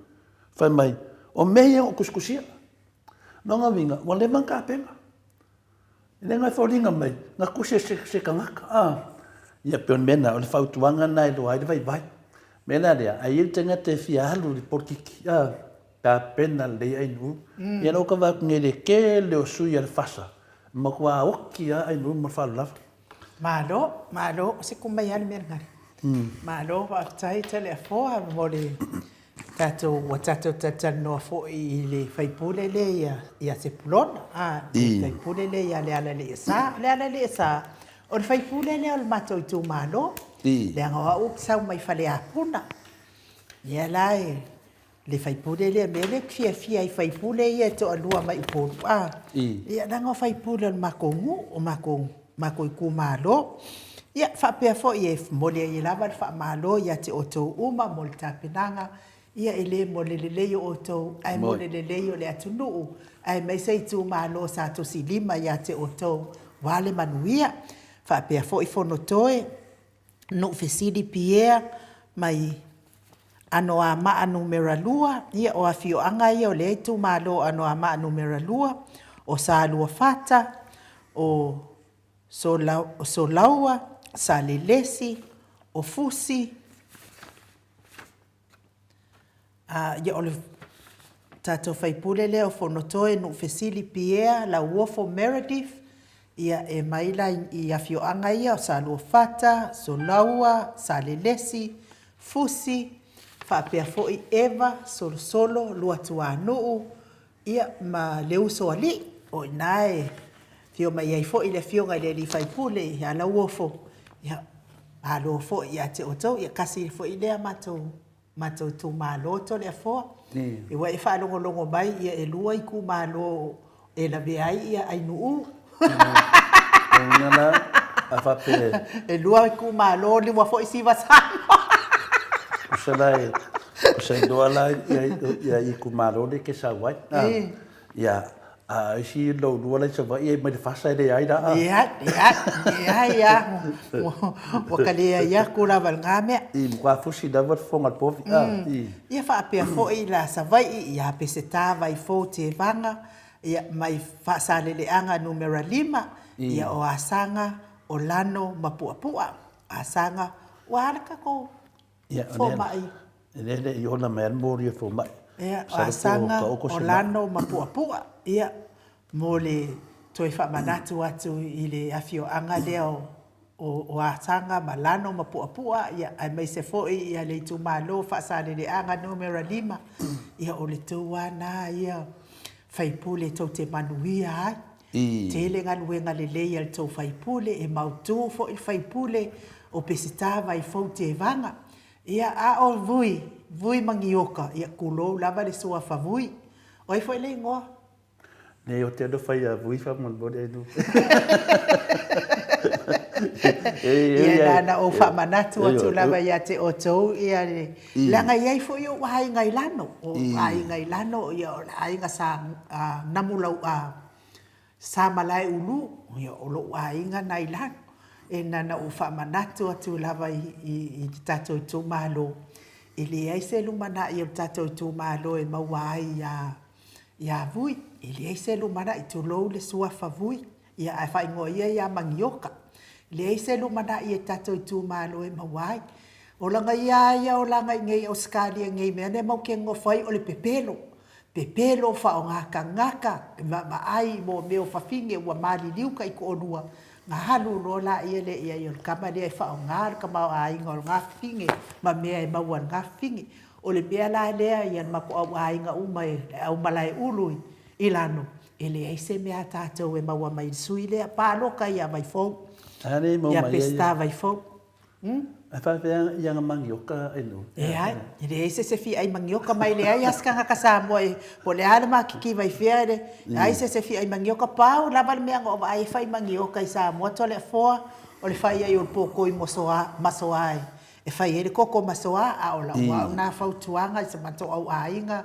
fai mai, o mea ia na ou tusitusia. Lona uiga, ua leva ona tapena. E le na e foliga mai, na tusi e se, se tagata, a. Ia, pei o le mea lena, o le fautuaga lena e iloa ai le vaivai. O le mea la lea, a i ai le tagata e fia alu i le polokiki, a, tapena lelei Ainuu. Ia, na ou tau vaai atu nei i le tele o sui a le FASA, Matua oki a ai nui ma le lava. Malo, malo, o se kumai lava le mea lena. Malo faafetai Toleafoa mo le tatou, ua tatou talatalanoa foi i le faipule lea ia, ia Sepulona, a, le faipule lea ia Lealaiasa. O Lealaiasa, o le faipule lea o le matou itumalo, leaga o au ou te sau mai Faleapuna. Ia la e le faipule lea, mea lea e fiafia ai faipule ia e toalua mai Upolu, a, ia leaga o faipule o le matou nuu, o matou, matou itumalo. Ia faapea foi e momoli ai lava le faamalo ia te outou uma mo le tapenaga, ia e le mo le lelei o outou, ae mo le lelei o le atunuu, aemaise itumalo sa tusilima ia te outou, aua le manuia. Faapea foi Fonotoe, Nuufesili Pierre mai Anoamaa Numera 2, ia o afioaga ia o lea itumalo o Anoamaa Numera 2, o Saluafata, o Solaua, Salelesi, o Fusi, A, ia o le tatou faipule lea o Fonotoe Nuufesili Pierre Lauofo Meredith, ia e mai la i afioaga ia o Saluafata, Solaua, Salelesi, Fusi, Faapea foi Eva Solosolo Luatuanuu, ia, ma le uso alii, o i ina e afio mai ai foi le Afioga i le alii faipule ia Lauofo, ia, malo foi ia te outou, ia tasi foi lea matou matou itumalo Toleafoa. Ua e faalogologo mai, ia e lua itumalo e lavea ai ia Ainuu. Lona la, a faapea. E lua itumalo, lua foi siva Samoa. Tusa la e, tusa iloa la ia itumalo lea e te sau ai. Ia, a isi lou lua la i Savaii e mai le fasa e leai la a. Leai, leai, leai a. Ua ka leai atu lava i lena mea. I, matua fusi lava le fofoga o le povi a. I. Ia faapea foi la Savaii ia Peseta Vaifou Tevaga, ia mai Faasaleleaga numera 5, ia o Asaga, o Lano ma Puapua. Asaga, ua a le tatou fomai. Ia, o lea le i ola mai a le moli o le fomai. Ia, o Asaga, o Lano ma Puapua, ia, mo le toe faamanatu atu i le afioaga lea o Asaga ma Lano ma Puapua, ia, aemaise foi ia le itumalo Faasaleleaga numera 5, ia, o le tou lava na ia faipule tou te manuia ai. Tele galuega lelei a le tou faipule, e mautu foi le faipule o Peseta Vaifou Tevaga. Ia, a o Vui, Vui Magioka, ia, tulou lava le suafa Vui. O ai foi le igoa? Nei, o te alofa ia Vui faamolemole ai nuu. Ia, na ona ou faamanatu atu lava ia te outou, ia, leaga e i ai foi ou aiga i Lano. O ou aiga i Lano, ia, o le aiga sa Namulau, Sa Malaeulu, ia, o lou aiga na i lalo. E na ona ou faamanatu atu lava i le tatou itumalo, e leai se lumanai o le tatou itumalo e maua ai ia Vui. E leai se lumanai, tulou le suafa Vui, ia ae faaigoa ia ia Magioka. E leai se lumanai e tatou itumalo e maua ai. O laga ia ia olaga i nei Ausetalia nei mea nei matou te nonofo ai o le pepelo. Pepelo, faaaoga tagata, vaavaai mo mea o fafine ua maliliu taitoalua, na alu loa laia lea i ai o le tama lea e faaaoga le tamaoaiga o lena fafine ma mea e maua e lena fafine. O le mea la lea ia le matou au aiga uma e le au malaeulu i Lano, e leai se mea a tatou e maua mai i le sui lea. Palota ia Vaifou, ia Peseta Vaifou. Ae faapefea i ana manioka e nuu? Leai, e leai se isi e fia ai manioka ma e leai lava se tagata Samoa e, po o le a le makiki mai fea, e leai se isi e fia ai manioka. Pau lava le mea na ou vaai e fai manioka i Samoa, Toleafoa, o le fai ai o le pōkoi mosoa, masoa e fai ai le koko masoa, a o lau au lena fautuaga i si matou au aiga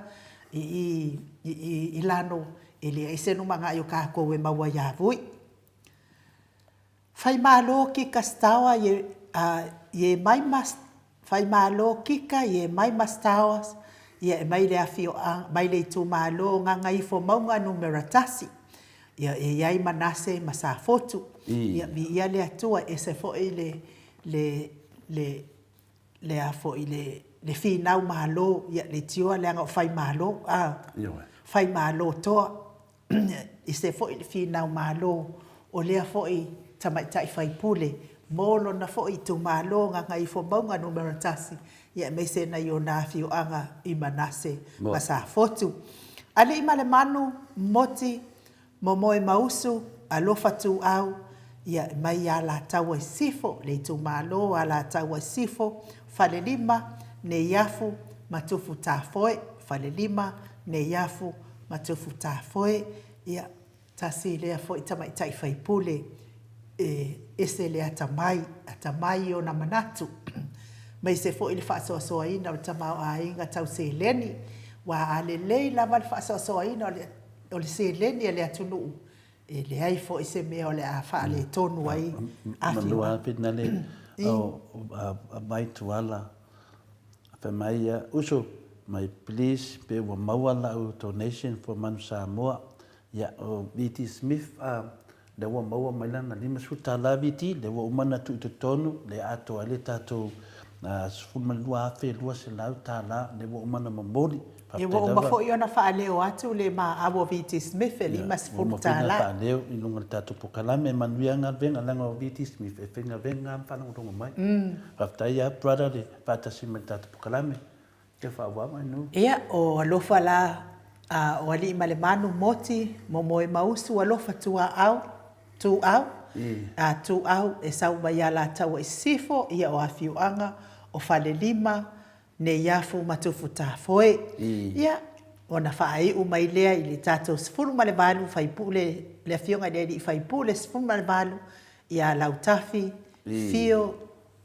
i i i i Lano, e leai se lumanai o tatou e maua ia Vui. Faimalo kika stawa ye ye mai mas Faimalo kika ye mai mastawas ia e mai le afioaga mai le itumalo o Gagaifomauga numera tasi ia e iai Manase ma Safotu ia viia le Atua ese foi le le le le a foi le le finau malo ia leitioa leaga o Faimalo a Faimalo toa ese foi le finau malo o lea foi tamaitai faipule mo lona foi itumalo Gagaifomauga numera 1, ia aemaise nai ona afioaga i Manase ma Safotu. Alii ma le Manu, Moti, Momoe ma Usu, Alofa Tuau, ia mai Alataua i Sifo, le itumalo o Alataua i Sifo, Falelima, Neiafu ma Tufutafoe, Falelima, Neiafu ma Tufutafoe, ia, tasi lea foi tamaitai faipule e ese le atamai, atamai i ona manatu, aemaise foi le faasoasoaina o le tamaoaiga tau seleni, aua a lelei lava le faasoasoaina o le seleni a le atunuu, e leai foi se mea o le a faaletonu ai afioaga. Manu a Finale o vai Tuala fai mai ia, Uso mai please pe ua maua lau donation for Manu Samoa. Ia o VT Smith a lea ua maua mai lana $50 VT lea ua uma ona tuu i totonu lea atoa ai le tatou $12,200 lea ua uma ona momoli. Ia ua uma foi ona faaleo atu le maau o VT Smith e $50. Ua uma foi ona faaleo i luga o le tatou polokalame. E manuia galuega leaga o VT Smith e faigaluega lava ma faalogologo mai. Faafetai lava brother le faatasi mai i le tatou polokalame. Kia faaauau ai nuu. Ia, o alofa la a o Alii ma le Manu, Moti, Momoe ma Usu, alofa Tuaau, Tuau, a Tuau e sau mai ia Alataua i Sisifo, ia o Afioaga, o Falelima, Neiafu ma Tufutafoe. Ia, ona faaiu mai lea i le tatou 18 faipule, le Afioga i le Alii Faipule 18 ia Lautafi, Fio,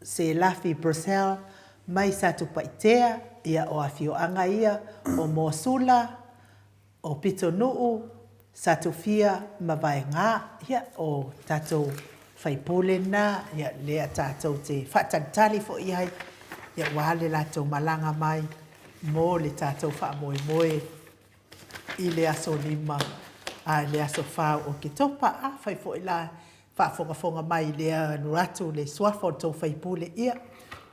Selafi Brussel mai Satupaitea, ia o afioaga ia o Moasula, o Pitonuu, Satufia ma Vaegā. Ia o tatou faipule na, ia lea tatou te faatalitali foi i ai, ia aua le latou malaga mai mo le tatou faamoemoe i le aso 5 a i le aso 4 o Oketopa. Afai foi la faafogafoga mai i lea alu atu le suafa o le tou faipule, ia,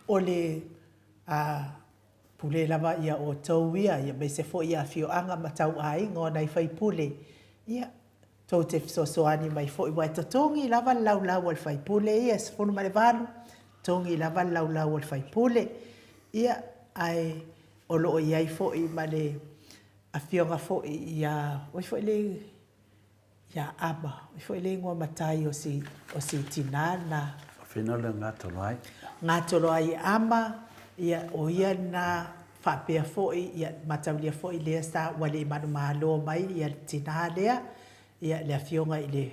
o le a, pule lava ia outou ia, ia aemaise foi ia afioaga ma tauaiga o nai faipule, ia, tou te fesoasoani mai foi, aua e totogi lava le laulau a le faipule ia e 18, totogi lava le laulau a le faipule, ia, ae o lo o i ai foi ma le afioga foi ia, oi foi le ia Ama, oi foi le igoa matai o si, o si tinā lena. O whenua le Ngatoroai. Ngatoroai Ama, ia, o ia lena faapea foi, ia, mataulia foi lea sa ua le manumalo mai ia le tinā lea, ia, le afioga i le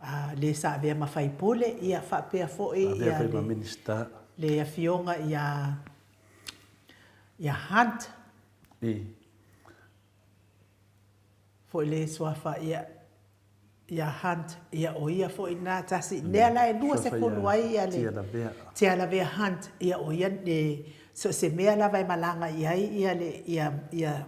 a, le sa avea ma faipule, ia, faapea foi ia le, le afioga ia ia Hunt. I. Foi le suafa ia ia Hunt, ia o ia foi na tasi, lea la e 20 ai ia le Tialavea. Tialavea Hunt, ia o ia e so o se mea lava e malaga i ai ia le ia ia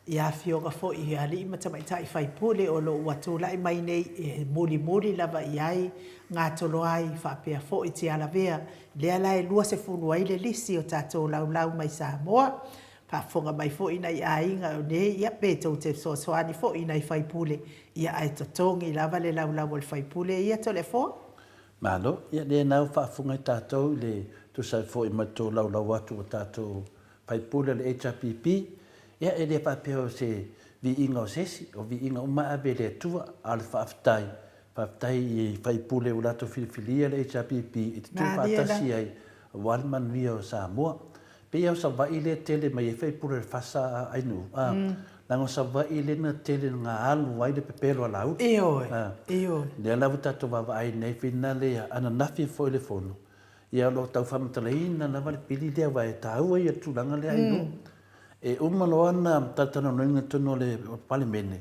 ia afioga foi i alii ma tamaitai faipule o lo o ua tulai mai nei e mulimuli lava i ai Gatoloai faapea foi Tialavea, lea la e 20 ai le lisi o tatou laulau mai Samoa. Faafofoga mai foi nai aiga o nei, ia pe tou te fesoasoani foi i nai faipule, ia ae totogi lava le laulau a le faipule ia Toleafoa. Malo, ia lea na ua faafofoga ai tatou i le tusa ai foi ma le tolaulau atu o tatou faipule o le HRPP, ia e le faapea o se viiga o se isi, o viiga uma e ave i le Atua, a o le faafetai, faafetai i faipule ua latou filifilia le HRPP e te tu faatasi ai aua le manuia o Samoa. Pei lava o Savaii lea e tele mai ai faipule o le FASA a Ainuu, a, leaga o Savaii lea na tele na alu ai le pepelo a Laauli. Ioe, ioe. Lea la ua tatou vaavaai nei finale ananafi foi i le fono, ia o lo o tau faamatalaina lava le pili lea aua e taua ia le tulaga lea Ainuu. E uma loa ona talatalanoaina i totonu o le Palemene,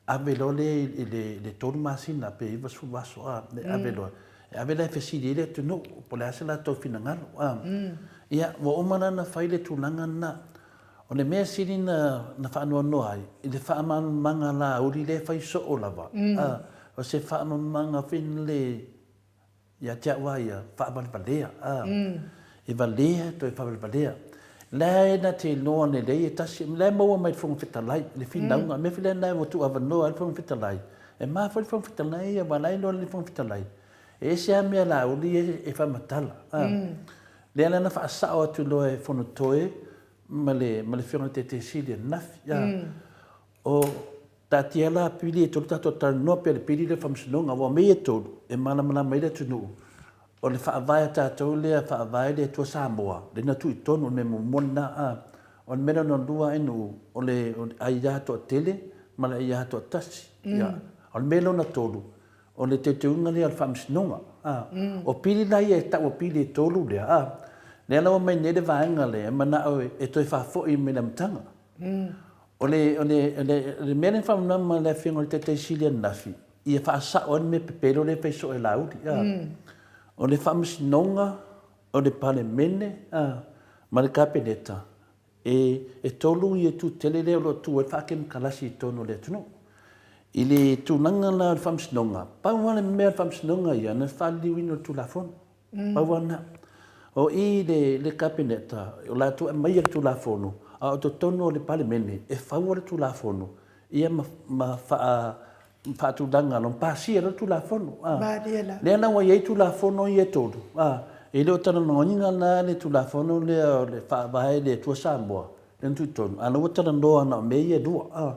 ave loa lea i le 3 masina pe 90 aso a, e ave loa. E ave la e fesili ai le atunuu po o le a se latou finagalo a. Ia, ua uma la ona fai le tulaga lena. O le mea sili na faanoanoa ai, i le faamalamalamaga a Laauli lea e fai soo lava, a, o se faamalamalamaga foi lele Ia te au a ia, faavalevalea, a. E valea toe faavalevalea. La e na te iloa lelei e tasi, la e maua mai le Fofoga Fetalai, le finauga, mea foi lea na ua tuuavanoa ai le Fofoga Fetalai. E ma foi le Fofoga Fetalai ia, aua la e iloa lelei le Fofoga Fetalai, e ese lava mea Laauli ia e faamatala, a. Lea la na faasao atu loa e Fonotoe ma le, ma le Afioga i le Taitaisili ananafi, a. O taatia la pili e tolu tatou talanoa pea le pili lea o le faamasinoga aua o mea ia e tolu e malamalama ai le atunuu o le faavae a tatou lea faavae le Atua Samoa lea na tuu i totonu o le mea muamua lena a o le mea lona lua ainu o le aia toatele ma le aia toatasi ia o le mea lona tolu o le teuteuga lea o le faamasinoga a o pili la ia e tau o pili e tolu lea a lea la ua mai nei le vaega lea e manao e toe faafoi mai le amataga. O le, o le, o le, o le mea lea na faamalamalama e le Afioga i le Taitai Sili ananafi, ia faasao ai le mea pepelo lea e fai soo e Laauli, a. O le Faamasinoga, o le Palemene, a, ma le Kapeneta, e, e tolu ia itu tele lea o lo o tu ai le faakemokalasi i totonu o le atunuu. I le tulaga la o le Faamasinoga, pau lava le mea o le Faamasinoga ia, na o le faaliliuina o le Tulafono. Pau lava lena. O i le, le Kapeneta, o latou e aumaia le Tulafono, a o totonu o le Palemene e faua le Tulafono, ia ma, ma faa, faatulaga loa, ma pasia loa le Tulafono. A. Malie la. Lea la ua i ai Tulafono ia e tolu, a, E le o talanoaina la le Tulafono lea o le Faavae i le Atua Samoa, lea na tuu i totonu, a o la ua talanoa na o mea ia e lua, a.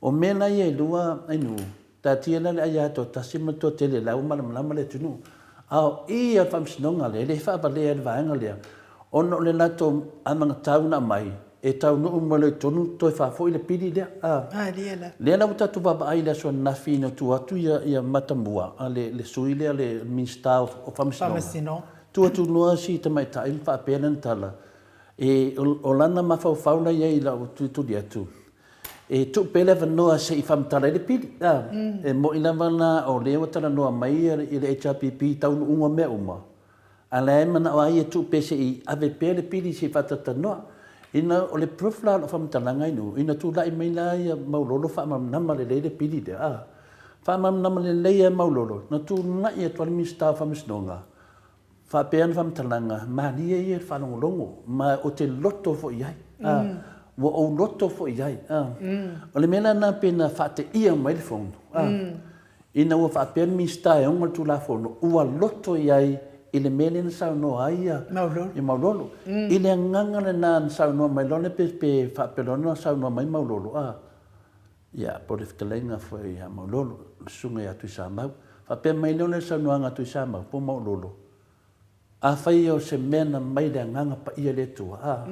O mea la ia e lua, Ainuu, taatia la le aia toatasi ma le toatele o la ua malamalama le atunuu. A o i a le Faamasinoga lea, e le faavalea e le vaega lea, ona o le latou anagatau na aumai, e taunuu mai loa i totonu toe faafoi le pili lea. A. Lea la ua tatou vaavaai i le aso ananafi ina ua tu atu ia Matamua, le sui lea, le Minisita o Faamasinoga, tu atu loa si tamaitai ma faapea lana tala, e, o lana mafaufau la i ai i lau tulituli atu, e tuu pea le avanoa se i faamatala ai le pili. A. E moni lava la o lea ua talanoa mai le HRPP i taunuuga o mea uma, A la e manao lava ia tuu pea se i ave pea le pili se i faatalatanoa. Ina o le proof la o lau faamatalaga i nuu, ina tulai mai la ia Maulolo faamalamalama lelei le pili lea, a. Faamalamalama lelei lava e Maulolo, na tulai atu lava le Minisita o Faamasinoga, faapea ana faamatalaga, malie ia i le faalogologo, ma ou te loto foi i ai, a. Ua ou loto foi i ai, a. O le mea la lena pei na faateia mai le Fono, a. Ina ua faapea le Minisita e ona le Tulafono, ua loto i ai i le mea lea na saunoa ai ia Maulolo. I le agaga lena na saunoa mai loa pe faapea loa ona saunoa mai Maulolo, a, ia, po o le fetalaiga foi ia Maulolo, le susuga ia Tuisamau. Faapea mai loa le saunoaga a Tuisamau po o Maulolo, Afai o se mea na mai le Agaga Paia le Atua, a,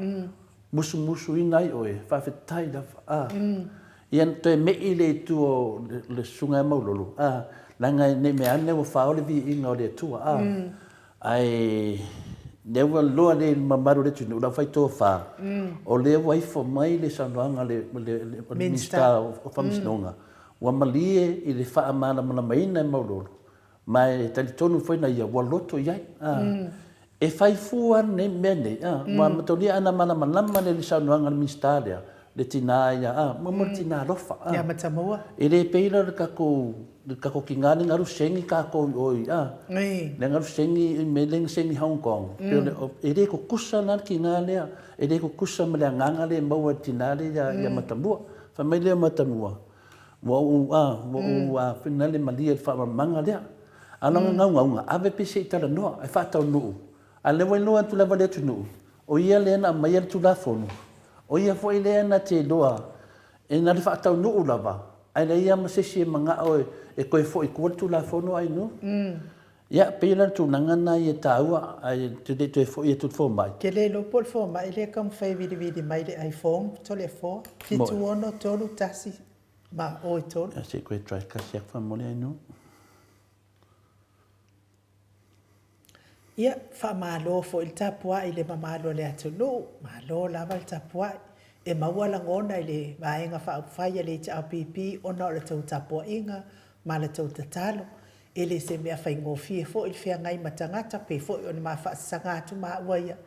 musumusuina ai oe, faafetai lava, a. Ia na toe me'i lea i tua o le Susuga ia Maulolo, a, leaga ne i mea ane ua fao le viiga o le Atua, a. Ae lea ua iloa lelei e le mamalu o le atunuu, le aufai-tofa, o lea ua ifo mai le saunoaga a le Minisita o Faamasinoga, ua malie i le faamalamalamaina e Maulolo, Ma e talitonu foi na ia ua loto i ai. A. E fai fua nei mea nei. A. Ua matolia ana malamalama le saunoaga a le Minisita lea, le tina ia, a, mo mo le tina alofa. A. Ia Matamua. E le pei la le tatou, le tatou tina le galu sengi tatou i o i, a. Le galu sengi i mea le sengi Hong Kong. Pei o le, e le tutusa la le tina lea, e le tutusa ma le agaga lea e maua e le tina lea ia Matamua. Fai mai lea o Matamua, Ua ou a, ua ou a finale malie i le faamalamalamaga lea. A o lana naunauga, ave pea se i talanoa, e faataunuu. A o lea ua iloa atu lava e le atunuu, o ia lea na aumaia le Tulafono, o ia foi lea na te iloa e na le faataunuu lava, ae leai lava ma se isi e manao e toe foi i tua le Tulafono ai no. Ia, pei la o le tulaga lena ia e taua, ae ou te le i toe foi atu i le fomai. Ke le iloa po o le fomai lea e taumafai e vilivili mai le iPhone Toleafoa, 7 6 3 ma o e 3. Ia, se i toe try tasi atu faamolemole ai no. Ia, faamalo foi le tapuai i le mamalu o le atunuu, malo lava le tapuai. E maua lagona i le Vaega Faaupufai a le HRPP ona o le tou tapuaiga ma la tou tatalo. E le se mea faigofie foi le feagai ma tagata, pei foi ona ma faasasaga atu maua ia,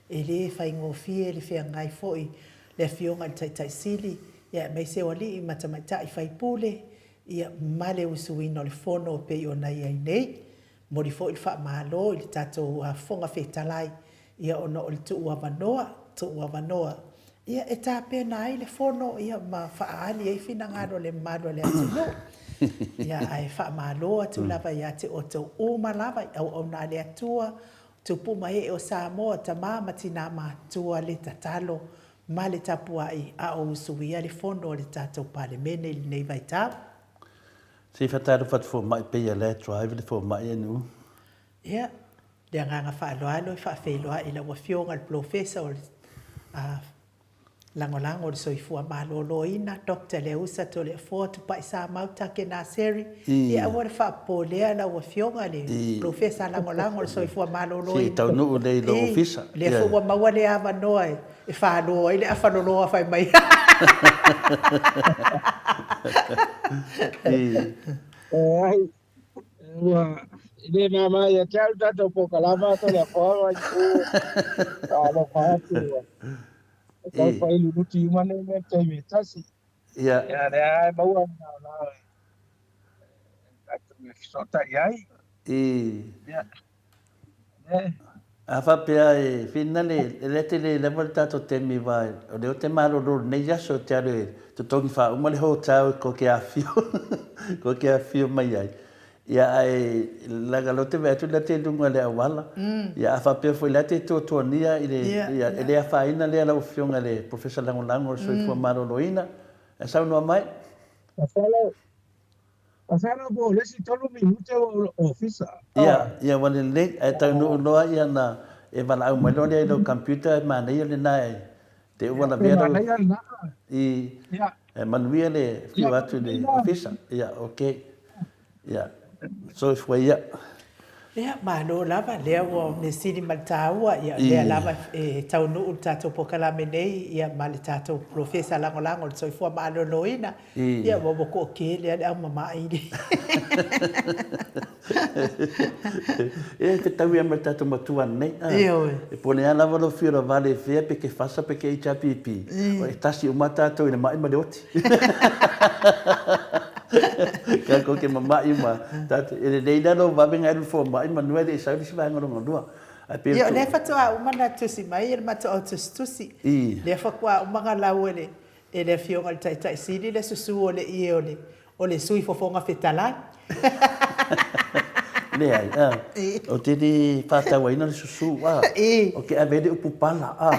e le faigofie le feagai foi le Afioga i le Taitai Sili, ia aemaise o alii ma tamaitai faipule, ia ma le usuina o le fono e pei ona i ai nei. Momoli foi le faamalo i le tatou Fofoga Fetalai, ia ona o le tuu avanoa, tuu avanoa, ia e tapena ai le fono ia ma faaali ai finagalo o le mamalu o le atunuu. Ia ae faamalo atu lava ia te outou uma lava i auauna a le Atua, tupu ma ee o Samoa, tama ma tina matutua le tatalo ma le tapuai a o usuia le fono a le tatou Palemene i lenei vaitau. Se i faatalofa atu fomai pei a la e drive le fomai e nuu. Ia, le agaga faaaloalo e faafeiloai i lau Afioga i le Polofesa o le Lagolago o le Soifua Maloloina, Doctor Leausa Toleafoa Tupai Samau Take Naseri. Ia aua le faapopolea lau Afioga i le Polofesa Lagolago o le Soifua Maloloina. Se i taunuu lelei i lou ofisa. O lea foi ua maua le avanoa e falo ai le afaloloa fai mai. Leai, ua le mama ia te au tatou pokalama Toleafoa ma Ipu. Alofa atu ua tau fai luluti uma nei mea i le taimi e tasi. Ia. Ia lea e maua le laolao e tatou e fesootai ai. Ia. A faapea e finale, e le tele lava le tatou taimi aua o lea ou te malolo i lenei aso ou te alu e totogi faauma le hotel ko ke afio, ko ke afio mai ai. Ia ae leaga lea ou te vaai atu la te i luga o le auala. Ia a faapea foi la te tuatuania i le ia e le afaina lea lau Afioga i le Professor Lagolago o le Soifua Maloloina. Ae saunoa mai. Masalo, masalo po o le isi tolu minute ua ou ofisa. Ia, ia ua lelei, ae taunuu loa ia ona e valaau mai loa lea i lou computer e manaia lena e te ua lavea lau. Manaia lena. I, e manuia le afio atu i le ofisa. Ia, okay. Ia, soifua ia. Ia, malo lava, lea ua measili ma le taua, ia, lea lava e taunuu le tatou polokalame nei, ia, ma le tatou Polofesa Lagolago o le Soifua Maloloina, ia, ua ua toatele lava le au mamae i le. Ia, e fetaui lava ma le tatou matua nei. Ioe. E pone lava lava lou fiu lavale e fea pe ke fasa pe ke HRPP, e tasi uma tatou i le mai ma le oti. Tatou te mama'i ma tatou, e lelei la lou vave ona e alu i le fomai manu e le i sau le isi vaega lona lua. Ae pei o Ia, o lea faatoa uma ona tusi mai le matou au tusitusi. Lea faatoa uma ona lau e le e le Afioga i le Taitai Sili le susu o le ie o le o le Sui Fofoga Fetalai. Leai, a. Ou te le faatauaina le susu, a. Ou te ave ai le upu pala, a.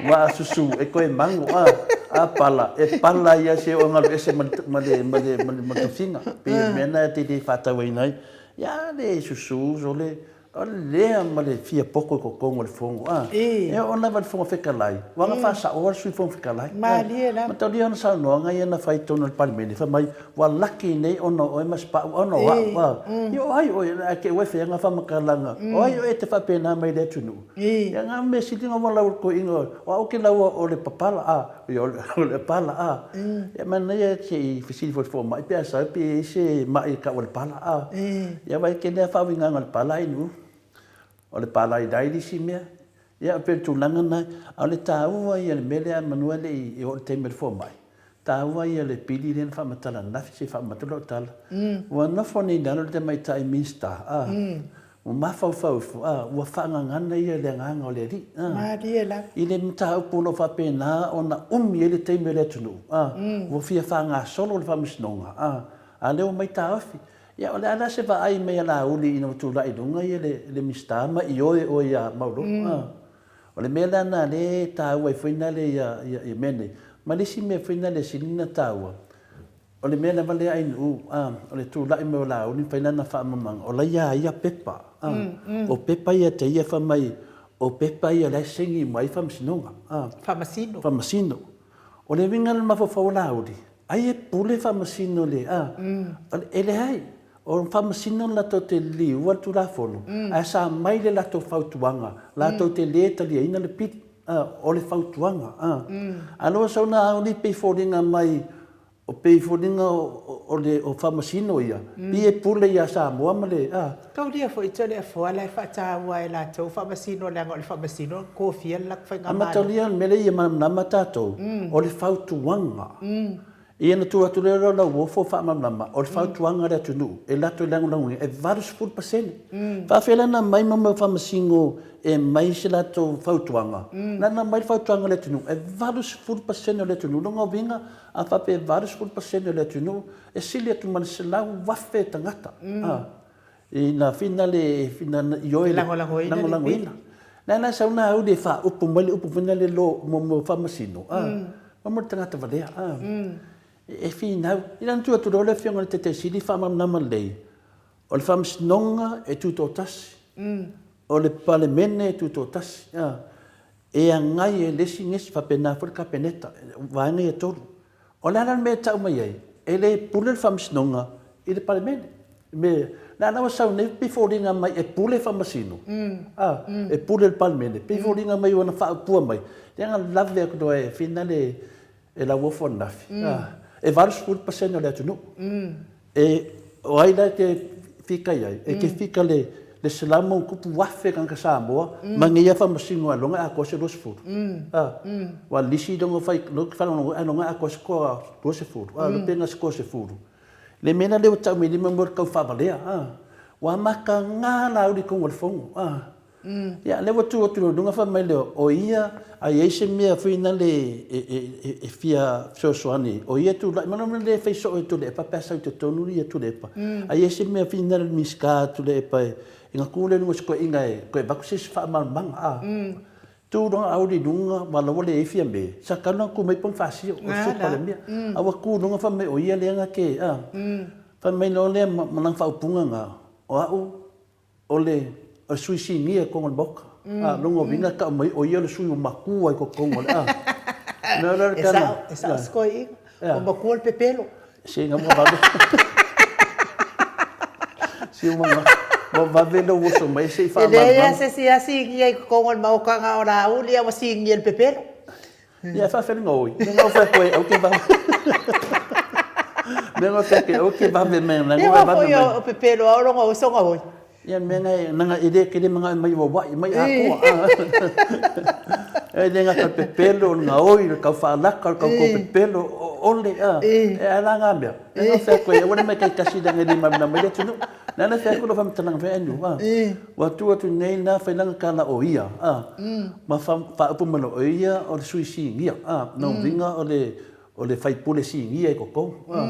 Aua a susu, e toe mago, a. A pala, e pala ia se oo galu ese ma le, ma le, ma le, ma le tofiga. Pei o le mea lena e te le faatauaina ai. Ia, le susu, sole, O lea ma le fia poto i totonu o le Fono, a. E oo lava i le Fofoga Fetalai, ua na faasaoa le Sui Fofoga Fetalai. Malie lava. Mataulia ana saunoaga ia na fai i totonu o le Palemene, fai mai, ua laki nei ona o oe ma Sipa'u ona o a'u, a. Ia o ai oe, ae te i ua e fai ana faamatalaga, o ai oe e te faapena mai i le atunuu? Ia na o mea sili ona ua lau i le toeaina, o a'u ou te laua o le papala, a, ia o le pala, a. Ia manaia se i fesili foi i le fomai pe a sau pe i ai se ma'i e tau o le pala, a. Ia aua e tele lava faauigaga o le pala ai nuu. O le pala i lai le isi mea. Ia pei o le tulaga lena. A o le taua ia o le mea lea meamanu e le i oo i le taimi o le fomai, taua ia o le pili lea na faamatala ananafi se i faauma atu lau tala. Ua nofo nei i lalo le tamaitai Minisita, a. Ua mafaufau ifo, a, ua faagagana ia i le agaga o le Alii, a. Malie lava. I le mataupu o lo o faapena ona umi ai le taimi o le atunuu, a, ua fia faagasolo le Faamasinoga, a, a lea ua mai taofi. Ia, o le a la se vaai mai a Laauli ina ua tulai i luga ia le, le Minisita ma ioe oe ia Maulolo, a. O le mea la lena lea e taua ai foi nale ia, ia, ia mea nei. Ma le isi mea foi nale e sili ona taua, O le mea lava lea Ainuu, a, o le tulai mai o Laauli ma fai lana faamamaga, o la ia ia pepa, a, o pepa ia te ia fai mai, o pepa ia la e saini uma ai faamasinoga, a. Faamasino. Faamasino. O le uiga la o le mafaufau o Laauli, ai e pule faamasino le, a, e leai, o faamasino latou te liliua le Tulafono, ae sa mai le latou fautuaga, latou te le taliaina le pili, a, o le fautuaga, a. A lua sau Laauli pei foliga mai O pei foliga o le o Faamasino ia, pei e pule ia Samoa ma le a. Taulia foi Toleafoa la e faataua e latou Faamasino leaga o le Faamasino na tofia le latou faigamalo. Amatalia le mea lea ia malamalama tatou, o le fautuaga. Ia na tuu atu lea o Lauofo faamalamalama, o le fautuaga a le atunuu e latou lagolagoina e 80%. Faafeai la na aumai mo mea o Faamasino e aumai se latou fautuaga, la na aumai le fautuaga a le atunuu e 80% o le atunuu. Lona uiga A faapea e 80% o le atunuu, e sili atu ma le 100,000 tagata ina finale ioe lagolagoina. Lagolagoina. Lea la e sau na auli e faaupu mai le upu foi lea lo mo mo faamasino, a mo le tagata valea, a. E finau. Ina na tuu atu loa le Afioga i le Taitai Sili faamalamalama lelei, o le Faamasinoga e tutoatasi, o le Palemene e tutoatasi, a. E agai e le isi gesi, faapena foi le Kapeneta, o vaega ia e tolu. O le a la le mea e tau mai ai? E le pule le Faamasinoga i le Palemene. Me, la la ua sau nei pei foliga mai e pule Faamasino, a, e pule le Palemene, pei foliga mai ua na faaupua mai, lea na lave atu loa e finale e Lauofo ananafi, e 80% o le atunuu. E, o ai la e te fika i ai? E te fika le, le selau ma tupu afe tagata Samoa, ma nei lava faamasino ai loga e atoa se 20. A, ua lisi loga fai, loga faalogologo ai loga e atoa se toa 20. A, lo pe na se toa sefulu. Le mea la lea ua tau mai lima mo le tau faavalea, a, ua mataga Laauli i totonu o le Fono, a. Ia, lea ua tu atu i luga fai mai lea, o ia a i ai se mea foi nale e fia fesoasoani, o ia e tulai mai, ona le fai soo e Tuilaepa pe a sau i totonu ia Tuilaepa. A i ai se mea foi nale Minisita a Tuilaepa e gaku lea i luga o se toeaina e toe avatu se isi faamalamalamaga a. Tu loa Auli i luga, aua la ua leai Fiame, sa tatau ona tu mai Ponifasio, o le Sui Palemia. A ua tu i luga fai mai o ia lea na te, a. Fai mai loa lea ma lana faaupuga lena, o au, o le sui sinia i totonu o le Maota. A, lona uiga e tau mai o ia o le sui ua matua i totonu o le, a. E sao, e sao si toeaina, ua matua le pepelo. Se ina ua vave. Se ua ua vave lou oso mai se i faamalamalama. E leai lava se isi a sinia i totonu o le Maota na o Laauli a ua sinia i le pepelo. Ia e faafetai na oi. Mea na ou fai atu ai, aua te vave. Mea na ou fai atu ai, aua te vave mai na ua vave mai. Ia o pepelo lava o lona oso na oi. Ia mea na e, nanga e le tele manao e mai ua wai, mai atoa. E le gata pepelo, o le gaoi, o le tau faalaka, o le tau kou pepelo, o le, a, e a la ngā mea. E no fai atu ai, aua ne mai taitasi leaga e le malamalama ai le atunuu. Na ala fai atu lau faamatalaga fai ai nu, a, ua tu atu nei na fai lana tala o ia, a, ma faaupu mai loa, o ia o le sui sinia, a, na uiga o le, o le faipule sinia i totonu, a.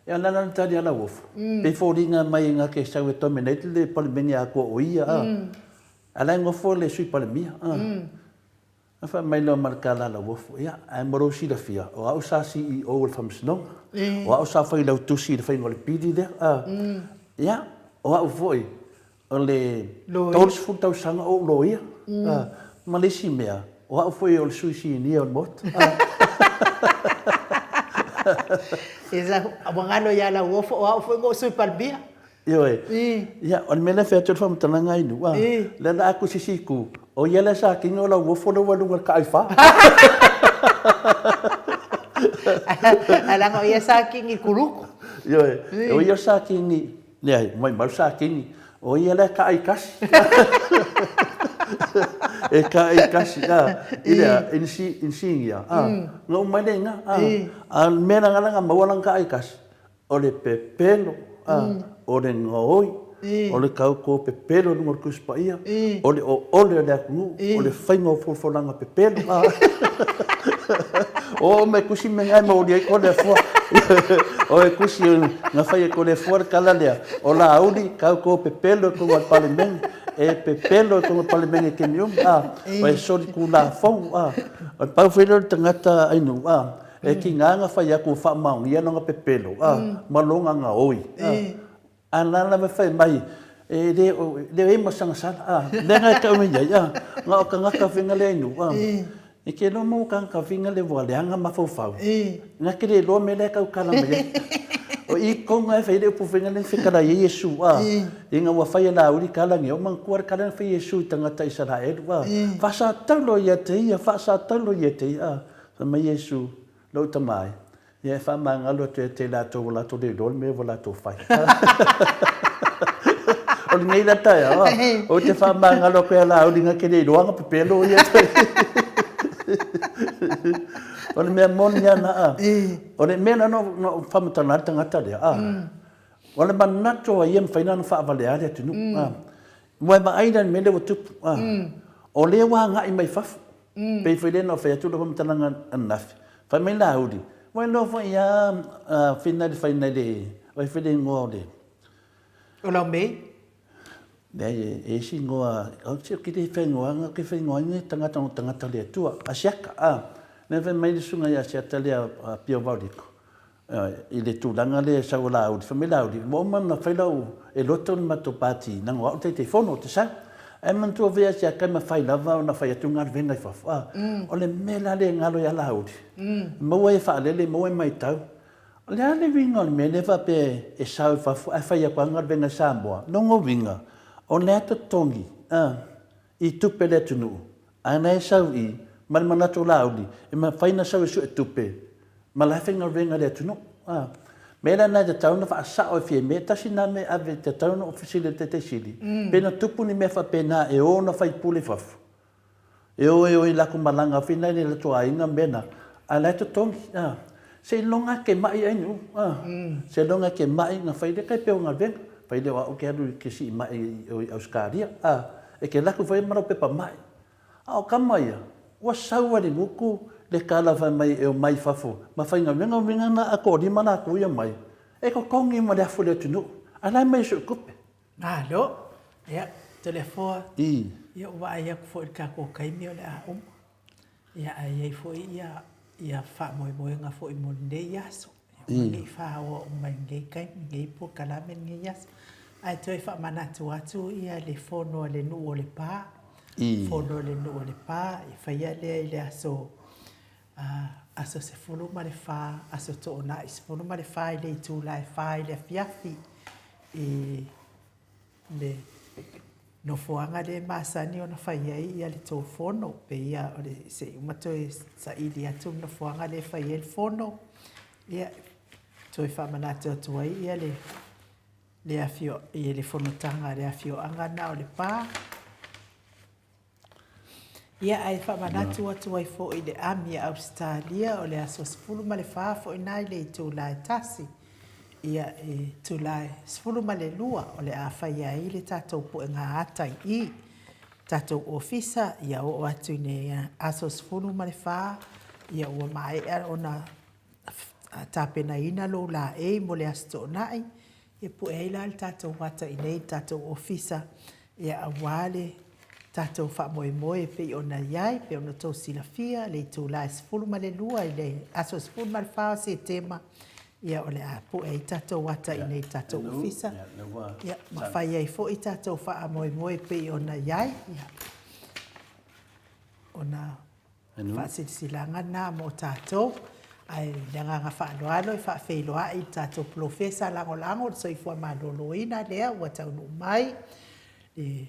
Ia na ala tali a Lauofo, pei foliga mai na te sau e dominate le Palemene atoa o ia, a, a la e nofo le Sui Palemia, a. Na fai mai loa ma le tala a Lauofo, Ia, ae mo lou silafia, o au sa CEO o le Faamasinoga, o au sa failautusi i le faiga o le pili lea. Ia, o au foi, o le 30 tausaga o ou loia. Ma le isi mea, o au foi o le sui sinia o le Maota. Ia, ua galo ia Lauofo, o au foi na ou Sui Palemia. Ioe. Ia, o le mea lea e fai atu ai le faamatalaga ai nuu, a, lea la a tusi si itu, o ia lea sa kini o Lauofo lea ua i luga o le taaifa. Ae leaga o ia sa kini i Kuluku. Ioe, o ia sa kini, leai, maumau sa kini, o ia lea e taaitasi. E taaitasi, a, i le a, i le sinia, a, na uma ai lea i ina, a, a o le mea la na maua lana taaitasi, O le pepelo, o le gaoi, o le tautō pepelo i luga o le Tusi Paia, o le oole o le atunuu, o le faiga o folafolaga pepelo. O oo mai tusi mea na e maoli ai Toleafoa. O e tusi na fai e Toleafoa le tala lea, o Laauli, tautō pepelo i totonu o le Palemene, e pepelo i totonu o le Palemene i taimi uma, o e solitulafono. O le pau foi lea o le tagata Ainu, E tiga na fai atu ua faamaonia lona pepelo, a, ma lona gaoi, a. A na lava e fai mai, e le o, le o i ma sagasala, a. Lea na e tau nei ai, a, na o tagata faiga lea inu, a. E te iloa mo tagata faiga lea ua leaga mafaufau, na te le iloa mea lea e tau tala mai ai. O i tonu lava e fai ai le upu faiga lea na fetalai ai Iesu, a, ina ua fai e Laauli tala nei, o manatua le tala na fai e Iesu i tagata Isaraelu, a, faasatalo ia te ia, faasatalo ia te ia, a. Fai mai Iesu, Lou tama e, ia e faamagalo atu ia te i latou ua latou le iloa le mea ua latou fai. O lenei la taeao, ou te faamagalo atu ia Laauli na te le iloa na pepelo ia. O le mea moni lava na, o le mea na na ou faamatala ai le tagata lea, o le manatu o ia e mafai ona faavalea le atunuu. Ua e vaai la i le mea lea ua tupu, o lea ua agai mai fafo. Pei foi lea na ou fai atu lau faamatalaga ananafi, fai mai Laauli, ua iloa foi a fina le fai nai le, o ai foi le igoa o le. O Laumei? Leai, e i ai si igoa, ou te le faigoaina, ou te faigoaina le tagata o tagata o le Atua, Asiata, a. Lea fai mai le susuga ia Asiata lea a Pio Vaoliko, I le tulaga lea e sau a Laauli, fai mai Laauli, ua uma ona fai lau, e loto le matou pati, leaga o au le Taitaifono ou te sau. Ae manatua foi ia Siakai mafai lava ona fai atu galuega i fafo. A, o le mea la lea e galo ia Laauli, maua e faalele, maua e matau, o le a le uiga o le mea lea faapea e sau i fafo ae fai atu lava galuega i Samoa? Lona uiga, o lea totogi, a, i tupe a le atunuu, ae na e sau i, ma le manatu o Laauli, e mafai ona sau e sue tupe, ma la e faigaluega i le atunuu. A mea la na e tatau ona faasao e Fiame, tasi na mea e ave, e tatau ona ou fesili i le Taitai Sili, pe na tupu ni mea faapena e o ona faipule i fafo, e o e o i latou malaga foi na i le latou aiga ma mea na, a la e totogi. A seiloga e kemai ai ni a, seiloga e kemai na fai lea tai pei o galuega, fai lea o au ou te alu i te sii mai i Ausetalia. A. E te laku fai ma lau pepa mai. A o kama ia, ua sau a le gutu le kala fai mai e omai i fafo ma faigaluega uiga na a toalima latou ia mai, e totogi ma le afu o le atunuu, a la e mai e sue tupe. Malo. Ia, Toleafoa, ia ua vaai atu foi i le tatou taimi o le a uma. Ia, ae i ai foi ia, ia faamoemoega foi mo lenei aso. Aua ne i faoa uma i lenei taimi, lenei polokalame, lenei aso. Ae toe faamanatu atu ia le fono a le nuu o Lepa, fono a le nuu o Lepa, e faia lea i le aso, aso 14, aso Toonai 14 i le itula e 4 i le afiafi i le nofoaga lea e masani ona fai ai le tou fono, pei lava o le, se i uma toe saili atu le nofoaga lea e fai ai le fono, ia, toe faamanatu atu ai ia le le afio, le fonotaga a le afioaga lena o Lepa. Ia, ae faamanatu atu ai foi i le ami a Ausetalia, o le aso 14 foi lena i le itula e 1, ia, e itula e 12 o le a faia ai le tatou puega ata i i, tatou ofisa, ia oo atu i le aso 14, ia ua maea ona tapenaina lou laei mo le Aso Toonai, e pue ai la le tatou ata i inei i le tatou ofisa, ia aua le tatou faamoemoe e pei ona i ai, pei ona outou silafia le itula e 12 i le aso 14 o Setema, ia o le a pue ai tatou ata i inei i le tatou ofisa, ia ma fai ai foi tatou faamoemoe e pei ona i ai, ia ona Faasilasilaga lena mo tatou. Ae i le agaga faaaloalo e faafeiloai i le tatou Polofesa Lagolago o le Soifua Maloloina lea ua taunuu mai, le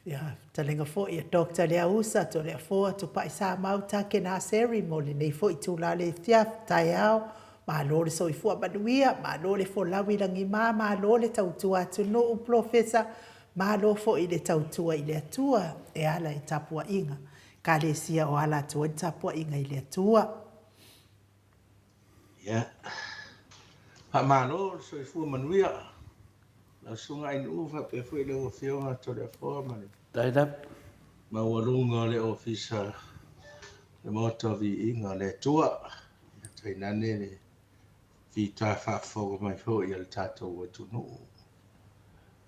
fetalaiga foi a Doctor Leausa Toleafoa Tupai Samau Takena Seri mo lenei foi itula o le afiafi taeao. Malo le soifua manuia, malo le folau i lagima, malo le tautua atunuu Polofesa, malo foi le tautua i le Atua e ala i tapuaiga. Ekalesia o ala atu ai le tapuaiga i le Atua. Ia. Faamalo le soifua manuia. Lau Susuga Ainuu faapea foi lau Afioga Toleafoa ma le maualuga o le Ofisa le Maota o Viiga o le Atua. Ia tainane le fita faafofoga mai foi a le tatou atunuu.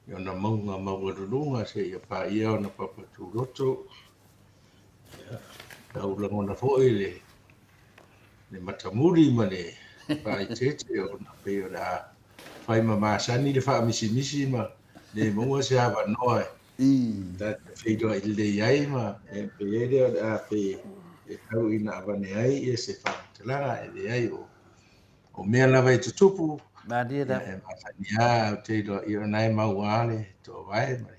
i ona mauga maualuluga seia paia ona papa tuloto. Ia, tau lagona foi le, le matamuli ma le faaeteete ona pei o le a fai ma masani le faamisimisi ma le maua se avanoa e ta te feiloai lelei ai ma e pei ai lea o le a pei e tau ina avane ai ia se faamatalaga e leai o O mea lava e tutupu, Malie la. E masani lava, ou te iloa, ia o lena e mau lava le toovae ma le...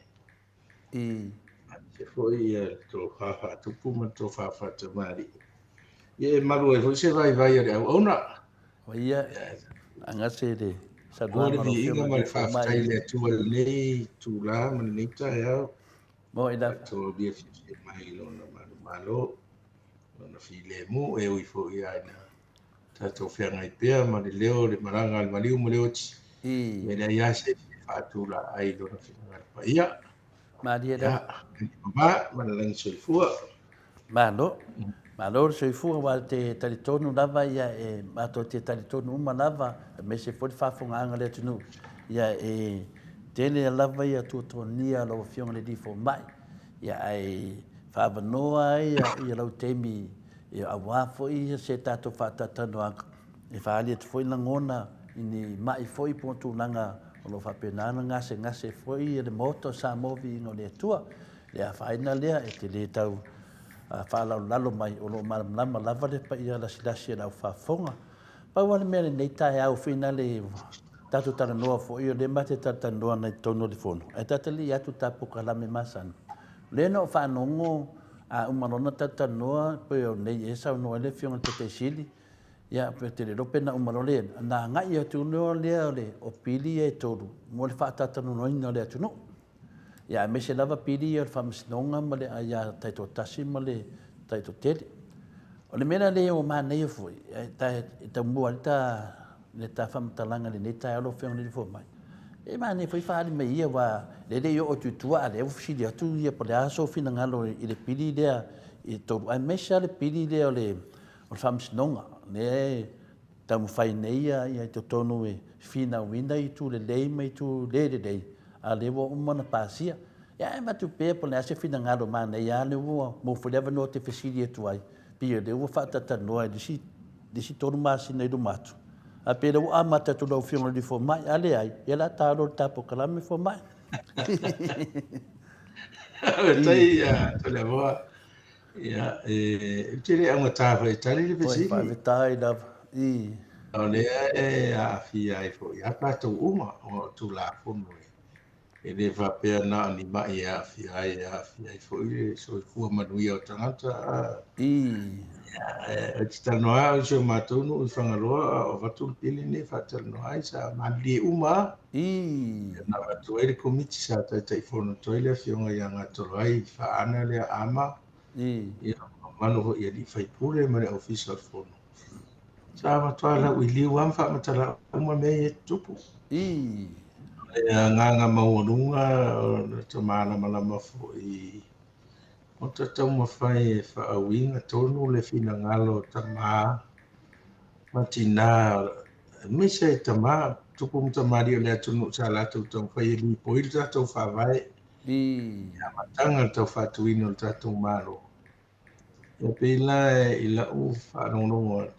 I. Aemaise foi ia le tofa faatupu ma le tofa faatamalii. Ia e malu ai foi se vaivai a le auauna. O ia, agase le saunoaga a lau Afioga i le faafetai i le Atua i lenei itula ma lenei taeao. Mo i lava. Tatou aulia fiafia mai i Lona manumalo, Lona filemu, e ui foi lava ina tatou feagai pea ma le leo o le malaga a le maliu ma le oti. E leai lava se isi e faatulaai i lona finagalo paia. Malie lava. Ia, ma ma le lagi soifua. Malo. Malo le soifua, aua te talitonu lava ia e matou te talitonu uma lava, aemaise foi le faafofogaaga a le atunuu, ia e tele lava ia tuatuagia a lau Afioga i le Alii Fomai, ia ae faaavanoa ai ia lau taimi Ia, aua foi se tatou faatalatalanoaga e faaali atu foi lagona i ni ma'i foi po o tulaga o lo o faapena ona gasegase foi le Maota o Samoa Viiga o le Atua. Le afaina lea e te le tau faalalolalo mai, o lo o malamalama lava le paia lasilasi o le au faafofoga. Pau lava le mea lenei taeao foi na le tatou talanoa foi, o lea matou te talatalanoa nei i totonu o le fono, ae tatou te le i atu i le ta polokalame masani. O lea na ou faanogo a uma loa ona talatalanoa, pei o nei ea saunoa ai le Afioga i le Taitai Sili, ia pe te le iloa pe na uma loa le, ona agai atu loa lea o le o pili ia e tolu mo le faatalatalanoaina o le atunuu. Ia aemaise lava pili ia o le Faamasinoga ma le aia taitoatasi ma le taitoatele. O le mea la lea ua manaia foi, e taumua ai le ta faamatalaga i lenei taeao lau Afioga i le Alii Fomai. E manaia foi faaali mai ia aua lea e le i oo atu i tua a lea ua fesili atu ia po o le a sou finagalo i le pili lea i totonu aemaise lava le pili lea o le Faamasinoga lea e taumafai nei ia i totonu e finauina itu lelei ma itu le lelei a lea ua uma ona pasia. Ia ae avatu pea po o le a se finagalo manaia lava lea ua maua foi le avanoa ou te fesili atu ai pei o lea ua faatalatalanoa i le isi 3 masina i luma atu. A pei o lea ua amata atu lau Afioga i le Fomai, a leai, ia o le a ta loa le ta polokalame Fomai. Faafetai Toleafoa. Ia, ou te le augata foi e tali le fesili. Faafetai lava. I. O lea e aafia ai foi ia tatou uma, o Tulafono e E le faapea na o ni ma'i e aafia ai, e aafia ai foi le soifua manuia o tagata. Ou te talanoa au i si o matou nuu i Fagaloa, a o avatu le pili lenei e faatalanoa ai, sa malilie uma lava. Na avatu ai le Komiti sa Taitaifono atu ai le Afioga ia Gatoloai Faana lea Ama, ia mamalu foi i alii faipule ma le Ofisa o le Fono. Sa matua lauiliu lava ma faamatala uma mea ia e tutupu. O le agaga maualuga o le malamalama foi o ta taumafai e faauiga tonu le finagalo o tama ma tina, aemaise ai tama, tupu ma tamalii o le atunuu sa latou taumafai e lipoi le tatou faavae i amataga o le tau faatuina o le tatou Malo. E pei la i lau faalogologo atu,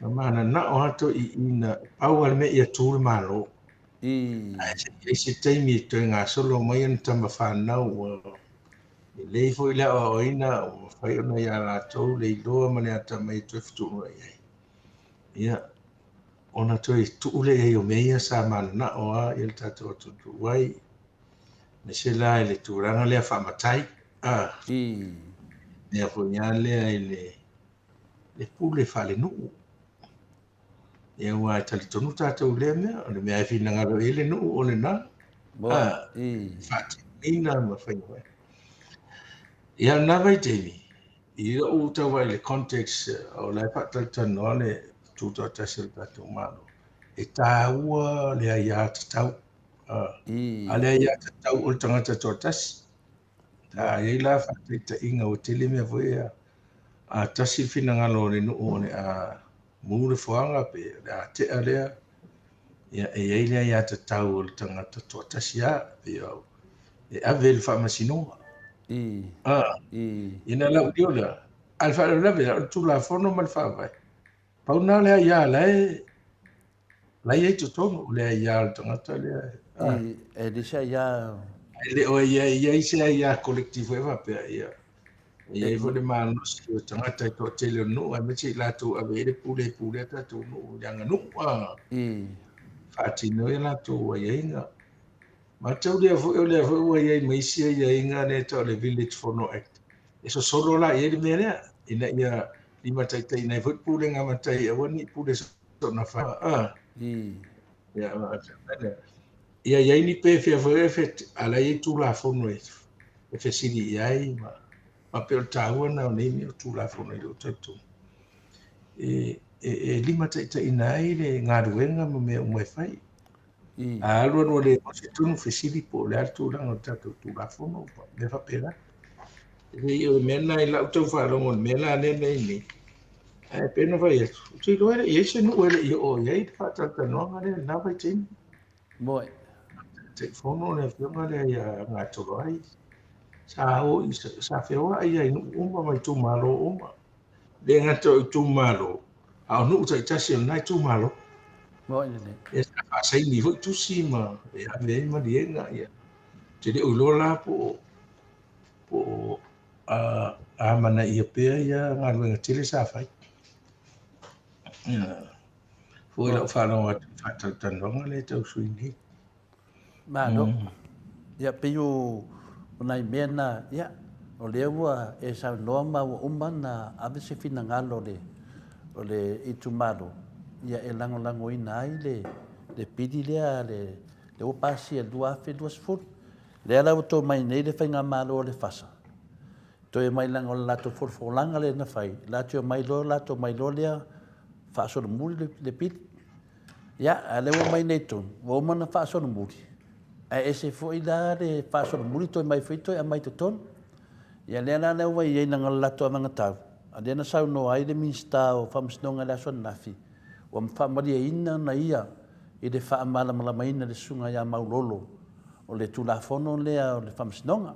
na mananao lava toeaiina, pau lava le mea ia tu le Malo. Ae se i i ai se taimi e toe gasolo mai ana tama fanau ua lelei foi le aoaoina, ua mafai ona ia latou le iloa ma le atamai e toe fetuunai ai. Ia, ona toe tuu lea i ai o mea ia sa mananao lava le tatou atunuu ai. Aemaise la i le tulaga lea faamatai. A. Mea foi lava lea i le, le pule faalenuu. Ia aua e talitonu tatou i lea mea, o le mea e finagalo i ai le nuu o lena. A. Faatinoina ma faiga fai. Ia lena vaitaimi, i lou tau vaai i le context o la e faatalatalanoa le tutoatasi o le tatou Malo, e taua le aiatatau. A le aiatatau o le tagata toatasi. A i ai la faataitaiga ua tele mea foi ia, a tasi le finagalo o le nuu o le a mu le foaga pe o le a tea lea, ia e i ai le aiatatau o le tagata toatasi lava, pei o e ave i le faamasinoga. Ina lau leo lea, a le faalavelave o le Tulafono ma le Faavae, pau lena o le aia la e La e i ai totonu, o le aia o le tagata lea. E le se aia. E le o i ai se aia collective foi faapea, ia. E i ai foi le malosi o tagata e toatele o le nuu, aemaise i latou ave i ai le pule e pulea tatou nuu i le aganuu, a. Faatino ai a latou aiaiga. Matau lea foi, o lea foi ua i ai ma isi aiaiga lea e tau o le Village Fono Act. E sosolo la i ai le mea lea, ina ia limataitaiina ai foi le pulega a matai, aua ne i pule soona fai. A. Ia, ia i ai ni pefea foi e fe, a la e i ai Tulafono e, e fesili i ai ma, ma pei o le taua lena o nei mea o Tulafono i lou talitonuga. E, e, e limataitaiina ai le galuega ma mea uma e fai. A alu alu ua le maua se tonu fesili po o le a le tulaga o le tatou Tulafono ma mea faapena. E pei o le mea lena i lau tau faalogo i le mea la lea na i ai nei, ae pei ona fai atu, ou te iloa e le i i ai se nuu e le i oo i ai le faatalatalanoaga lea i lena vaitaimi. Moe. Taitaifono le afioga lea ia Gatoloai. Sa o i, sa feoai ai i nuu uma ma itumalo uma. Le gata o itumalo, a o nuu taitasi o lena itumalo. Moe lelei. Ia sa faasaini foi tusi ma e ave ai maliega. Ia. Ou te le o iloa la po o po o amanaia pea ia galuega tele sa fai. Ia, foi lau faalogo atu i faatalatalanoaga lea e tau sui nei. Malo. Ia, pei o nai mea na, ia, o lea ua e saunoa ma ua uma ona ave se finagalo o le, o le itumalo, ia e lagolagoina ai le, le pili lea, le, lea ua pasia i le 2020. Lea la ua to mai nei le faigamalo a le FASA, toe mai leaga o le latou folafolaga lea na fai, latou omai loa latou omai loa lea faasolomuli le, le pili. Ia, a o lea ua aumai nei i totonu, ua uma ona faasolomuli, ae ese foi la le faasolomuli toe mai foi toe aumai i totonu. Ia lea la lea ua i ai na le latou anagatau, a lea na saunoa ai le Minisita o Faamasinoga i le aso ananafi, ua faamalieina na ia i le faamalamalamaina e le Susuga ia Maulolo o le Tulafono lea o le Faamasinoga.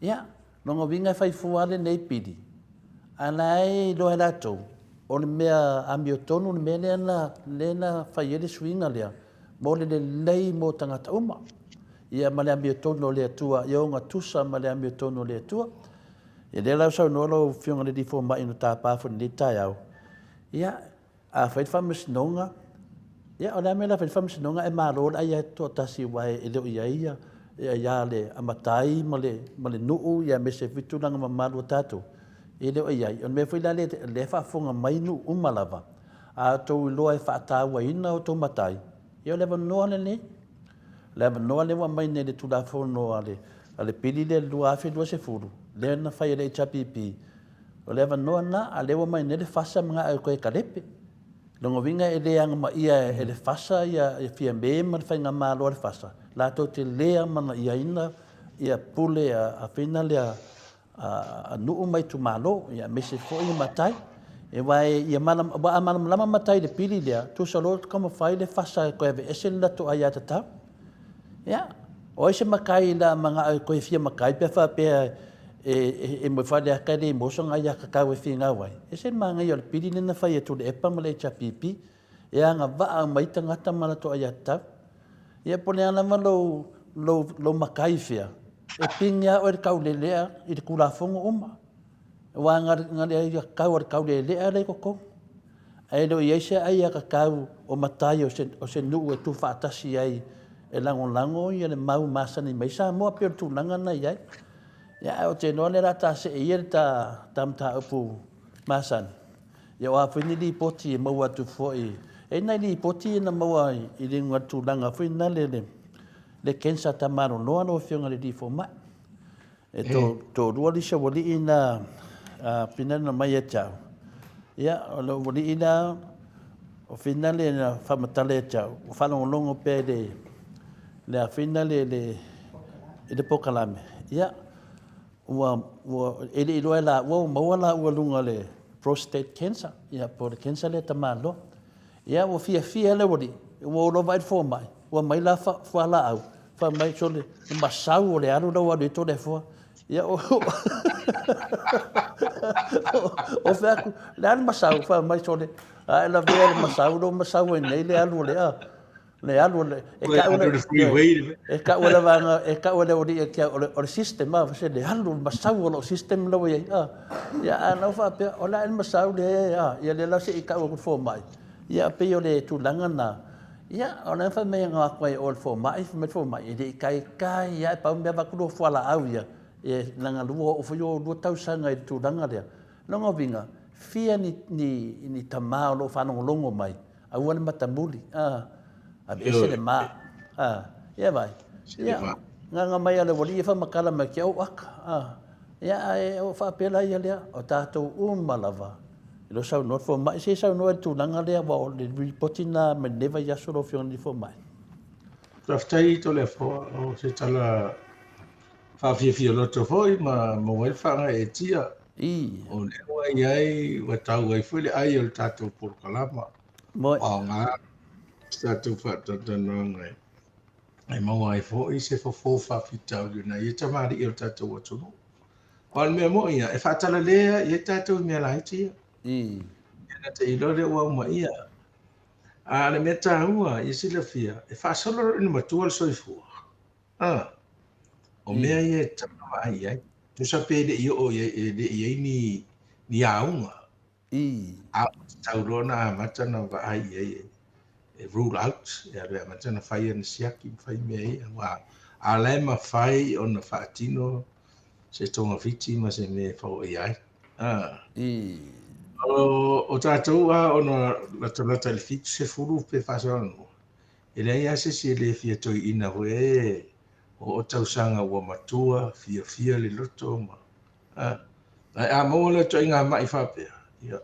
Ia, lona uiga e fai fua lava lenei pili, a o la e iloa e latou, o le mea amiotonu le mea lea na, lea na fai ai le suiga lea, mo le lelei mo tagata uma. Ia ma le amiotonu o le Atua, ia ogatusa ma le amiotonu o le Atua. Ia lea la ua saunoa lau Afioga i le Alii Fomai na tapa foi i lenei taeao, ia, a fai le faamasinoga, ia o le a le mea o le a fai ai le faamasinoga ae malo le aia toatasi aua e le o i ai ia aia a le matai ma le, ma le nuu ia aemaise foi tulaga mamalu o tatou, e le o i ai. O le mea foi la lea e faafofoga mai nuu uma lava, a outou iloa e faatauaina outou matai, ia o le avanoa lenei. O le avanoa lea ua aumai nei i le Tulafono a le, a le Pili lea 2020, lea na fai e le HRPP, o le avanoa lena, a o lea ua aumai nei le FASA manao e toe talepe. O lona uiga e le agamaia e le FASA ia Fiame ma le Faigamalo a le FASA, latou te le amanaiaina ia pule a fina lea a nuu ma itumalo, aemaise foi o matai. Aua e, ia malam, aua a malamalama matai i le pili lea, tusa loa taumafai le FASA e toe aveese le latou aiatatau. Ia, o ai se matai la manao e toe fia matai pe a faapea e, e, e moe faleata e le maua sona aiatatau e finau ai. E ese le manaia o le pili lea na fai e Tuilaepa ma le HRPP, e agavaa uma ai tagata ma latou aiatatau. Ia po o le a lava lou, lou, lou matai fea, e pine lava oe i le taulelea i le Tulafono uma. Aua na, na le aiatatau a le taulelea la i totonu. Ae le o i ai se aiatatau o matai o se, o se nuu e tuufaatasi ai e lagolago ia le mau masani mai Samoa, pei o le tulaga lena e i ai. Ia, ae ou te iloa o lea o le a ta see ia i le ta, ta mataupu masani. Ia o a foi ni lipoti e maua atu foi, e i ai nai lipoti ia na maua i luga o le tulaga foi lena le, le cancer tamaloloa lau Afioga i le Alii Fomai. E to, toalua nisi o alii na a Finale na mai ia te au. Ia, o lou alii la, o Finale na faamatala ia te au, ua faalogologo pea i le, le a Finale le, i le polokalame. Ia, ua, ua, e le i iloa e laua ua maua laua i luga o le prostate cancer, ia po o le cancer lea tamaloa. Ia, ua fiafia le aualii, ua o loa vaai le fomai, ua aumai la fualaau, fai mai, sole, le masau o le alu la ua alu ai Toleafoa. Ia, o, o fai atu, le a le masau, fai mai, sole, a e lavea le masau, lo masau ai nei le alu o le a. Le alu o le, e tau le, e tau le vaega, e tau le aualii ia te au, o le system, a, se le alu, le masau o lou system la ua i ai, a. Ia, a na ou faapea, o le a ea le masau lea, a, ia lea la se i tau atu i le fomai. Ia, pei o le tulaga lena. Ia, o lea na fai mai na o atu ai i o i le fomai, fai mai le fomai, e le i taitai lava, e pau le mea avatu lua fualaau ia, e leaga ua oo foi oulua tausaga i le tulaga lea. Lona uiga, fia ni, ni, ni tama o lo o faalogologo mai, aua le matamuli, a, aveese le ma, a, ia vaai, ia, gaga mai a le ualii e faamatala mai ke ou aka, a, ia, ae o faapela ia lea, o tatou uma lava, e le o saunoa le fomai, se saunoa i le tulaga lea, aua o le lipoti lena mai lenei vaiaso lau Afioga i le Fomai. Faafetai Toleafoa, o se tala faafiafia loto foi ma maua ai le faagaeetia. I. O lea ua i ai, ua tau ai foi le ai o le tatou polokalama. Moi. Aoga se tatou faatalatalanoaga e maua ai foi se fofo faafitauli o nai ia tamalii o le tatou atunuu. Aua o le mea moni ia, e faatalale i ai tatou i mea laiti ia. I. Ia na te iloa lea ua uma ia. A o le mea taua ia silafia, e faasolo loa ina matua le soifua. A, o mea ia e tatau ona vaai i ai. Tusa pe le i oo i ai, e le i ai ni, ni auga. I. A ua tatau loa ona amata ona vaai i ai e rule out, e alu e amata ona fai ana siaki ma fai mea ia. Aua a la e mafai ona faatino se togafiti ma se mea e foia ai. A. I. O, o tatou a ona latalata i le 70 pe faasalanoa, E leai lava se isi e le fia toeaina foi e oo tausaga ua matua, fiafia le loto ma, a, ae a maua lea ituaiga mai faapea, ia,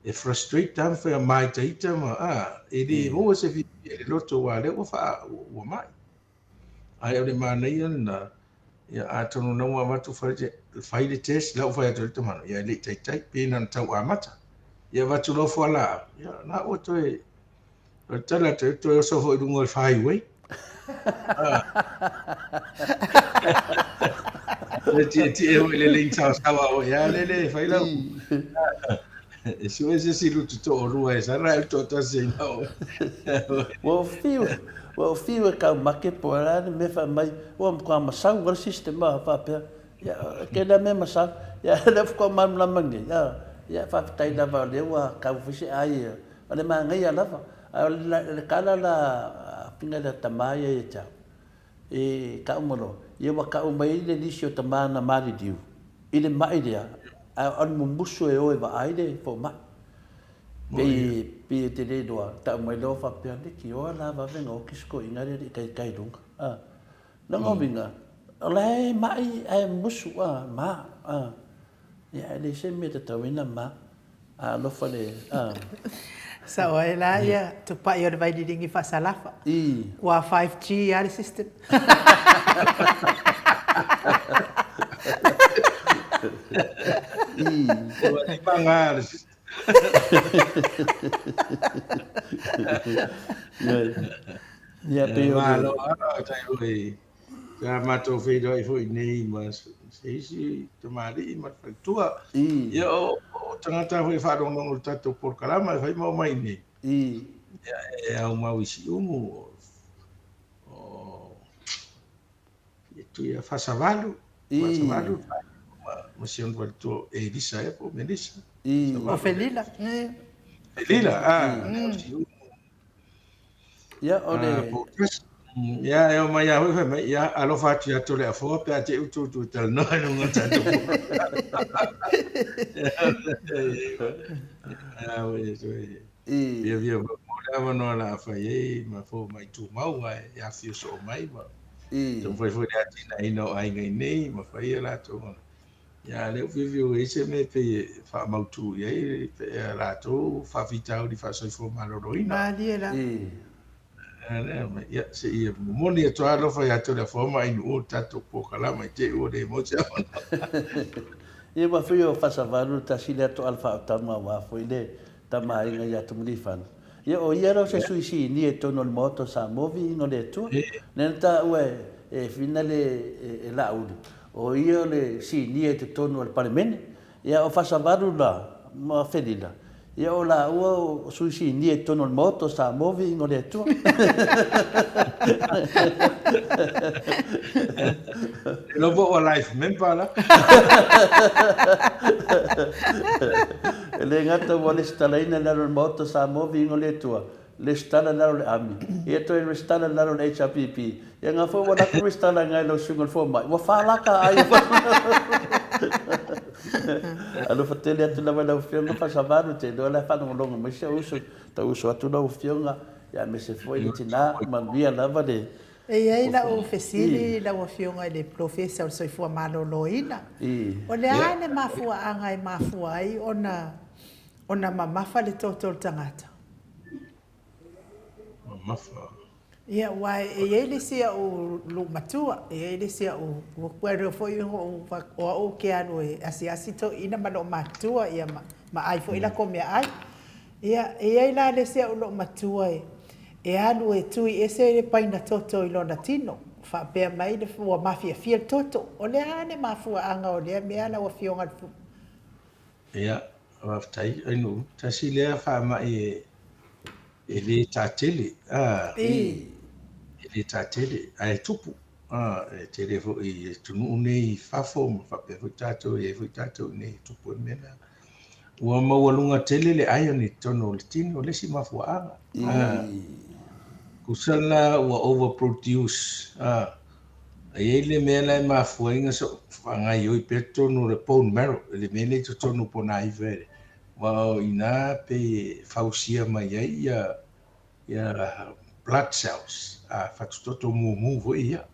E frustrate lava ma fai māitaita ma a e le maua se fiafia i le loto aua o lea ua faa ua mai. Ae o le manaia lena, ia atonu na ua avatu fai le fai le test la ua fai atu ai le tamana, ia e le i taitai pe na ona tau amata. Ia avatu loa fualaau, ia na ua toe o le tala atu, toe oso foi i luga o le highway. Le tietie foi i le lane sawasawa foi a lele e fai lau. E sue se isi lutu toalua e sala ai le toatasi ai na oe. Ua fiu, ua fiu e kau make po o le a le mea fai mai, ua matua masau lava le system a faapea, ia ke lea mea masau, ia lea faatoa malamalama nei, a, ia faafetai lava o lea ua kau foi se ai, o le manaia lava. Ae o le tala la a Fina le tama ia ia te au, e tau mai loa, ia ua tau mai ai le lisi o tama na maliliu i le maʻi lea, ae o le mumusu e o e vaai le fomai. Pei, pei e te le iloa, tau mai loa faapea, leitioa la vave ona oti si toeaina lea e le i taitai i luga. A, lona uiga, o la e maʻi ae mumusu, a, ma, a. Ia, e leai se mea e tatau ai ona ma. A alofa le, a. Sao ai la ia tupai o le vaililigi faasalafa. I. Ua 5G lava le system. I. Ua lima le system. Ia, pei o le. Malo lava, tai foi. Sa matou feiloai foi nei ma se isi tamalii ma le faletua. Ia o tagata foi e faalogologo i le tatou polokalama e fai ma omai i inei. Ia e aumau i Siumu o Tuia Fasavalu, Fasavalu ma si ona faletua o Elisa ea po o Melisa. O Felila. Felila, a, o Siumu. Ia, o le... Ia, e omai lava foi fai mai, ia, alofa atu ia Toleafoa pe a te i ua tu talanoa i luga o le tatou Fiafia foi mo le avanoa o le a fai ai ma fomai tumau ae afifio soo mai ma taumafai foi i le atinaeina o aiga i nei ma fai a latou Ia, a lea ua fiafia ua i ai se mea e pei e faamautu i ai a latou faafitauli faasoifua maloloina. Malie la. Ia, se i momoli atu lava alofa ia Toleafoa ma Ainuu le tatou polokalama i te i ua le maua se avanoa. Ia, ua fai o Fasavalu le tasi lea toala faautaga aua foi le Tama aiga ia Tumulifana. Ia o ia la o se sui sinia i totonu o le Maota o Samoa viiga o le Atua. Lea na taua e Fina le e Laauli, o ia o le sinia i totonu o le Palemene. Ia o Fasavalu la ma Felila, ia o laua o sui sinia i totonu o le Maota o Samoa viiga o le Atua. Iloa po ua life member la. E le gata ua lesitalaina i lalo o le Maota o Samoa viiga o le Atua, lesitala i lalo o le Army, ia toe resitala i lalo o le HRPP. Ia nga foi ua lata resitala ngai lau susuga i le fomai, ua fa laka ai. Alofa tele atu lava i lau Afioga Faasavalu, te iloa la e faalogologo mai si ou uso, tau uso atu lau Afioga, ia aemaise foi le tina, manuia lava le E i ai lau fesili lau Afioga i le Polofesa o le Soifua Maloloina, o le a le mafuaaga e mafua ai ona ona mamafa le toto o le tagata? Mamafa. Ia, aua e i ai le isi au loomatua, e i ai le isi au, ua iloa foi o au ou te alu e asiasi toeaiina ma loomatua ia ma ai foi latou meaai. Ia, e i ai la le isi au loomatua e alu e tui ese le paina toto i lona tino, faapea mai le ua mafiafia le toto. O le a le mafuaaga o lea mea lau Afioga i le. Ia, faafetai. Ainu, tasi lea faamai e le tatele, a, e le tatele, ae tupu. A, e tele foi i atunuu nei i fafo ma faapea foi tatou, e i ai foi tatou i inei e tupu ai le mea lea. Ua maualuga tele le iron i totonu o le tino, le isi mafuaaga. Tusa la ua overproduce. E i ai le mea la e mafua ai ona faagaoioi pea totonu o le bone marrow, le mea lea i totonu o ponaiva e aua o i ina pei e fausia mai ai ia ia blood cells, a fatutoto mumu foi ia.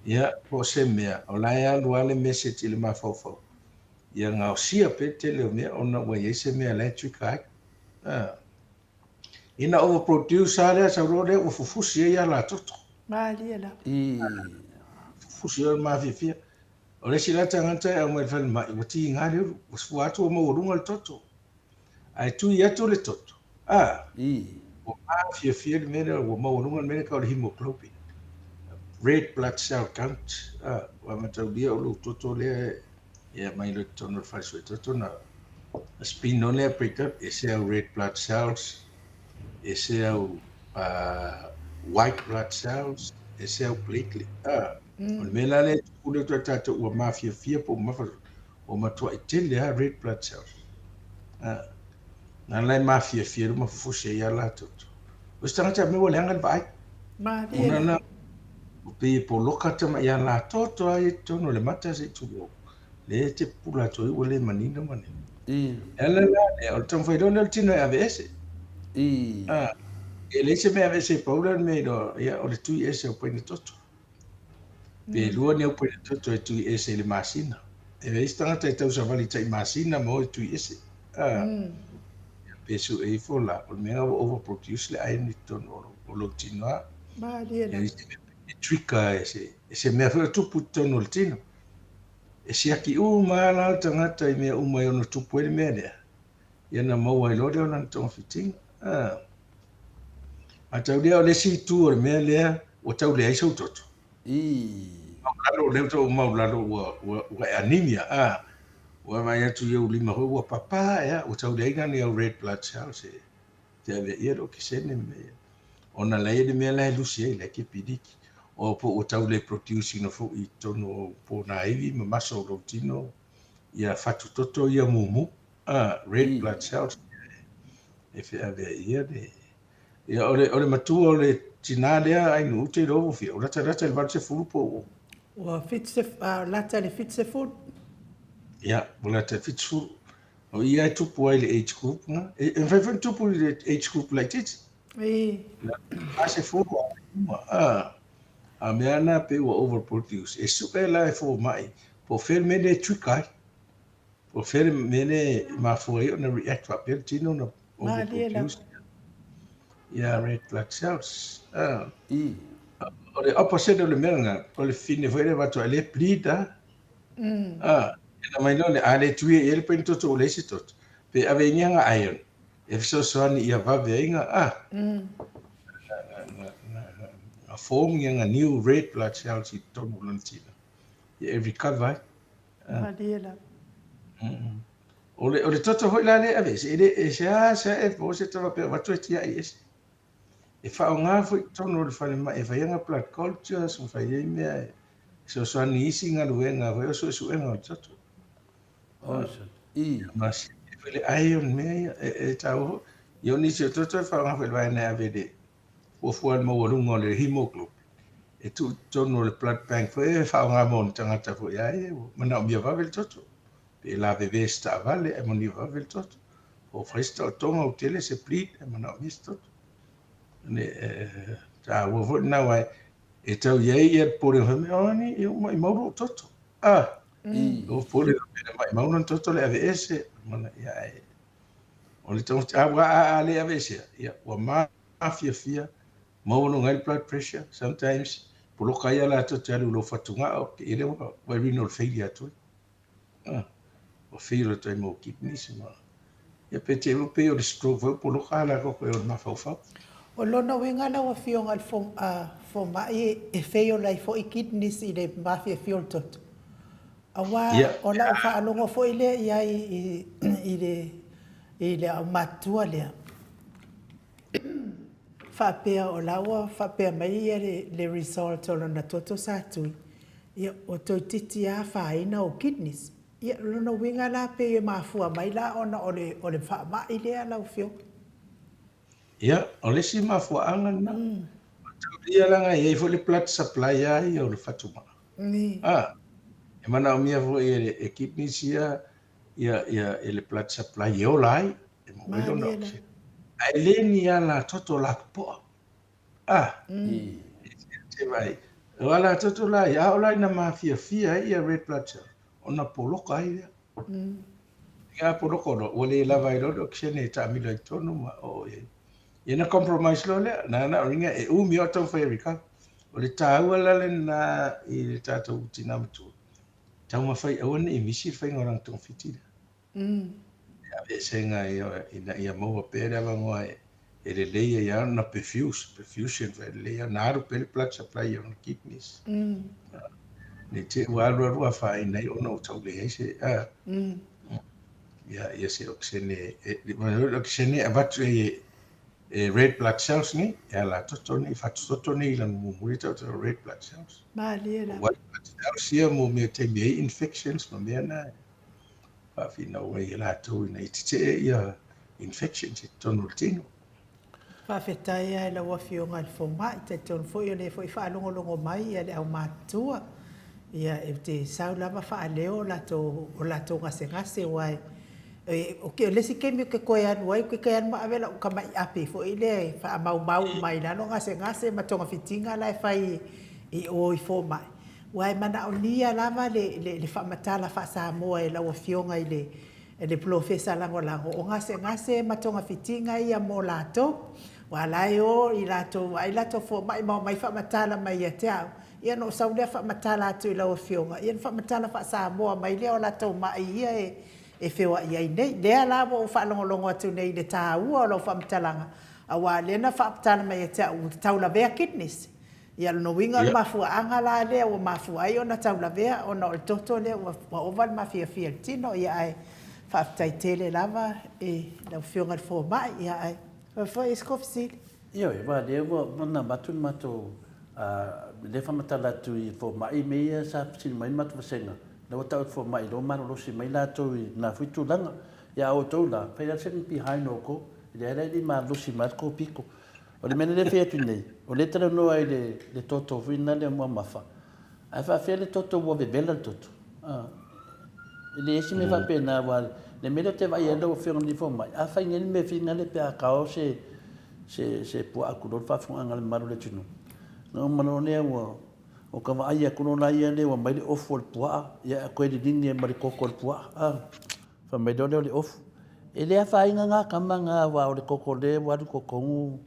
Ia, po o se mea, o la e alu lava le message i le mafaufau. Ia gaosia pea le tele o mea ona ua i ai se mea la e trigger ai. A. Ina overproduce lava lea sau loa lea ua fufusi ai ala toto. Malie lava. I. Fufusi ai le mafiafia. O le isi la tagata e aumai i le falemai ua tiga le ulu, ua fua atu ua maualuga le toto. Ae tui atu le toto, a. I. Ua mafiafia le mea lea, ua maualuga le mea lea e tau o le hemoglobin. Red blood cell count, a, ua mataulia o lou toto lea e aumai loa i totonu o le fale suetoto na spin loa lea break up, ese au red blood cells, ese au white blood cells, ese au platelet. A, o le mea la lea e tupu lea atu tatou ua mafiafia po o mafa, ua matuai tele lava red blood cells. A, na la e mafiafia le mafufusi ai a latou. O se tagata mea ua leaga le vaai. Malie. Ona la, ua pei e poloka tama ia latou to ai i totonu o le mata se i tulou. Lea e te pupula atu ai ua le manino manino. I. E ala la lea, o le taumafai loa lea o le tino e aveese. I. A, e leai se mea e aveese e pau la le mea i loa, ia, o le tui ese o paina toto. Pe lua ni au paina toto e tui ese i le masina. E leai se tagata e tausavali i tai masina ma o e tui ese. A, ia, pe sue ifo la, o le mea ua overproduce le iron i totonu o lou tino a. Malie Ia, lava. se mea e trigger e se, e se mea foi o tupu i totonu o le tino. E siaki uma lava la le tagata i mea uma e ono tupu ai le mea lea, ia ona maua ai loa lea o lana togafitiga. A, a tau lea o le isi itu o le mea lea, ua tau leai sou toto. I. Maulalo, lea ua maulalo ua, ua, ua e anemia. A, ua vaai atu i ou lima foi ua papa, ea, ua tau leai na ni au red blood cells e te ave ia le okesene ma mea ia. Ona la e i ai le mea la e lusi ai, la e kepiliki. O po ua tau le produce ina foi i totonu o ponaivi ma maso o lou tino, ia fatu toto ia mumu, a, red blood cells, e feavea ia le... Ia, o le, o le matua o le tinā lea ai nu te iloa ua fia, o latalata i le 80 po ua... Ua lata i le 70. Ia, ua lata i le 70. O ia e tupu ai i le age group na. E mafai foi ona tupu i le age group laitiiti. I. 40 a i luma. A, a mea na pei ua overproduce. E sue la e fomai, po o fea le mea lea e trigger ai. Po o fea le mea lea e mafua ai ona react faapea le tino na overproduce ia red blood cells. A. I. O le opposite o le mea lena, o le fine foi lea avatu ai le bleed a. A, e na mai loa le a le tui e le paina toto o le isi toto. Pe ave i nga iron, e fesoasoani ia vave ai nga a. Nga form ia nga new red blood cells i totonu o lona tino. Ia e recover ai. Malie lava. O le, o le toto foi la le ave ese, e le, e seasea e po se tava pe avatu e tiai ese. E faaaoga foi i totonu o le falemai e fai ai blood cultures ma fai ai mea e fesoasoani i isi galuega foi o suesuega o le toto. I. Ma siaki foi le iron mea ia e taua foi. Ia o nisi o toto e faaaoga foi i le vaega e ave i le fuafua i le maualuga o le hemoglobin. E tuu i totonu o le blood bank foi e faaaoga mo ni tagata foi a ia ua manaomia vave le toto. Pe lavevea i se taavale ae manuia vave le toto. Po o fai se taotoga ua tele se bleed ae manaomia se toto. E taua foi lena aua e tau i ai ia le popolega fai mai, oh ni, e maimau lou toto. Ah, o popolega pe maimau lona toto le aveese. Mana, ia, e, o le tau, a, a, a, le aveesea, ia, ua mafiafia, maualuga ai le blood pressure, sometimes, poloka ai a latou te alu i lou fatugao, te i lea ua, ua renal failure atu ai. Ah, ua fail atu ai ma ou kidneys ma, ia pe te iwa pei o le stroke foi ua poloka a latou koe o le mafaufau. O lona uiga lau Afioga i le Fomai e fail ai foi kidneys i le mafiafia o le toto. Aua o lau faalogo foi lea i ai i le i le aumatutua lea, faapea o la ua faapea mai ia le result o lona toto sa tui, ia ua toeitiiti lava afaina ou kidneys. Ia, o lona uiga la pei e mafua mai la ona o le o le faamai lea lau Afioga. Ia, o le isi mafuaaga lena. Mataulia leaga e i ai foi le blood supply lava ia o le fatugao. A, e manaomia foi e le kidneys ia ia ia e le blood supply e ola ai, e maua ai lona oxygen. Ae le ni ala toto lapopoa. A, e te vaai, o ala toto la ia, a o la ina mafiafia ai ia red blood cell, ona poloka ai lea. Ia poloko loa, ua le lava ai loa le okesene e taamilo ai totonu ma oo i ai. Ia na compromise loa lea, na na o ringa e umi o taumafai e recover. O le taua la lena i le tatou tina matua, taumafai aua ne i misi le faiga o lana togafiti lea. Le aveesega ia ina ia maua pea le avanoa e lelei ai lava ona perfuse, perfusion, faalelei ona alu pea le blood supply i ona kidneys. Ne i te i ua alu alu afaina ai ona ua tau leai se, a, ia, ia se okesene, e, le okesene e avatu ai e, e red blood cells nei, e ala toto nei, fatu toto nei i lana mumu e tau tau red blood cells. Malie lava. White blood cells ia mo mea taimi ai infections ma mea na. Faafinau ai e latou ina ia tetee ia infections i totonu o le tino. Faafetai lava i lau Afioga i le Fomai, talitonu foi o lea foi e faalogologo mai ia le aumatutua, ia e te sau lava faaleo o latou o latou gasegase aua e o le isi taimi ou te toe alu ai ou te toe alu ma ave lau tamai api foi lea e faamaumau uma ai i lalo gasegase ma togafitiga la e fai i o i fomai. Aua e manaonia lava le faamatala faa-Samoa e lau Afioga i le Polofesa Lagolago, o gasegase ma togafitiga ia mo latou. Aua la e o i latou, vaai latou fomai ma omai faamatala mai ia te au, ia ona ou sau lea faamatala atu i lau Afioga, ia ona faamatala faa-Samoa mai lea o latou mai ia e feoai ai nei. Lea la ua ou faalogologo atu nei i le taua o lau faamatalaga, aua o lea na faamatala mai ia te au ua taulavea kidneys. Ia, o lona uiga o le mafuaaga la lea ua mafua ai ona taulavea ona o le toto lea ua ova le mafiafia i le tino. Ia, ae faafetai tele lava i lau Afioga i le Fomai. Ia, ae ua foi i se fesili. Ioe, aua o lea ua ona avatu le matou, lea e faamatala atu i fomai mea ia sa fesili mai le matou vasega, lea ua tau atu fomai loa malolosi mai latou i lena foi tulaga. Ia a outou la, fai lava le second behind outou, leai la e le i malolosi mai le tou pito. O le mea lea e fai atu nei, o lea e talanoa i le toto foi lena lea muamafa, ae faafefea le toto ua vevela le toto? E leai se mea faapena, aua le mea lea ou te vaai ai lau Afioga i le Fomai, a fai nei le mea finagalo pe a kao se se puaa tulou le faafofogaaga a le mamalu o le atunuu, ona uma loa lea ua o ka vaai atu loa la ia lea ua aumai le ofu o le puaa, ia ae toe liligi ai ma le toto o le puaa. Fai mai loa lea o le ofu, E le afaina ngā tama ngā aua o le toto lea ua alu totonu,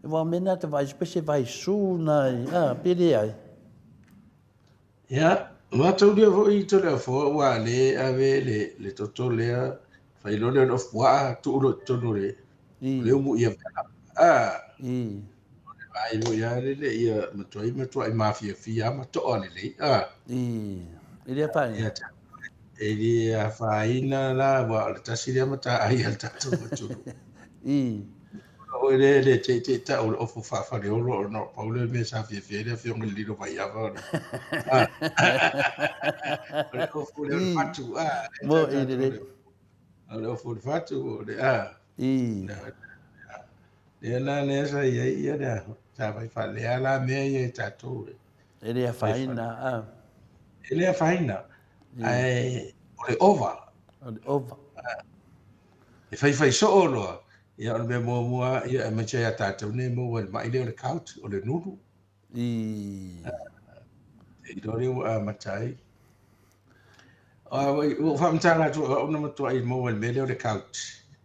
aua o mea na te vaai pe se vaisu na i, a, pe leai. Ia, mataulia foi i Toleafoa ua le ave le, le toto lea, fai loa lea o le ofu puaa, tuu loa i totonu o le, o le umu ia vela. A, o le vaai foi lava lele ia matuai matuai mafiafia ma toa lelei. A, e le afaina. Ia, E le afaina la, aua o le tasi lea mataai a le tatou atunuu. Ona oe lea e le teitei tau o le ofu faafaleolo ona o pau lea mea sa fiafia ai le afioga i le Lilo Vaiava o le o le ofu lea o le fatu a Mo i lelei. O le ofu o le fatu o le a lea la lea sa i ai ia lea sa fai faalea la mea ia i tatou e. E le afaina a. E le afaina. Ae o le ova. O le ova. E faifai soo loa, ia o le mea muamua, ia aemaise ia tatou nei maua i le mai lea o le gout, o le nulu. E iloa lea ua amata ai. Ua ou faamatala atu au na matuai maua i le mea lea o le gout,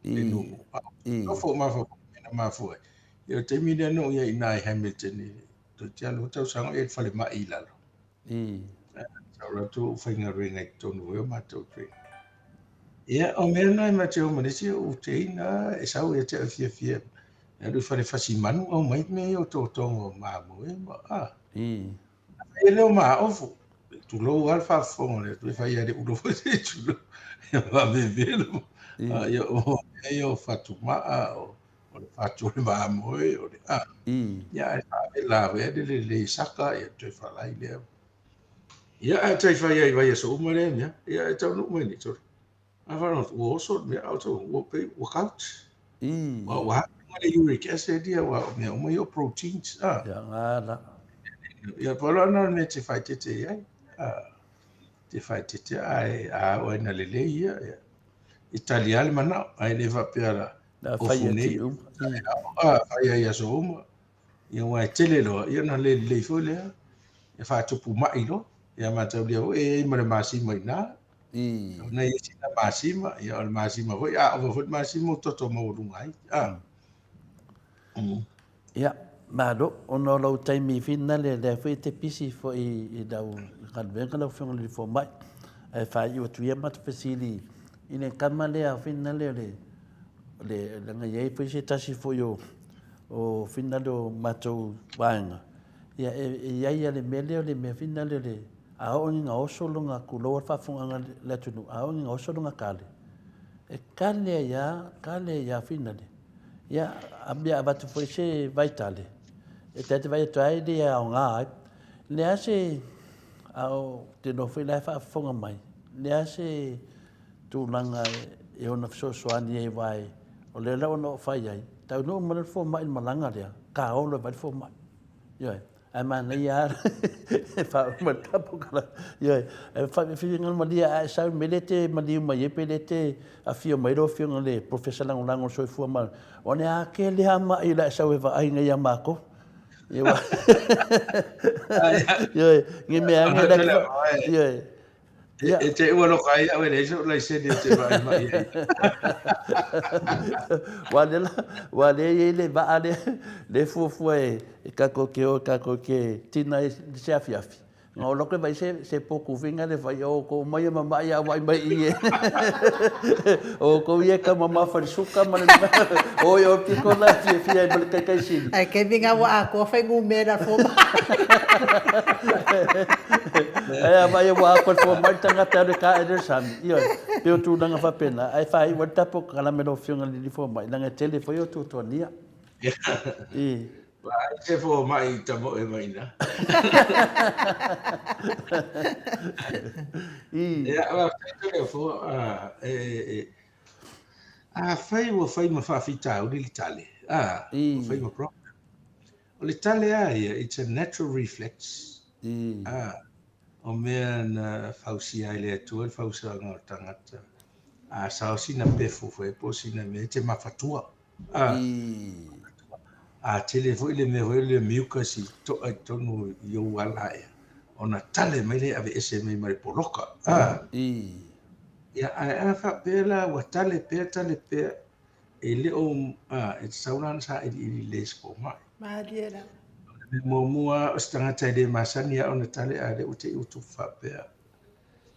le nulu. Nofo mafaufau i mea na mafua ai. Ia o le taimi lea na ou i ai i ina i Hamilton i le toeitiiti lava 2 tausaga o i ai i le falemai i lalo. Sa ou atu ou faigaluega i totonu foi o matou training. Ia, o mea na e matou o ma nisi o teina e sau ia te au fiafia. E alu i fale fasi manu au mai mea ia o totoga o mamoe ma a. E le o maofu. Tulou lava le faafofoga le atu e fai le ulo foi se tulou. Ia vavevelo. Ia o mea ia o fatumaa o o le fatu o le mamoe, o le a. Ia, ae faavela foi le lelei saka, ia toe falai lea. Ia, ae tai fai ai i vaiaso uma lea mea, ia ae taunuu mai nei, sole. A faalogo atu, ua oso le mea, a o ua pei ua gout. Ua ua alu le uric acid ia, ua o mea uma ia o proteins. A. Ia, ngala. Ia, pau la lena o le mea e te faaeteete i ai. A, te faaeteete, ae a oo ina lelei ia, ia. E tali lava le manao, ae le faapea la, Na fai ofu e nei, ti uma. a, fai ai i aso uma. Ia aua e tele loa, ia ona le lelei foi lea, e faatupu mai loa. Ia mataulia foi e i ai ma le masima i ina. Ona i ai sina masima, ia o le masima foi, a ova foi le masima ua toto maualuga ai. A. Ia, malo, ona o lou taimi finale lea foi e te pisi foi i lau galuega lau Afioga i le Fomai. Ae faaiu atu ia matou fesili i le kama lea finale o le, le, leaga e i ai foi se tasi foi o, o finale o matou vaega, ia e, e i ai lava le mea lea o le mea finale o le, a oo ina oso lona, tulou le faafofogaaga a le atunuu, a oo ina oso lona kale, e kale ai lava, kale ai lava finale. Ia, a mea avatu foi se vaitale, e ta te vaai atu ai le aoga ai. Le a se, a o te iloa foi la e faafofoga mai, le a se tulaga e ono fesoasoani ai aua o lea la ona ou fai ai, taunuu mai loa le fomai i le malaga lea, taolo e vaai le fomai. Ioe. Ae manaia lava e faauma le tapu kala. Ioe. E faafinagalo malie a e sau me le te maliu mai ai pe le te afio mai lau Afioga i le Professor Lagolago o le Soifua Maloloina, o le a tele lava ma'i o le a e sau e vaai nei ia matou. Ioe, ni mea ane la ioe. Ia. E te ua loka ai au e leai so'u laisene ou te vaai mai ai. Ua lea la, ua lea e i ai le vaa lea, lea e fuafua e tatou te o tatou te tina ai i se afiafi. Na ou alu atu e vaai se, se potu foi lea e fai, o outou omai e mama'i a vaai mai i i e. O outou ia e taumamafa i le suka ma le, oi o le pito la e fiafia ai ma le taitaisili. Ae kevin a ua atoa fuainumera fomai. Ae a vaai ua atoa le fomai le tagata e alu e tae i le sami. Ioe, pei o tulaga faapena, ae faaiu ai le tatou kalame lau Afioga i le Alii Fomai, leaga e tele foi o tuatuania. I. Vaai se fomai i tamoe mai ina. I. Ia, faafetai Toleafoa, e, afai ua fai ma faafitauli le tale, a, ua fai ma problem. O le tale a ia, it's a natural reflex. A, o mea na fausia ai le Atua le fausaga o le tagata. A sao sina pefu foi po o sina mea e te mafatua. A, a tele foi le mea foi le mucus i to'a i totonu i ou ala ea, ona tale mai lea e aveese mai ma le poloka. A, ia, ae a faapea la ua tale pea tale pea, E le o, a, e tatau la ona sailiili lelei e se fomai. Malie la. O le mea muamua, o se tagata e le masani lava ona tale, a o lea ua te i ua tupu faapea.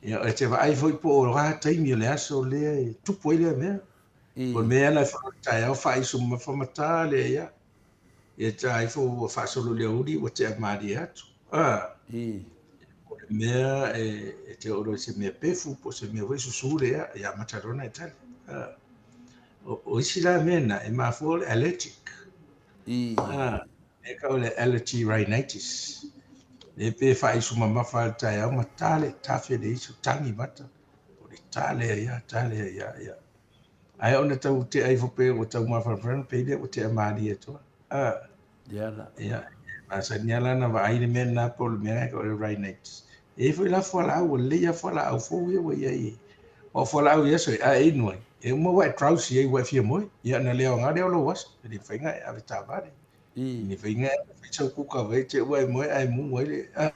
Ia, e te vaai foi po o a taimi o le aso lea e tupu ai lea mea. O le mea la e fono i le taeao faaisu mamafa ma ta lea ia. Ia ta ifo ua faasolo i le aoauli ua tea malie atu. A. O le mea e te oo loa i se mea pefu po o se mea foi susu lea, ia amata loa ona e tali. A. O isi la mea na, e mafua o le allergic. A, e tau o le allergy rhinitis. Le pe faaisu mamafa le taeao ma ta le tafe le isu, tagi mata. O le ta lea ia, ta lea ia, ia. Ae ona tau tea ifo pe ua tau mafanafana pe le ua tea malie atu. A. Ia la. Ia, masani lava la ona vaai le mea lena po o le mea o le rhinitis. E i ai foi la fualaau, ua lelei lava fualaau fou ia ua i ai. O fualaau i aso e a e inu ai, e uma ua e drowsy ai ua e fia moe. Ia ona le aoga lea o lou aso. E le mafai ona e ave taavale. E le mafai ona e fai sau kuka vai te ua e moe ae mu ai le a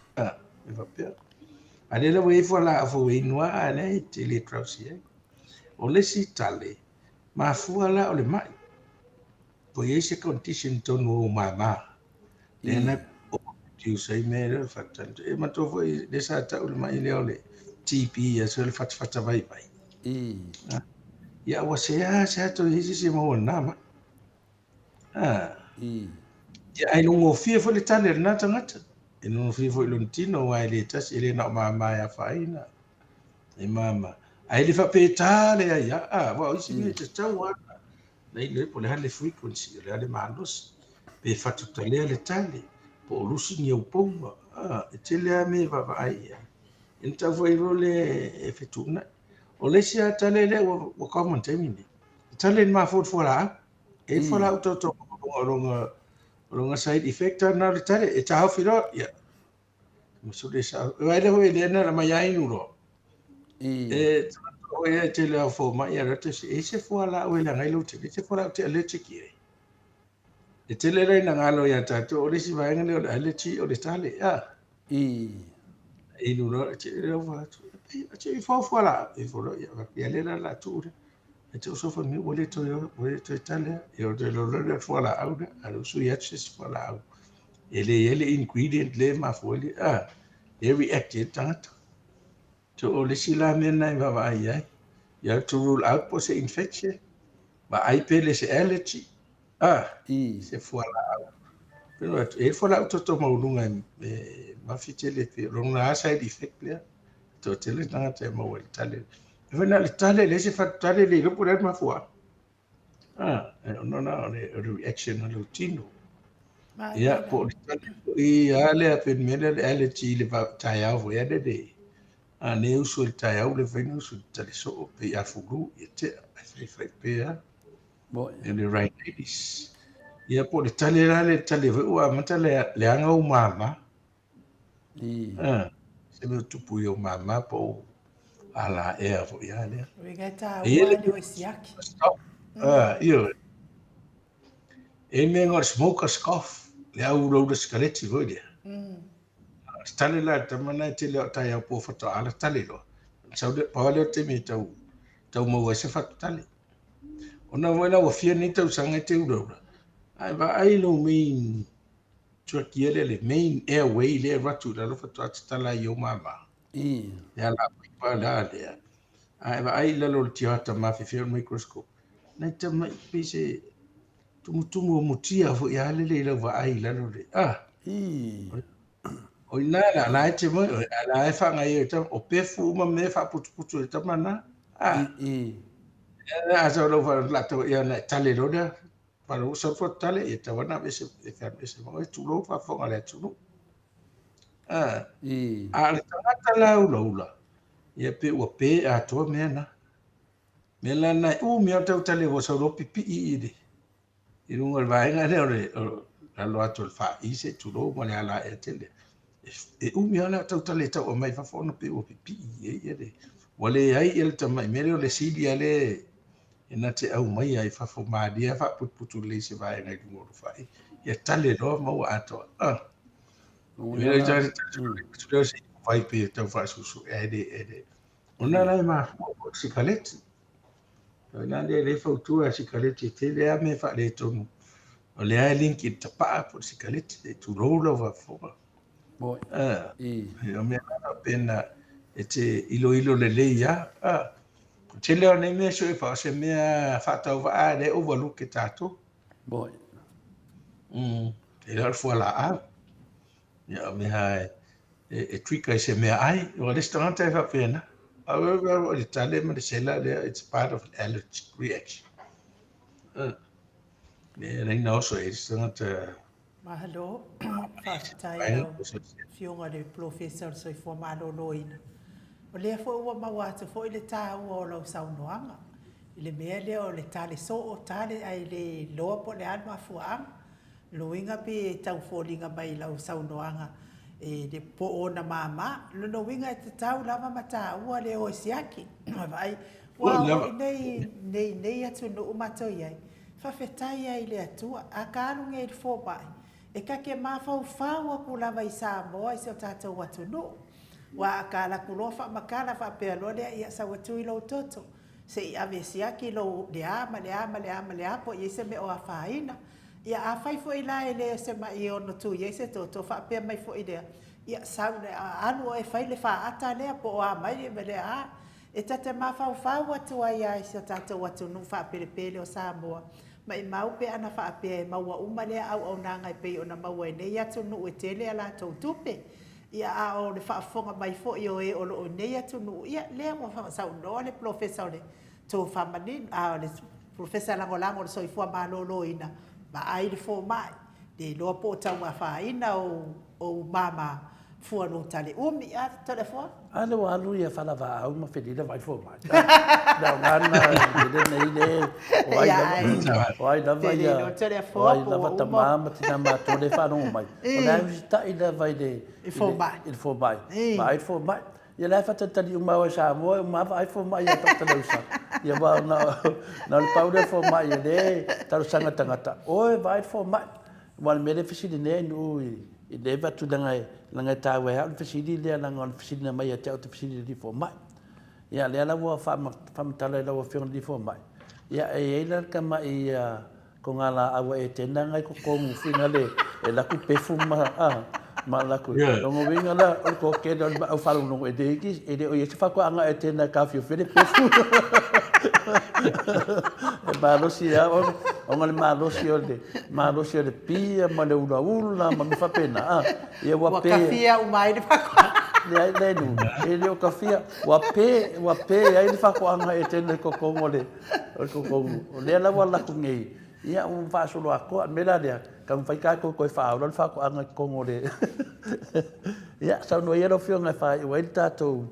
e faapea. A lea la ua i ai fualaau fou e inu lava a lea e te le drowsy ai. O le isi tale, mafua la o le mai. Po i ai se condition tonu o ou mama. Lea na produce ai mea lea o le fatutali. E manatua foi lea sa tau le mai lea o le TB aso le fatafata vaivai. Ia ua sea sea toe i ai se isi e maua i lena mai. Ia ae logofie foi le tali a lena tagata. E logofie foi i lona tino aua e le tasi, e le na o mama e afaina. E mama. Ae le faapea e ta le ai a, aua o isi mea e tatau lava na iloa po o le a le frequency, o le a le malosi, pe fatutalea le tale, po o lusi ni ou pouga. E tele lava mea e vaavaai i ai. E tatau foi loa lea e fetuunai. O le isi lava tale lea ua common taimi nei, e tale i le mafua i le fualaau. E i ai le fualaau tautau o lona side effect lena o le tale, e taofi loa, ia, Masuli sa. Ai le hoi le na mai ai nu ro. E o e te le fo mai a te se e se fua la o le ngai lo te se fua la te allergic i. E te le na ngalo ia ta to o le si vaenga le o le allergy o le tale a. I nu ro te le fa tu. Se i fofo la i folo ia ia le la la tu le. E te uso fo ni ua le toe ua le toe tale ia o te lo le fualaau le a le usu ia se fualaau. E le ia le ingredient le mafua le a le react e tagata. So o le isi la mea lena e vaavaai i ai, you have to rule out po o se infection, vaai pe le se allergy, ah, se fualaau. Pei ona e i ai fualaau toto maualuga e mafi tele pei o lona lava side effect lea. E toatele tagata e maua i le tale. E fai na o le tale, leai se fatu tale le iloa po o le a le mafuaaga. Ah, e ono na o le, o le reaction a lou tino. Ia, po o le tali foi a lea pe mea lea le allergy i le taeao foi a le le. A ne usu i le taeao le fai na usu i le tali soo pe i a fulu ia tea ai fai fai pea. E le rhinitis. Ia po o le tali la le tali foi ua amata le leaga ou mama. Ah, se mea tupu i ou mama po o alaea foi a lea. Uiga e tāua e le o siaki. Ah, ioe. E mea ngā smoker's cough, le au ulaula sikaleti foi lea. Tale la tama na e tele o tai au pō whatoa ala tale loa. Sau le, pau lea o te mea tau, tau maua ai se whatu tale. Ona foi la ua fia nei tausaga e te ulaula. Ae vaai lou main trachea lea, le main airway lea e alu atu i lalo faatoa tatala ai i ou mama. Le ala paipa la lea. Ae vaai i lalo o le tioata mafefea o le microscope. Nai tamai pei se tumutumu o mutia foi a lele i lau vaai i lalo le. Ah. O ina la la e te moi, o la e whangai e tama, o pefu uma me whaputuputu e tama na. Ah. A sa lau wha la tau ia na tale lo lea. Wha lau sa fo tale e tau ana ese e wha ese mo e tulou wha whonga le atunu. Ah. A le tangata la ula ula. Ia pe ua pe atoa mea na. Mea la na umi o tau tale ua sau loa pipii i le i luga o le vaega lea o le lalo atu o le fa'i se i tulou ma le alaea tele. E umi lava le tau tale e tau aumai fafo ona pei ua pipii i ai ia le ua leai ia le tamai mea lea o le cilia lea e na te aumaia i fafo malie lava faaputuputu lelei se vaega i luga o le fa'i ia tale loa maua atoa. Ah. Vai pei e tau faasusu e le e le Ona la e mafua po o le sikaleti. O ina lea le fautua a sikaleti e tele lava mea faaletonu. O lea e link i le tapaa po o le sikaleti, e tulou lau faafofoga. Moi. Ah, o mea la faapena e te iloilo lelei lava. Ah, o tele o nei mea sue fa o se mea faatauvaa lea e overlook e tatou. Moi. E le o le fualaau. Ia, o mea e, e, e trigger i se mea ai. O le isi tagata e faapena. O le tale ma le sela lea, it's part of an allergic reaction. Le leina oso e isi tagata. Mahalo, faafetai i lau Afioga i le Polofesa o le Soifua Maloloina. O lea foi ua maua atu foi le taua o lau saunoaga i le mea lea o le tale soo, tale ae le iloa po o le a le mafuaaga. Lona uiga pe e tau foliga mai i lau saunoaga e le po o ona mama. Lona uiga e tatau lava ma taua le o e siaki. Vaai, ua oo i nei, nei, nei atunuu matou i ai, faafetai ai i le Atua, a ka alu nei i le fomai, e ta te mafaufau aku lava i Samoa i si o tatou atunuu. Ua a ka alu atu loa faamatala faapea loa lea, ia sau atu i lou toto, se i ave e siaki lou le a ma le a ma le a ma le a po o i ai se mea o afaina. Ia, afai foi la e le o se maʻi e ono tu i ai se toto, faapea mai foi lea, ia, sau, alu oe e fai le faata lea, po o a mai le mea lea, a, e ta te mafaufau atu ai lava i si o tatou atunuu faapelepele o Samoa, maʻimau pe ana faapea e maua uma lea auaunaga e pei ona maua e nei atunuu e tele a latou tupe. Ia, a o le faafofoga mai foi o e o lo o i nei atunuu, ia, lea ua saunoa le polofesa o le Tofa manino, a o le Polofesa Lagolago o le Soifua Maloloina, vaai le fomai, le iloa po o tau afaina ou mama fua lou tale umi, a Toleafoa? A lea ua alu ia Falavaau ma Felila vaai fomai. Le aoga lena i le nei le o ai lava, o ai lava ia, o ai lava tama ma tina matua le faalogo mai. O le a usitai lava i le fomai. I le fomai. Vaai le fomai. Ia la e faatalitali uma au e Samoa, e uma lava vaai fomai ia To'otalausa. Ia aua na o le pau lea o fomai e lē talosaga tagata, oe vaai le fomai. Aua o le mea lea e fesili nei ai nuu i. I le avatu leaga e, leaga e taua ai lava le fesili lea leaga o le fesili na aumai ia te au ou te fesili i le alii fomai. Ia lea la ua faamatala i lau Afioga i le alii fomai, ia e i ai la le tamai togalaau a Etena na i totonu finale e laku pefu ma a ma laku. Lona uiga la o le toatele o le au faalogologo e le iti e le o i ai se faatoaga a Etena e taofiofi ai le pefu. E malosi lava ona le malosi o le malosi o le pia ma le ulaula ma mea faapena a. Ia ua Ua pe kafia uma ai le faatoaga. Leai, leai nu, e le o kafia, ua pe, ua pe ai le faatoaga a Etena i totonu o le O le totonu, o lea la ua alu atu nei, ia ua faasolo atoa. O le mea la lea, taumafai tatou toe faaola le faatoaga i totonu o le... Ia, saunoa ia lau Afioga e faaiu ai le tatou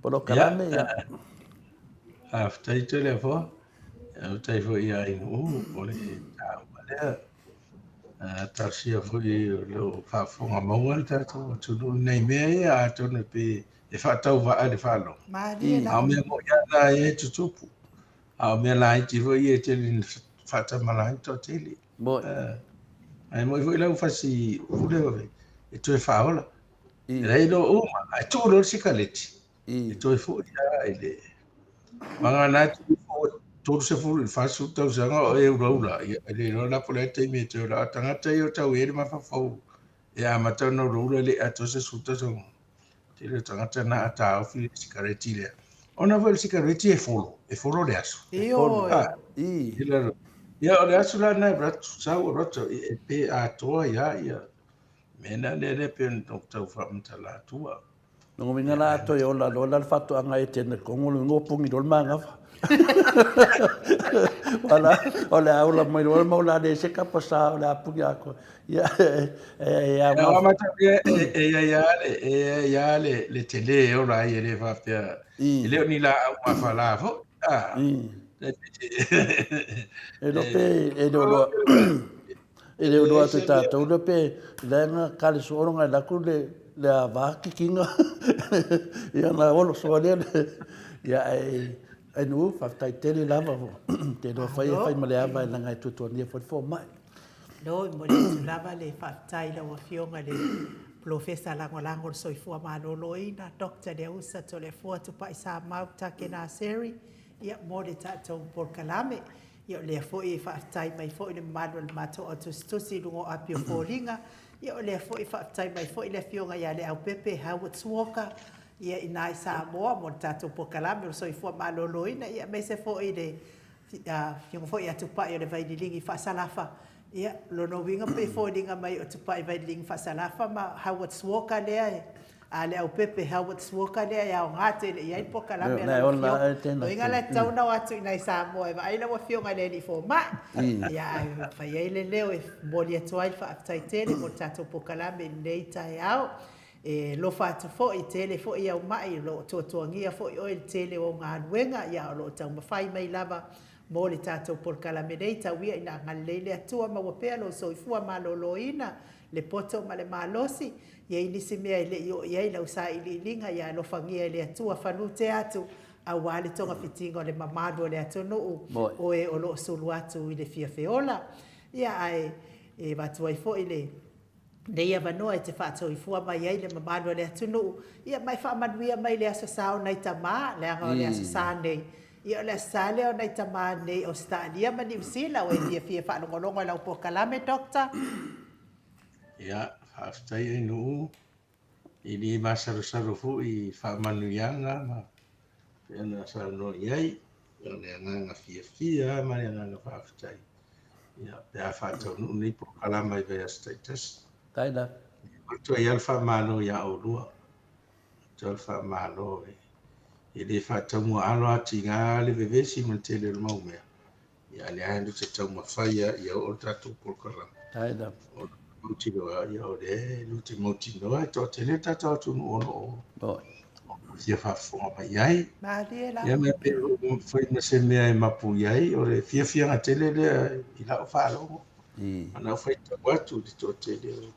polokalame. Ia. Faafetai tele Afoa. Faafetai foi ia Ainuu o le taua lea. Talosia foi o lo o faafofoga maua le tatou atunuu i nai mea ia atonu pe e faatauvaa i le faalogo. Malie A o lava. mea moni lava na e tutupu. A o mea laiti foi ia e tele ina faatamala ai le toatele. Moni. Ae moni foi lau fasi pule e toe faaola. E leai loa uma, ae tuu loa le sikaleti, e toe foi lava i le... Vagana e tuu 30 i le 40 tausaga o e ulaula, ia e le iloa la po o le a le taimi e toe ola. A o tagata ia o tau i ai le mafaufau e amata ona ulaula e le i atoa se 10 tausaga. Tele o tagata na a taofi le sikareti lea. Ona foi o le sikareti e folo, e folo le aso. Ioe. Ah, I. Ia, o le aso la na e ratu, sau o ratu, e pe atoa ia, ia. Mea na lea lea pe ona tau faamatala atua. Lona uiga la a toe ola loa la le faatoaga Etena i Kongo, lona uiga ua puni loa le manava. Wala, o le a ola mai loa le mau la le se kapa sa o le a puni atoa. Ia, e a Ua matalia e i ai lava le, e i ai lava le, le tele e ola ai e le faapea, e le o ni laau mafala foi. Ah. E iloa pe e le o loa e le o loa atu i tatou lea pe leaga kaleso ono ngai laku le le ava kikinga ia na olo soa lea ia e ai nu faafetai tele lava te loa fai e fai ma le ava e langa e tuatuania foi le fomai. Malo, e momoli atu lava le faafetai i lau Afioga i le Polofesa Lagolago o le Soifua Maloloina, Doctor Leausa Toleafoa Tupai Samau Takenaseri, ia, mo le tatou polokalame. Ia, o lea foi e faafetai mai foi le mamalu o le matou au tusitusi i luga o api o foliga. Ia, o lea foi e faafetai mai foi le Afioga ia Leaupepe Howard Walker, ia, i ina i Samoa mo le tatou polokalame o le Soifua Maloloina, ia, aemaise foi le Afioga foi ia Tupai o le Vaililigi Faasalafa, ia, lona uiga pei e foliga mai o Tupai Vaililigi Faasalafa ma Howard Walker lea e, a Leaupepe Howard Walker lea e aoga tele i ai le polokalame a lau Afioga. Lona uiga la e tatau ona o atu i nai Samoa e vaai lau Afioga i le Alii Fomai, ia, ae fai ai le leo e momoli atu ai le faafetai tele mo le tatou polokalame i lenei taeao. E alofa atu foi, tele foi au ma'i, o lo o tuatuagia foi oe i le tele o au galuega, ia o lo o taumafai mai lava mo le tatou polokalame nei, tau ia ina agalelei le Atua, maua pea lou soifua maloloina, le poto ma le malosi, i ai nisi mea e le i oo i ai lau sailiiliga, ia alofagia e le Atua, fanutea atu aua le togafitiga o le mamalu o le atunuu, o e o lo o sulu atu i le fia feola. Ia ae e avatu ai foi le. Nei avanoa e te faatoifua mai ai le mamalu o le atunuu, ia ma e faamanuia mai le Aso Sa o nai tama, leaga o le Aso Sa nei, ia o le Aso Sa lea o nai tama nei Ausetalia ma Niu Sila, ua e fiafia e faalogologo i lau polokalame, Doctor? Ia, faafetai ai Nuu, e le masalosalo foi i faamanuiaga ma pei ona saunoa i ai, o le agaga fiafia ma le agaga faafetai. Ia, pe a faataunuu nei polokalama i vaiaso taitasi. Tai la. Avatu ai lava le faamalo ia oulua. Avatu ai le faamalo e, e le faataumuaalo atiga le vevesi ma le tele o le mau mea. Ia, a lea lava te taumafai lava ia oo le tatou polokalama. Tai la. O le mautinoa, ia o lea e te mautinoa e toatele le tatou atunuu o lo o fia faafofoga mai i ai. Malie lava. Ia, pe fai ma se mea e mapu i ai, o le fiafiaga tele lea i lau faalogo. Ma lau faitau atu i le toatele o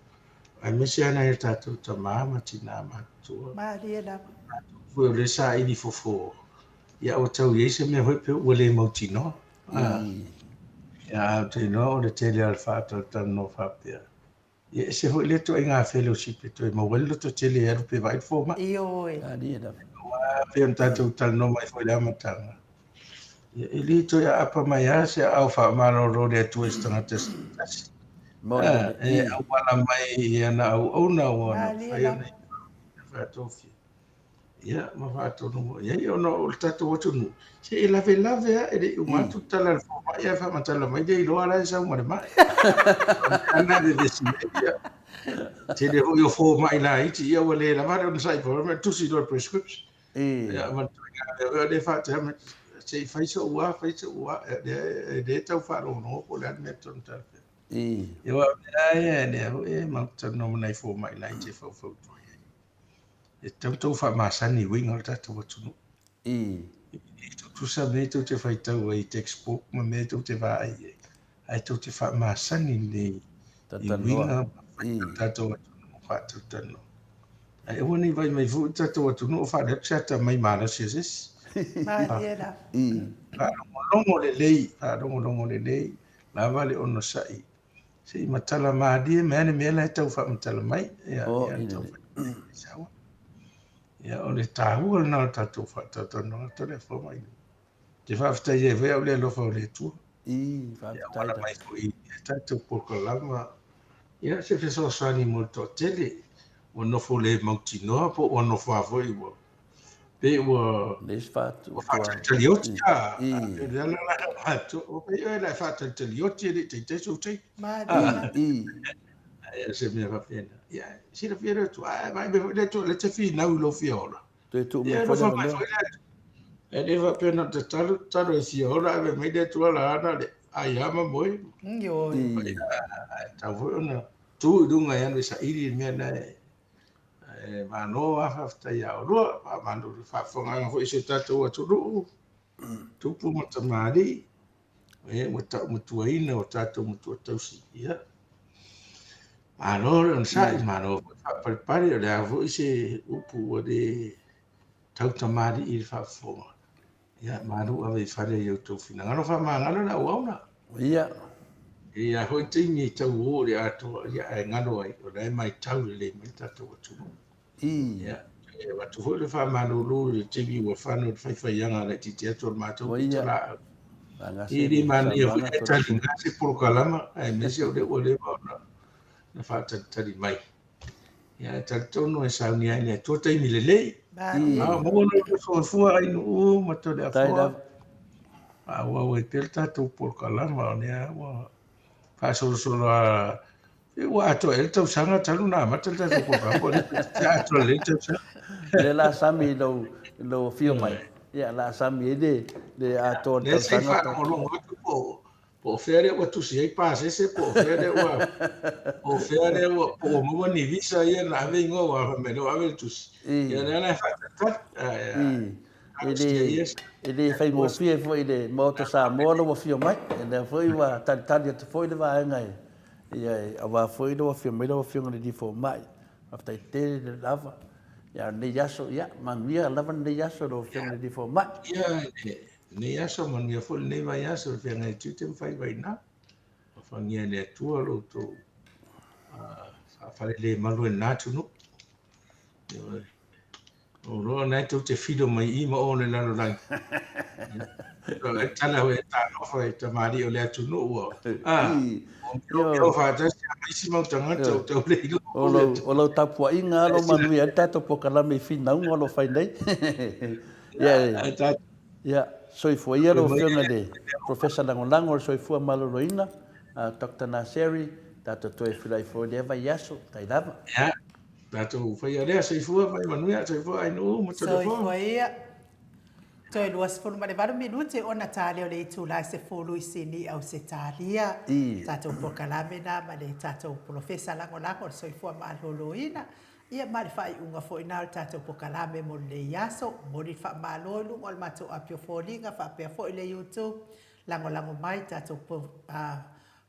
aemaise lava nai o tatou tama ma tina matutua. Malie lava. Foi o lea saili fofo, ia ua tau i ai se mea foi pe ua le mautinoa. Ia, ae ou te iloa o le tele o le faatalatalanoa faapea. Ia e ese foi lea ituaiga fellowship e toe maua ai le lototele e alu pe vaai le fomai. Ioe. Malie lava. Aua e pei ona tatou talanoa mai foi i le amataga, ia e le toe aapa mai lava se aao faamalolo o le Atua i se tagata se tasi. Maoli A, lelei. e auala mai i ana auauna ua Malie mafai lava. ona faatofia. Ia, ma faatonu foi i ai, ona o le tatou atunuu, se e lavelave lava, e le i uma atu le tala a le fomai ae faamatala mai le iloa la e sau ma le mai. O le mea lena e vevesi ai, ia. Tele foi o fomai laiti, ia ua le lava le onosai po o le tusi loa le prescription. Ia, ma le ituaiga mea foi lea faatea mai, se i fai sou a, fai sou a, e le tau faalogologo po o le a le mea tonu talafeagai. Ia, aua o mea lava ia, lea foi e matou te talanoa ma nai fomai laiti e faufautua i ai. E tatau ona outou faamasani i uiga o le tatou atunuu. E tutusa mea tou te faitau ai i textbook ma mea tou te vaai ai, ae tou te faamasani lelei i uiga ma faiga o le tatou atunuu faatalatalanoa. Ae aua ne i vaai mai foi le tatou atunuu o faalele atu se atamai malosi o se isi. Malie lava. Faalogologo lelei, faalogologo lelei, lava le onosai Se i matala malie mai le mea la e tau faamatala mai. Ia, Oh, ia, i tau lelei. fai saua. Ia, o le tāua lena o le tatou faatalatalanoaga Toleafoa ma Inu. Te faafetai ai foi au le alofa o le Atua. I, E faafetai auala lava. mai foi i a tatou polokalama. Ia, se fesoasoani mo le toatele. Ua nofo le mautinoa po ua nofo lava foi ua pei ua Le isi faatu ua tua. faatalitalioti a I, e le ala la matou o pei oe la e faatalitalioti e le i taitai sou taimi. Malie lava. I, Ai, o se mea faapena. Ia, silafia le Atua, ae vaai mai foi le Atua, o lea e te finau i lou fia ola. Toe tuu mai Ia, foi le alofa mai avanoa. foi le Atua. E le faapea na o le tatalo, tatalo e fia ola, ae fai mai le Atua la ana le ai lava ma moe. Ioe. I, Ae tatau foi ona tu i luga e alu e saili le mea lena e Ae malo lava faafetai ia oulua, faamalo i le faafofogaaga foi i si o tatou atunuu, tupu ma tamalii, e ua taumatuaina o tatou matua tausi. Ia, malo le onosai, malo foi le faapalepale, o le a foi se upu ua le tautamalii i le faafofoga. Ia, malu ave i fale i outou finagalo, faamagalo le auauna. Ia. E i ai foi taimi e tau o i le atoa, ia, ae galo ai, o la e matau lelei mai le tatou atunuu. Ia, e avatu foi le faamalulu i le taimi ua fano i le faifaiaga laitiiti atu o le matou pitolaau. E le manaia foi ae taliga se polokalama, aemaise o lea ua leva ona faatalitali mai. Ia, e talitonu e saunia ai le Atua taimi lelei. A maua lo outou soifua Ainuu ma Toleafoa. Faaauau ai pea le tatou polokalama o lea ua faasolosolo lava. Ua atoa ea le tausaga talu ona amata le tatou polokalama po o le a atoa lelei le tausaga. O lea la sami i lou, i lou afio mai. Ia, la sami ai le, le atoa o le Lea se i tausaga. faalogologo atu po Po o fea lea ua tusi ai pasese, po o fea lea ua, po o fea lea ua, po ua maua ni visa ia na ave igoa ua fai mai lea ua ave le tusi. Ia lea la e faatalitali. E le, e le faigofie foi i le Maota Samoa lou afio mai. O lea foi ua talitali atu foi le vaega e, ia, aua foi lou afio mai lau Afioga i le Alii Fomai. Faafetai tele lava. Ia, o lenei aso, ia, manuia lava lenei aso lau Afioga i le Alii Fomai. Ia, Lenei aso, manuia foi lenei vaiaso i le feagai tiute ma faiva i ina. Alofagia e le Atua lo outou faafalelemalu e lena atunuu. Ioe. O loa na e tou te filo mai i ma o le lalolagi. E tala e talofa e tamalii o le atunuu ua. Ah, o faatasi a isi mau tagata o tau le iloa. O lau, o lau tapuaiga alo manuia ai le tatou polokalame i finauga o lo o fai nei. Ia, ia, soifua ia lau Afioga i le Professor Lagolago o le Soifua Maloloina, Doctor Naseri, tatou toe feiloai foi i lea vaiaso, tai lava. Ia, tatou faia lea, soifua mai manuia, soifua Ainuu ma Toleafoa. Soifua ia. Toe 28 minute ona tali o le itula e 10 i Sini i Ausetalia. Tatou polokalame na ma le tatou Polofesa Lagolago o le Soifua Maloloina. Ia ma le faaiuga foi na o le tatou pokalame mo lenei aso. Momoli le faamalo i luga o le matou api o foliga faapea foi le YouTube. Lagolago mai tatou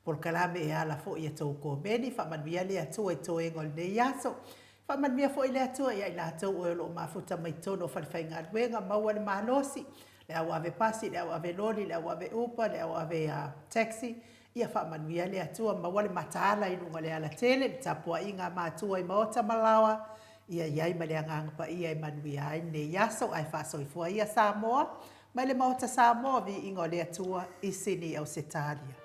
polokalame e ala foi i a tou komeni. Faamanuia le Atua i toega o lenei aso. Faamanuia foi le Atua ia i latou oe o lo o mafuta mai totonu o falefaigaluega, maua le malosi, le au ave pasi, le au ave loli, le au ave upa, le au ave taxi. Ia faamanuia le Atua, maua le mataala i luga o le alatele, le tapuaiga a matua i maota ma laoa, ia i ai ma le Agaga Paia e manuia ai lenei aso, ae faasoifua ia Samoa, mai le Maota Samoa, viiga o le Atua i Sini Ausetalia.